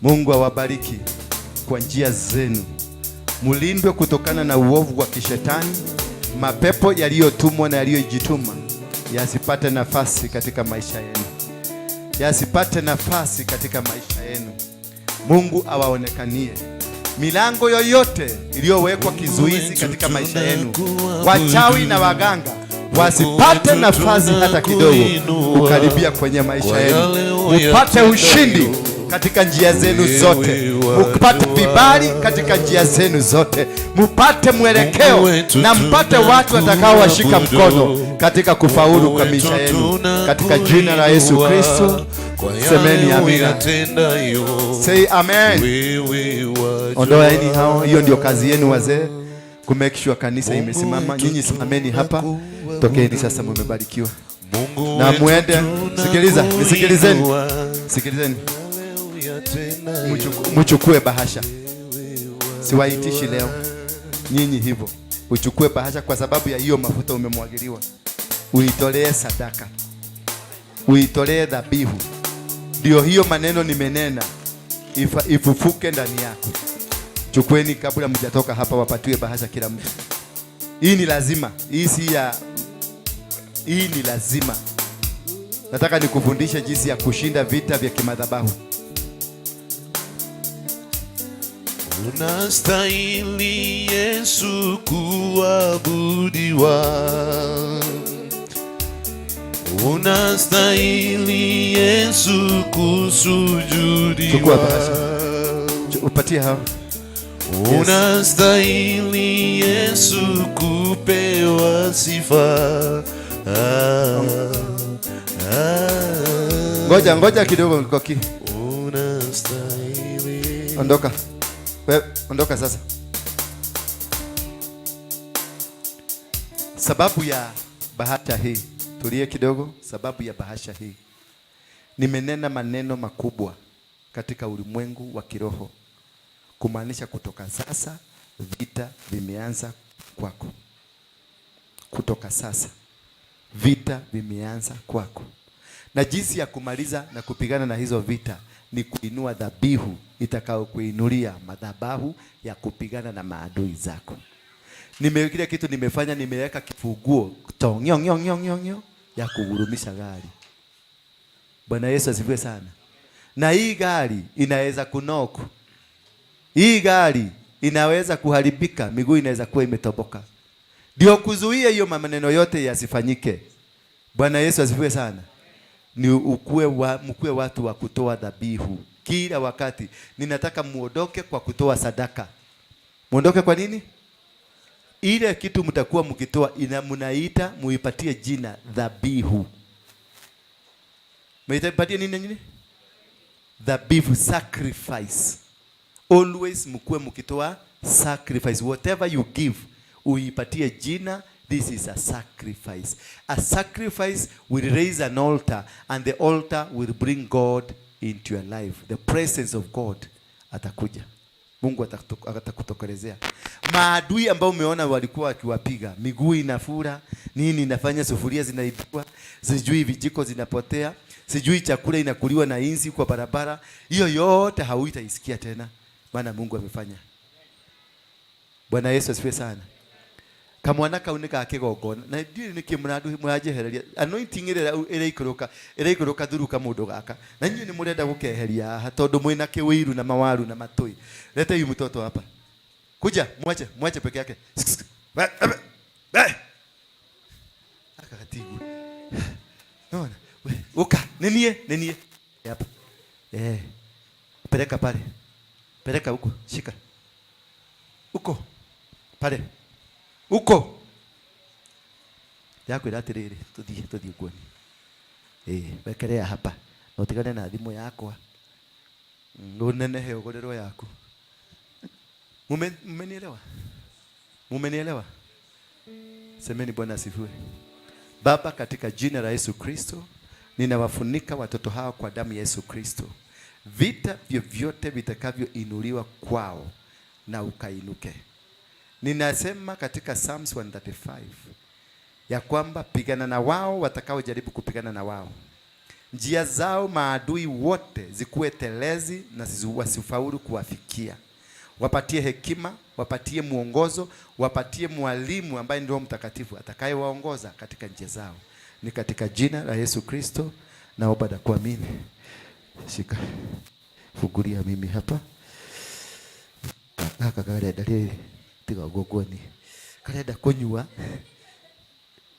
Mungu awabariki kwa njia zenu, mulindwe kutokana na uovu wa kishetani, mapepo yaliyotumwa na yaliyojituma yasipate nafasi katika maisha yenu, yasipate nafasi katika maisha yenu. Mungu awaonekanie milango yoyote iliyowekwa kizuizi katika maisha yenu, wachawi na waganga wasipate nafasi hata kidogo kukaribia kwenye maisha yenu. Mupate ushindi katika njia zenu zote, mupate vibali katika njia zenu zote, mupate mwelekeo na mpate watu watakaowashika mkono katika kufaulu kwa maisha yenu, katika jina la Yesu Kristo. Semeni amina. Say amen. Ondoeni hao, hiyo ndio kazi yenu wazee, ku make sure kanisa imesimama. Nyinyi simameni hapa, tokeni sasa, mumebarikiwa na muende. Sikiliza, nisikilizeni, sikilizeni, Muchukue bahasha, siwaitishi leo nyinyi hivyo. Uchukue bahasha kwa sababu ya hiyo mafuta umemwagiliwa, uitolee sadaka, uitolee dhabihu, ndio hiyo maneno nimenena ifufuke ndani yako. Chukueni kabla mjatoka hapa, wapatiwe bahasha kila mtu. Hii ni lazima, hii si ya, hii ni lazima. Nataka nikufundishe jinsi ya kushinda vita vya kimadhabahu. Unastahili Yesu kuabudiwa. Unastahili Yesu kusujudiwa. Chukua bahasha. Upatie hao. Unastahili Yesu kupewa sifa. Ah, ah. Ngoja ngoja kidogo Koki. Unastahili. Ondoka. Wewe ondoka sasa. Sababu ya bahasha hii, tulie kidogo. Sababu ya bahasha hii, nimenena maneno makubwa katika ulimwengu wa kiroho, kumaanisha kutoka sasa vita vimeanza kwako. Kutoka sasa vita vimeanza kwako, na jinsi ya kumaliza na kupigana na hizo vita ni kuinua dhabihu itakayokuinulia madhabahu ya kupigana na maadui zako. Kile kitu nimefanya, nimeweka kifunguo tongyo ngyo ngyo ngyo ngyo ya kugurumisha gari. Bwana Yesu asifiwe sana. Na hii gari inaweza kunoku, hii gari inaweza kuharibika, miguu inaweza kuwa imetoboka. Ndio kuzuia hiyo maneno yote yasifanyike. Bwana Yesu asifiwe sana. Ni mkuwe watu wa kutoa dhabihu kila wakati. Ninataka muondoke kwa kutoa sadaka. Muondoke kwa nini? Ile kitu mtakuwa mkitoa mnaita muipatie jina dhabihu. Mwipatie nini nini? Dhabihu, sacrifice. Always mkuwe mkitoa sacrifice. Whatever you give, uipatie jina. This is a sacrifice. A sacrifice will raise an altar, and the altar will bring God into your life. The presence of God atakuja. Mungu atakutokelezea. Maadui ambao umeona walikuwa wakiwapiga, miguu inafura, nini inafanya, sufuria zinaibiwa, sijui vijiko zinapotea, sijui chakula inakuliwa na inzi kwa barabara, hiyo yote hauitaisikia tena, maana Mungu amefanya. Bwana Yesu asifiwe sana. Kamwana kau nĩ ga kĩgongona na ndiũĩ nĩkĩ mũranjehereria anointing ĩrĩa ĩraikũrũka ĩraikũrũka through kamũndũ gaka, na inyuĩ nĩ mũrenda gũkeheria haha tondũ mwĩna kĩwĩiru na mawaru na matũi. Lete huyu mtoto hapa, kuja, mwache, mwache peke yake. Aka gatigu nona, uka nĩ niĩ, nĩ niĩ hapa. Eh, peleka pale, peleka huko, shika huko pale huko. Ndakwĩra atĩrĩrĩ, tũthiĩ, tũthiĩ kuoni. Ĩĩ, wekerea hapa na ũtigane na thimũ yakwa, ũnenehe ũgũrĩrwo yaku. Mmenielewa? Mumenielewa? Semeni Bwana asifiwe. Baba, katika jina la Yesu Kristo, ninawafunika watoto hawa kwa damu ya Yesu Kristo. Vita vyovyote vitakavyoinuliwa kwao na ukainuke. Ninasema katika Psalms 135 ya kwamba pigana na wao watakaojaribu kupigana na wao. Njia zao maadui wote zikuwe telezi na wasifaulu kuwafikia. Wapatie hekima, wapatie mwongozo, wapatie mwalimu ambaye ni Roho Mtakatifu atakayewaongoza katika njia zao. Ni katika jina la Yesu Kristo naomba na kuamini. Shika. Fungulia mimi hapa. Gaka karenda rĩrĩ, tiga ũguo nguonie. Karenda kũnyua.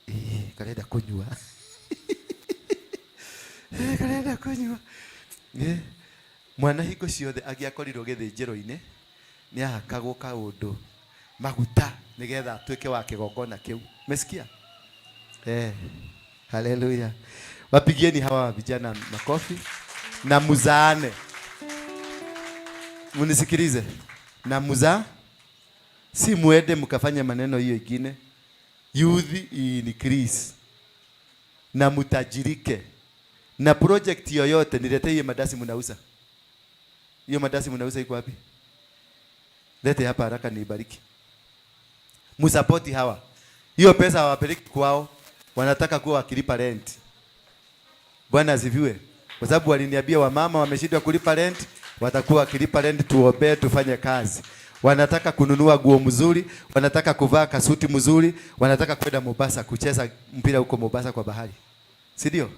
Ĩĩ, karenda kũnyua. Ĩĩ, karenda kũnyua. Ĩĩ. Mwana hingo ciothe angĩakorirwo gĩthĩnjĩro-inĩ, nĩ ahakagwo kaũndũ maguta nĩgetha atuĩke wa kĩgongona kĩu. Umesikia? Eh, haleluya. Wapigieni hawa vijana makofi na muzaane. Munisikilize. Na muza, si muende mkafanye maneno hiyo ingine. Youth increase. Na mutajirike. Na project yoyote niletee hiyo madasi mnauza. Hiyo madasi mnauza iko wapi? Lete hapa haraka niibariki. Musapoti hawa. Hiyo pesa hawapeleki kwao. Wanataka kuwa wakilipa rent. Bwana asifiwe. Kwa sababu waliniambia wamama wameshindwa kulipa rent, watakuwa wakilipa rent, tuombe tufanye kazi. Wanataka kununua nguo mzuri, wanataka kuvaa kasuti mzuri, wanataka kwenda Mombasa kucheza mpira huko Mombasa kwa bahari. Si ndio?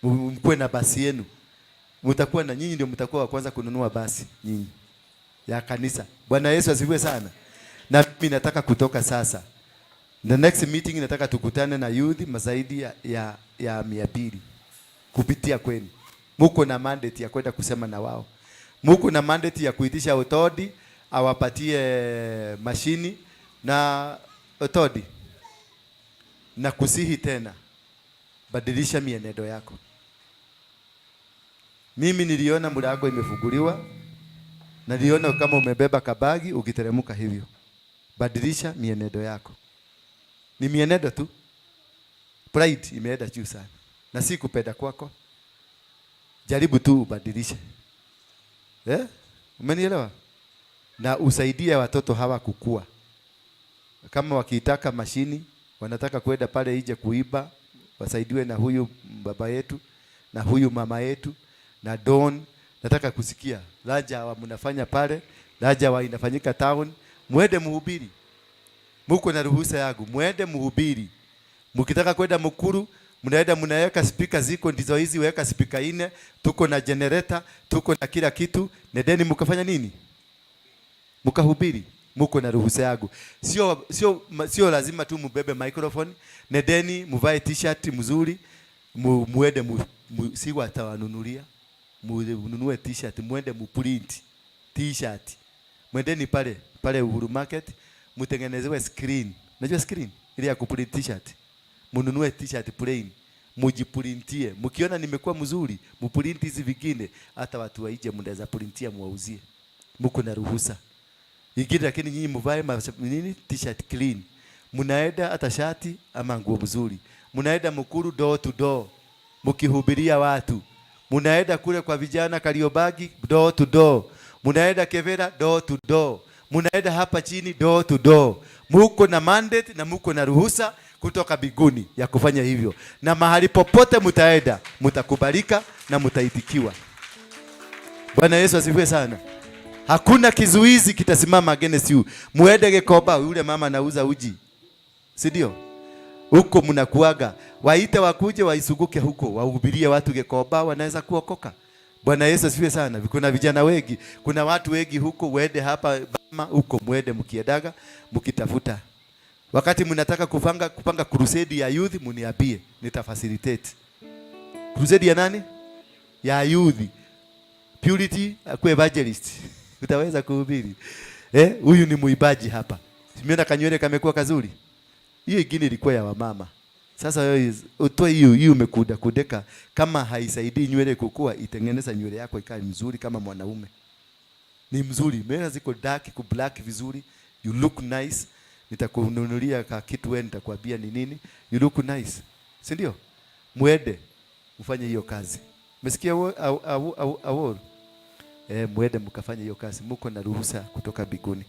Mkuwe na basi yenu. Mtakuwa na nyinyi ndio mtakuwa wa kwanza kununua basi nyinyi ya kanisa. Bwana Yesu asifiwe sana. Na mimi nataka kutoka sasa. The next meeting nataka tukutane na youth mazaidi ya 200 kupitia kwenu. Muko na mandate ya kwenda kusema na wao. Muko na mandate ya kuitisha Otodi awapatie mashini na Otodi. Na kusihi tena, badilisha mienendo yako. Mimi niliona mlango imefunguliwa na niliona kama umebeba kabagi ukiteremka hivyo. Badilisha mienendo yako. Ni mienendo tu. Pride imeenda juu sana. Na si kupenda kwako. Jaribu tu ubadilishe. Umenielewa? Na usaidie watoto hawa kukua. Kama wakitaka mashini, wanataka kwenda pale nje kuiba, wasaidiwe na huyu baba yetu, na huyu mama yetu, na Don. Nataka kusikia laja wa mnafanya pale, laja wa inafanyika town, muende muhubiri. Muko na ruhusa yangu, muende muhubiri. Mkitaka kwenda Mukuru, mnaenda mnaweka speaker ziko ndizo hizi, weka speaker 4, tuko na generator, tuko na kila kitu. Nendeni mkafanya nini? Mkahubiri. Muko na ruhusa yangu. Sio lazima tu mubebe microphone. Nendeni muvae t-shirt mzuri, muende si watawanunulia. Mununue t-shirt, muende muprint t-shirt. Mwendeni pale Uhuru Market, mutengenezewe screen. Unajua screen ile ya kuprint t-shirt. Mununue t-shirt plain, mujiprintie. Mkiona nimekuwa mzuri, muprint hizi vingine, hata watu waije mnaweza printia muwauzie. Muko na ruhusa. Ingine lakini nyinyi mvae nini t-shirt clean. Mnaenda hata shati ama nguo mzuri. Mnaenda Mukuru door to door mkihubiria watu. Mnaenda kule kwa vijana Kariobangi door to door. Mnaenda Kevera door to door. Mnaenda hapa chini door to door. Muko na mandate na muko na ruhusa kutoka biguni ya kufanya hivyo. Na mahali popote mtaenda, mtakubalika na mtaitikiwa. Bwana Yesu asifiwe sana. Hakuna kizuizi kitasimama against you. Muende Gikomba, yule mama anauza uji. Si ndio? Huko mnakuaga, waite wakuje waisuguke huko, wahubirie watu Gikomba, wanaweza kuokoka. Bwana Yesu asifiwe sana. Kuna vijana wengi, kuna watu wengi huko, uende hapa Bama huko, mwende mkiedaga mkitafuta. Wakati mnataka kupanga crusade ya youth, mniambie, nitafacilitate. Crusade ya nani? Ya youth. Purity akuwe evangelist. Utaweza kuhubiri. Huyu ni muibaji hapa. Simeona kanywele kamekuwa kazuri. Hiyo ingine ilikuwa ya wamama. Sasa wewe utoe hiyo, hiyo umekuda kudeka, kama haisaidii nywele kukua, itengeneza nywele yako ikae mzuri kama mwanaume. Ni mzuri, mimi ziko dark ku black vizuri, you look nice. Nitakununulia ka kitu wewe, nitakwambia ni nini. You look nice. Si ndio? Muende ufanye hiyo kazi. Umesikia au? Muende mkafanye hiyo kazi. Muko na ruhusa kutoka mbinguni.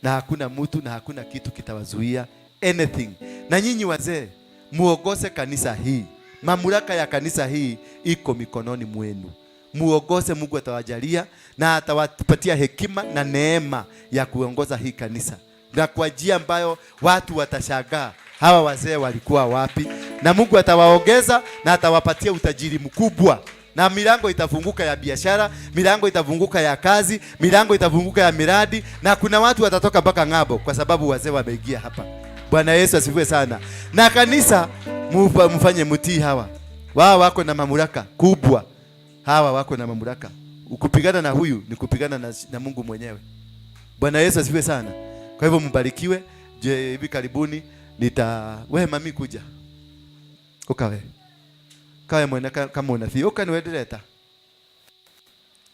Na hakuna mtu na hakuna kitu kitawazuia anything. Na nyinyi wazee, muogose kanisa hii. Mamlaka ya kanisa hii iko mikononi mwenu. Muogose, Mungu atawajalia na atawapatia hekima na neema ya kuongoza hii kanisa. Na kwa njia ambayo watu watashangaa, hawa wazee walikuwa wapi? Na Mungu atawaongeza na atawapatia utajiri mkubwa. Na milango itafunguka ya biashara, milango itafunguka ya kazi, milango itafunguka ya miradi, na kuna watu watatoka mpaka ng'ambo kwa sababu wazee wameingia hapa. Bwana Yesu asifiwe sana. Na kanisa mfanye mtii hawa. Wao wako na mamlaka kubwa. Hawa wako na mamlaka. Ukipigana na huyu ni kupigana na Mungu mwenyewe. Bwana Yesu asifiwe sana. Kwa hivyo mbarikiwe. Je, hivi karibuni nita we mami kuja. Ukawe. Kawe mwene kama unathi. Uka niwendeleta.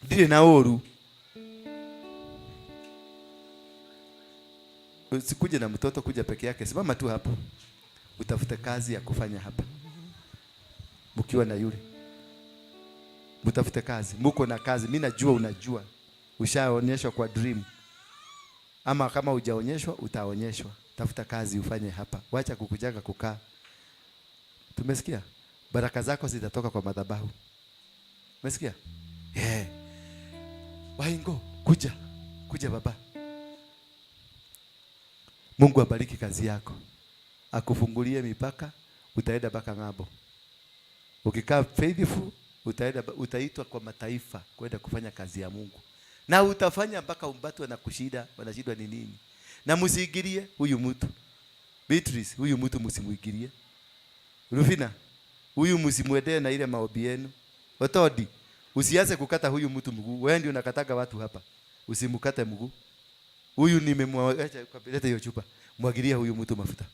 Ndire na uru. Usikuje na mtoto, kuja peke yake. Simama tu hapo. Utafute kazi ya kufanya hapa. Mkiwa na yule. Mtafute kazi. Muko na kazi. Mimi najua unajua. Ushaonyeshwa kwa dream. Ama kama hujaonyeshwa utaonyeshwa. Tafuta kazi ufanye hapa. Wacha kukujaga kukaa. Tumesikia? Baraka zako zitatoka kwa madhabahu. Umesikia? Yeah. Waingo, kuja. Kuja baba. Mungu abariki kazi yako. Akufungulie mipaka, utaenda mpaka ng'ambo. Ukikaa faithful, utaitwa kwa mataifa kwenda kufanya kazi ya Mungu. Na utafanya mpaka umbatwe na kushida, wanashindwa ni nini. Na msiingilie huyu mtu. Beatrice, huyu mtu msimuingilie. Rufina, huyu msimuendee na ile maombi yenu. Otodi, usianze kukata huyu mtu mguu. Wewe ndio unakataga watu hapa. Usimkate mguu. Huyu nimemwacha, leta hiyo chupa. Mwagilia huyu mtu mafuta.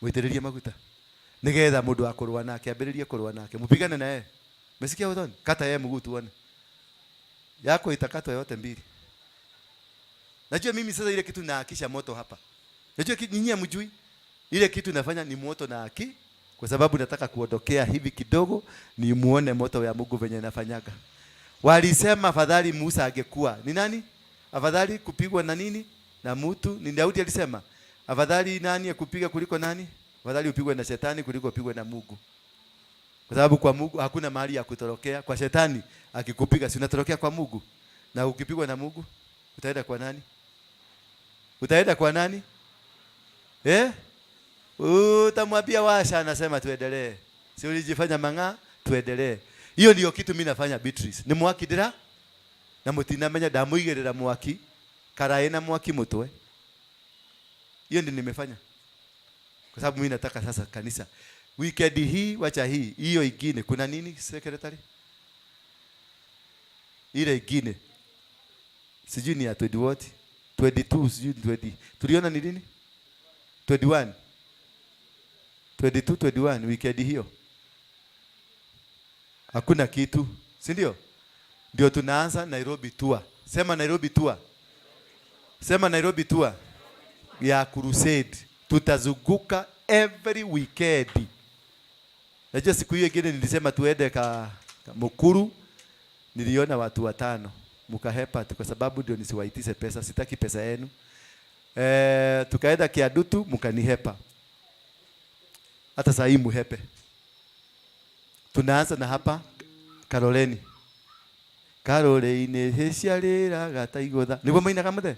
Mwitiririe maguta. Nigetha mundu akorwa nake, ambiririe kurwa nake. Mupigane naye. Umesikia Otodi? Kata yeye mguu tuone. Yako itakatwa yote mbili. Najua mimi sasa ile kitu naakisha moto hapa. Najua nyinyi hamjui. Ile kitu nafanya ni moto na aki, kwa sababu nataka kuondokea hivi kidogo ni muone moto ya Mungu venye nafanyaga. Walisema afadhali Musa angekuwa. Ni nani? Afadhali kupigwa na nini? Na mtu. Ni Daudi alisema, afadhali nani akupiga kuliko nani? Afadhali upigwe na shetani kuliko upigwe na Mungu. Kwa sababu kwa Mungu hakuna mahali ya kutorokea. Kwa shetani akikupiga si unatorokea kwa Mungu? Na ukipigwa na Mungu utaenda kwa nani? Utaenda kwa nani? Utamwambia washa, anasema tuendelee. Si ulijifanya mang'aa, tuendelee. Hiyo ndio kitu mimi nafanya Beatrice. Ni mwaki ndira na mutinamenya ndamuigirira mwaki karae na mwaki mutwe. Hiyo ndio nimefanya. Kwa sababu mimi nataka sasa kanisa weekend hii, wacha hii, hiyo ingine kuna nini secretary? Ile ingine sijui ni ya 20 what? 22 sijui ni 20. Tuliona ni nini? 21. 22, 21 weekend hiyo. Hakuna kitu, si ndio? Ndio tunaanza Nairobi tour. Sema Nairobi tour. Sema Nairobi tour ya crusade. Tutazunguka every weekend. Najua siku hiyo ingine nilisema tuende ka Mukuru, niliona watu watano mukahepa tu, kwa sababu ndio nisiwaitise pesa, sitaki pesa yenu. Tukaenda Kiadutu mukanihepa. Hata saa hii muhepe. Tunaanza na hapa Karoleni. Karoleni heciarĩraga ta igũtha. Nĩguo mainaga mũthee?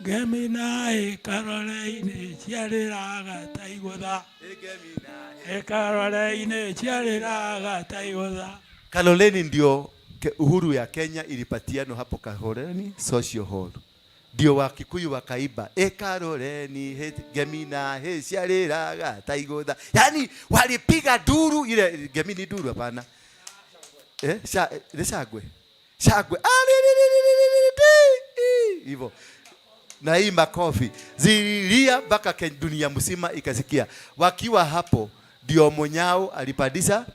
Ngemi na ĩkarore-inĩ ciarĩraga ta igũtha. Ĩkarore-inĩ ciarĩraga ta igũtha. Kaloleni ndio uhuru ya Kenya ilipatianwa hapo Kaloleni Social Hall. Ndio Wakikuyu wakaiba ekaroleni he gemina he ciarĩraga ta igũtha. Yani walipiga duru ile. Gemini duru hapana. Ni shangwe. Shangwe. Hivyo. Na hii makofi zililia mpaka dunia mzima ikasikia. Wakiwa hapo ndio Munyao alipandisha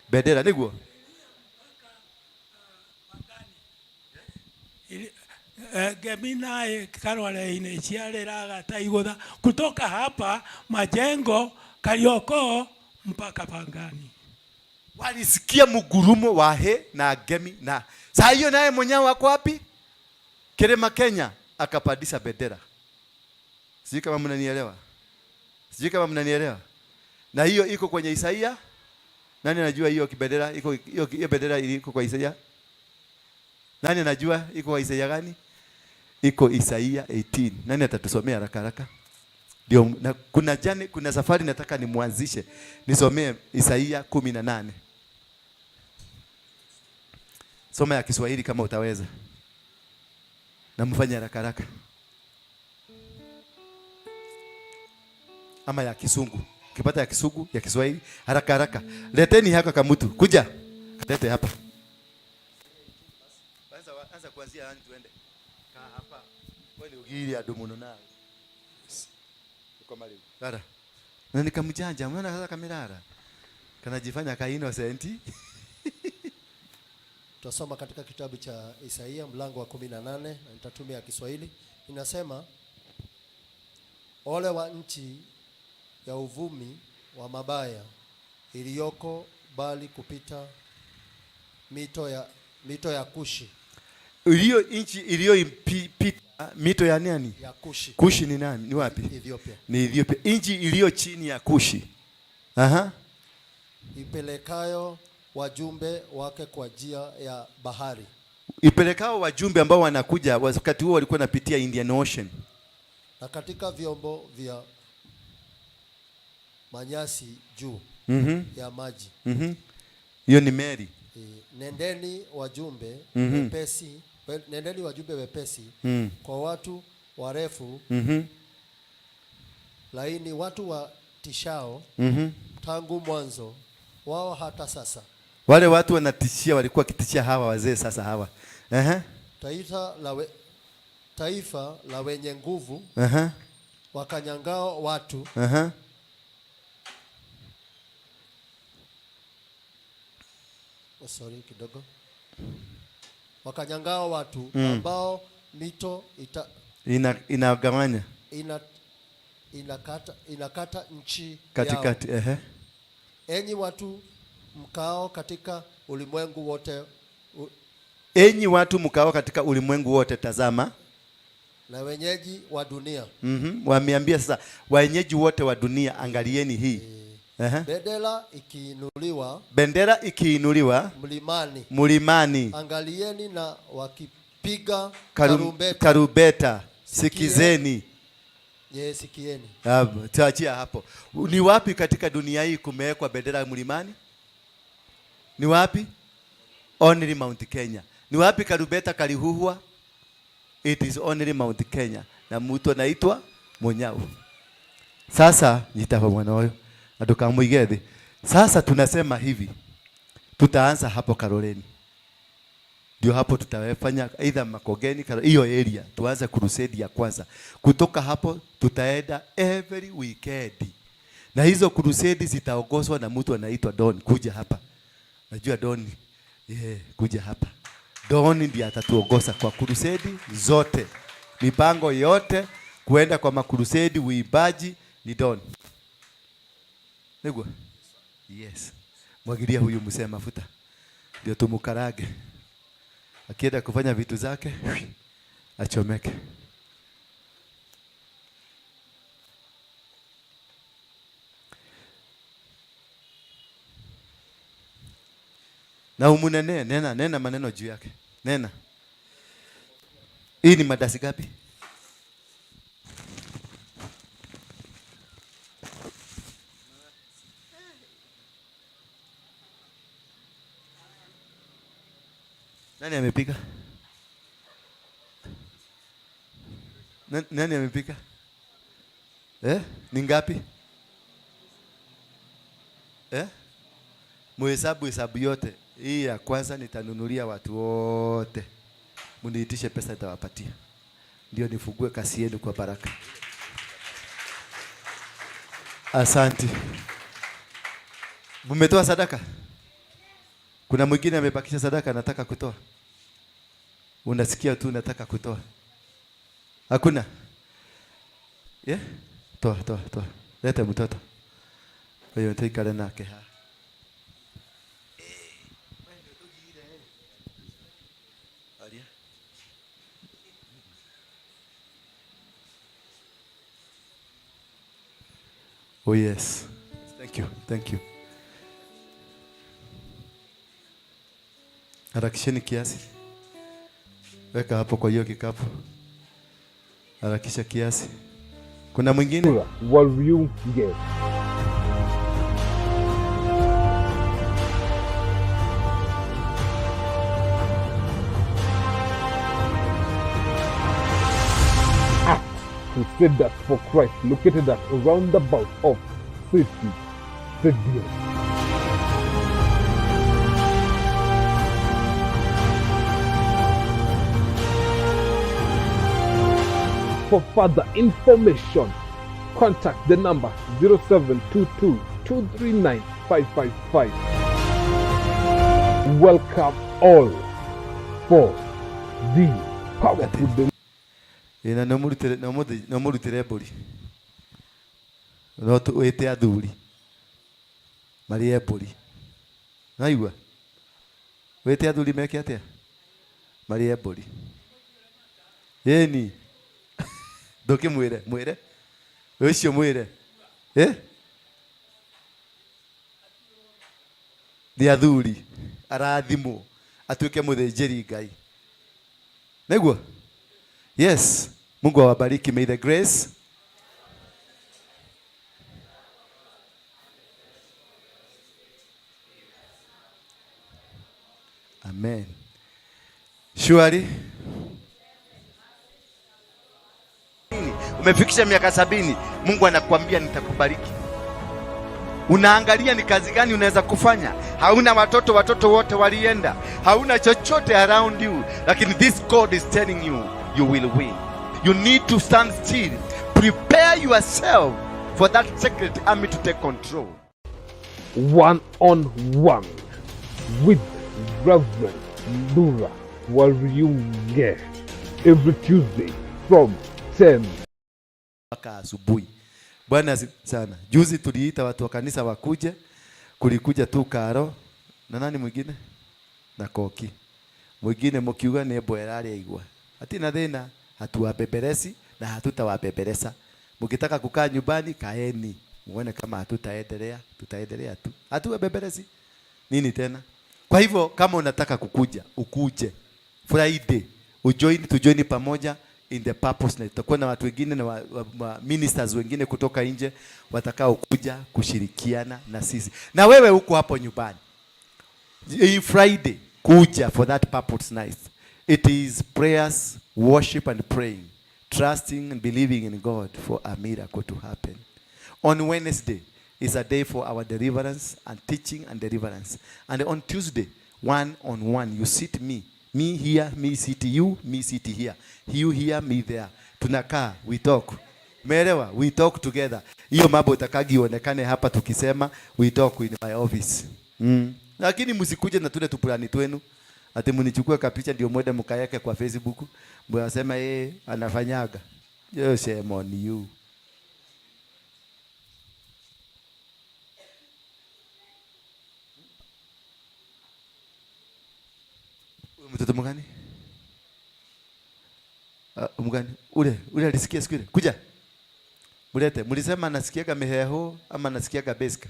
bendera niguo. Gemina ĩkarore-inĩ ciarĩraga ta igũtha kutoka hapa Majengo Kariokoo mpaka Pangani. Walisikia mgurumo wa he na gemi na saa hiyo naye Munyao wako wapi? Kilima Kenya akapandisha bendera. Sijui kama mnanielewa. Sijui kama mnanielewa. Na hiyo iko kwenye Isaia. Nani anajua hiyo kibendera iko hiyo bendera iko kwa Isaia? Nani anajua iko kwa Isaia gani? Iko Isaia 18. Nani atatusomea haraka haraka? Ndio, na kuna jani, kuna safari nataka nimwanzishe. Nisomee Isaia 18. Soma ya Kiswahili kama utaweza. Na mfanye haraka haraka. Ama ya Kisungu. Ukipata ya Kisungu, ya Kiswahili, haraka haraka. Leteni haka kamutu. Kuja. Lete hapa. Anza kuanzia yani tuende. Kaa hapa. Wewe ni ugiri adumu nawe. Uko mali. Rara. Na nikamjanja, unaona sasa kamerara. Kanajifanya ka innocent. Tutasoma katika kitabu cha Isaia mlango wa 18 na nitatumia Kiswahili. Inasema, ole wa nchi ya uvumi wa mabaya iliyoko bali kupita mito ya Kushi. Iliyo nchi iliyoipita mito ya nani? Ya Kushi. Kushi ni nani? Ni wapi? Ethiopia. Ni Ethiopia. Nchi iliyo chini ya Kushi. Aha. Ipelekayo wajumbe wake kwa njia ya bahari. Ipelekao wajumbe ambao wanakuja wakati huo walikuwa wanapitia Indian Ocean. Na katika vyombo vya manyasi juu ya maji. Hiyo ni meli. Nendeni wajumbe wepesi, nendeni wajumbe wepesi kwa watu warefu laini, watu wa tishao tangu mwanzo wao hata sasa. Wale watu wanatishia, walikuwa kitishia hawa wazee sasa hawa. Taifa la wenye nguvu wakanyangao watu. Oh, sorry kidogo. Wakanyangao watu ambao mito inagawanya. Inakata nchi katikati yao. Enyi watu mkao katika ulimwengu wote. Enyi watu mkao katika ulimwengu wote, tazama. Na wenyeji wa dunia. Wameambia sasa wenyeji wote wa dunia, angalieni hii. Bendera ikiinuliwa. Bendera ikiinuliwa mlimani. Mlimani. Angalieni na wakipiga tarumbeta. Sikizeni. Ye, sikieni. Tuachia hapo. Ni wapi katika dunia hii kumewekwa bendera mlimani? Ni wapi? Only Mount Kenya. Ni wapi karubeta kalihuhwa? It is only Mount Kenya. Na mtu anaitwa Munyao. Sasa nitafa mwana huyo. Atukamuige thi. Sasa tunasema hivi. Tutaanza hapo Kaloleni. Ndio hapo tutafanya either Makongeni hiyo area tuanze crusade ya kwanza. Kutoka hapo tutaenda every weekend. Na hizo crusade zitaongozwa na mtu anaitwa Don kuja hapa. Najua Don, kuja hapa. Don ndiye atatuongoza kwa crusade zote. Mipango yote kuenda kwa makrusade, uibaji ni Don. Nigwa? Yes. Mwagilia huyu msee mafuta. Ndio tumukarage. Akienda kufanya vitu zake, achomeke. Na umunene, nena, nena maneno juu yake. Nena. Hii ni madasi gapi? Nani amepika? Nani amepika? Eh? Ni ngapi? Eh? Muhesabu hesabu yote. Hii ya kwanza nitanunulia watu wote. Mniitishe pesa nitawapatia. Ndio nifungue kasi yenu kwa baraka. Asante. Mmetoa sadaka? Kuna mwingine amebakisha sadaka anataka kutoa? Unasikia tu unataka kutoa. Hakuna? Yeah? Toa, toa, toa. Leta mtoto. Kwa hiyo nitaikale nake. Oh yes. Thank you. Thank you. Harakisheni kiasi. Weka hapo kwa hiyo kikapu. Harakisha kiasi. Kuna mwingine? Wariunge. At Crusaders for Christ, located at a roundabout of City Stadium. For further information, contact the number 0722 239 555. Welcome all for the powerful Ĩna no mũrutĩre mbũri. No wĩte athuri marĩe mbũri. Naigua? Wĩte athuri meke atĩa? Marĩe mbũri. Ĩni. Ndũkĩmwĩre, mwĩre. Ũcio mwĩre. Eh? Nĩ athuri arathimwo atuĩke mũthĩnjĩri Ngai. Nĩguo? Yes. Mungu awabariki. May the grace Amen. Surely umefikisha miaka 70, Mungu anakuambia nitakubariki. Unaangalia ni kazi gani unaweza kufanya. Hauna watoto, watoto wote walienda. Hauna chochote around you, lakini this God is telling you, you will win. You need to stand still. Prepare yourself for that secret army to take control. One on one with Reverend Ndura Wariunge every Tuesday from 10 mpaka asubuhi. Bwana asifiwe sana. Juzi tuliita watu wa kanisa wakuje, kulikuja tu Karo na nani mwingine na Koki. Mwingine mkiuga ni mbwera aigua. Hatina thina, hatuwabembelezi na hatutawabembeleza. Mkitaka kukaa nyumbani kaeni. Muone kama hatutaendelea, tutaendelea tu. Hatuwabembelezi. Nini tena? Kwa hivyo kama unataka kukuja, ukuje. Friday, ujoin, tujoin pamoja in the purpose, na tutakuwa na watu wengine na wa ministers wengine kutoka nje watakao kuja kushirikiana na sisi. Na wewe uko hapo nyumbani. Hii Friday kuja for that purpose night. It is prayers, worship and praying, trusting and believing in God for a miracle to happen. On Wednesday is a day for our deliverance and teaching and deliverance. And on Tuesday, one on one, you sit me, me here, me sit you, me sit here. You here, me there. Tunakaa, we talk. Umeelewa? We talk together. Hiyo mambo itakagi ionekane hapa tukisema we talk in my office. Lakini msikuje na tule tupulani twenu. Ati mnichukue kapicha ndio mwende mkayeke kwa Facebook. Mnasema yeye anafanyaga. Yo, shame on you. Mtoto mgani? Mgani? Ule alisikia siku ile. Kuja. Mulete. Mlisema anasikiaga miheho ama anasikiaga beska?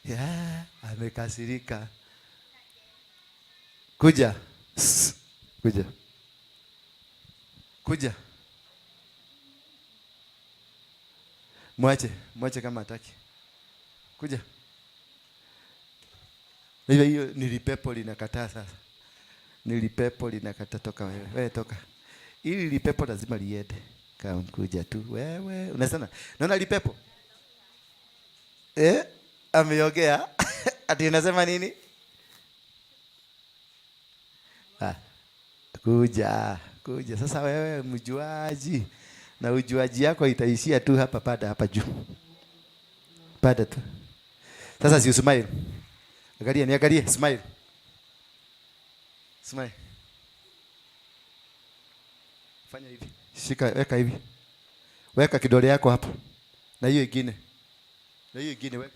Yeah, amekasirika. Kuja. Sss. Kuja. Kuja. Mwache, mwache kama hataki. Kuja. Hiyo hiyo nilipepo linakataa sasa. Nilipepo linakataa, toka wewe. Wewe toka. Ili lipepo lazima liende. Kama kuja tu wewe. Unasema naona lipepo? Eh? Ameongea. Ati unasema nini? Ah. Kuja, kuja. Sasa wewe mjuaji, na ujuaji yako itaishia tu hapa, pada hapa juu. Pada tu. Sasa si usmile. Angalia, niangalie, smile. Smile. Fanya hivi. Shika, weka hivi. Weka kidole yako hapo. Na hiyo ingine. Na hiyo ingine weka.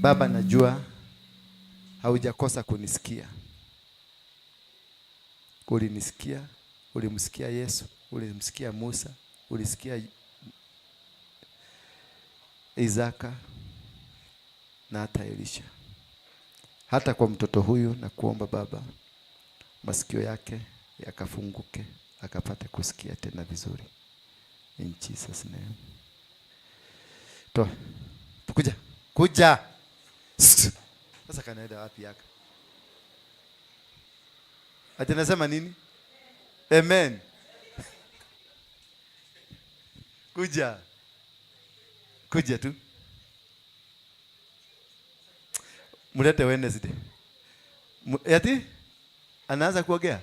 Baba, najua haujakosa kunisikia. Ulinisikia, ulimsikia Yesu, ulimsikia Musa, ulisikia Isaka na hata Elisha. Hata kwa mtoto huyu na kuomba Baba, masikio yake yakafunguke, akapate kusikia tena vizuri. In Jesus name. Toa. Kuja. Kuja. Sasa kanaenda wapi yaka? Ati nasema nini? Amen. Kuja. Kuja tu. Mlete Wednesday. Ati anaanza kuongea.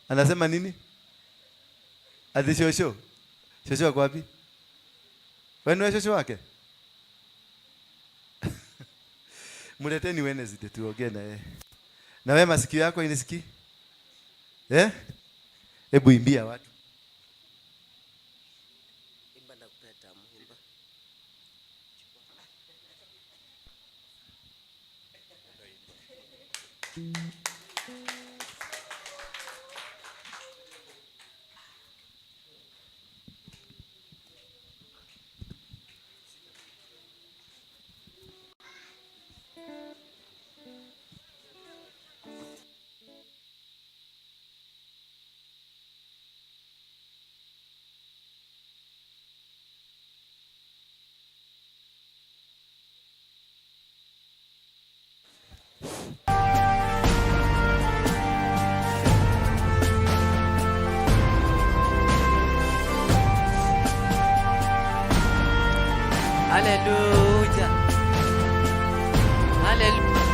Anasema nini? Ati shosho. Shosho wako wapi? Wewe ni shosho wake? Mleteni Wednesday tuongee na yeye. Na wewe masikio yako inisikii? Eh? Hebu imbia watu. Imba na kupea tamu, imba. Hallelujah. Hallelujah.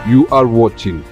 You are watching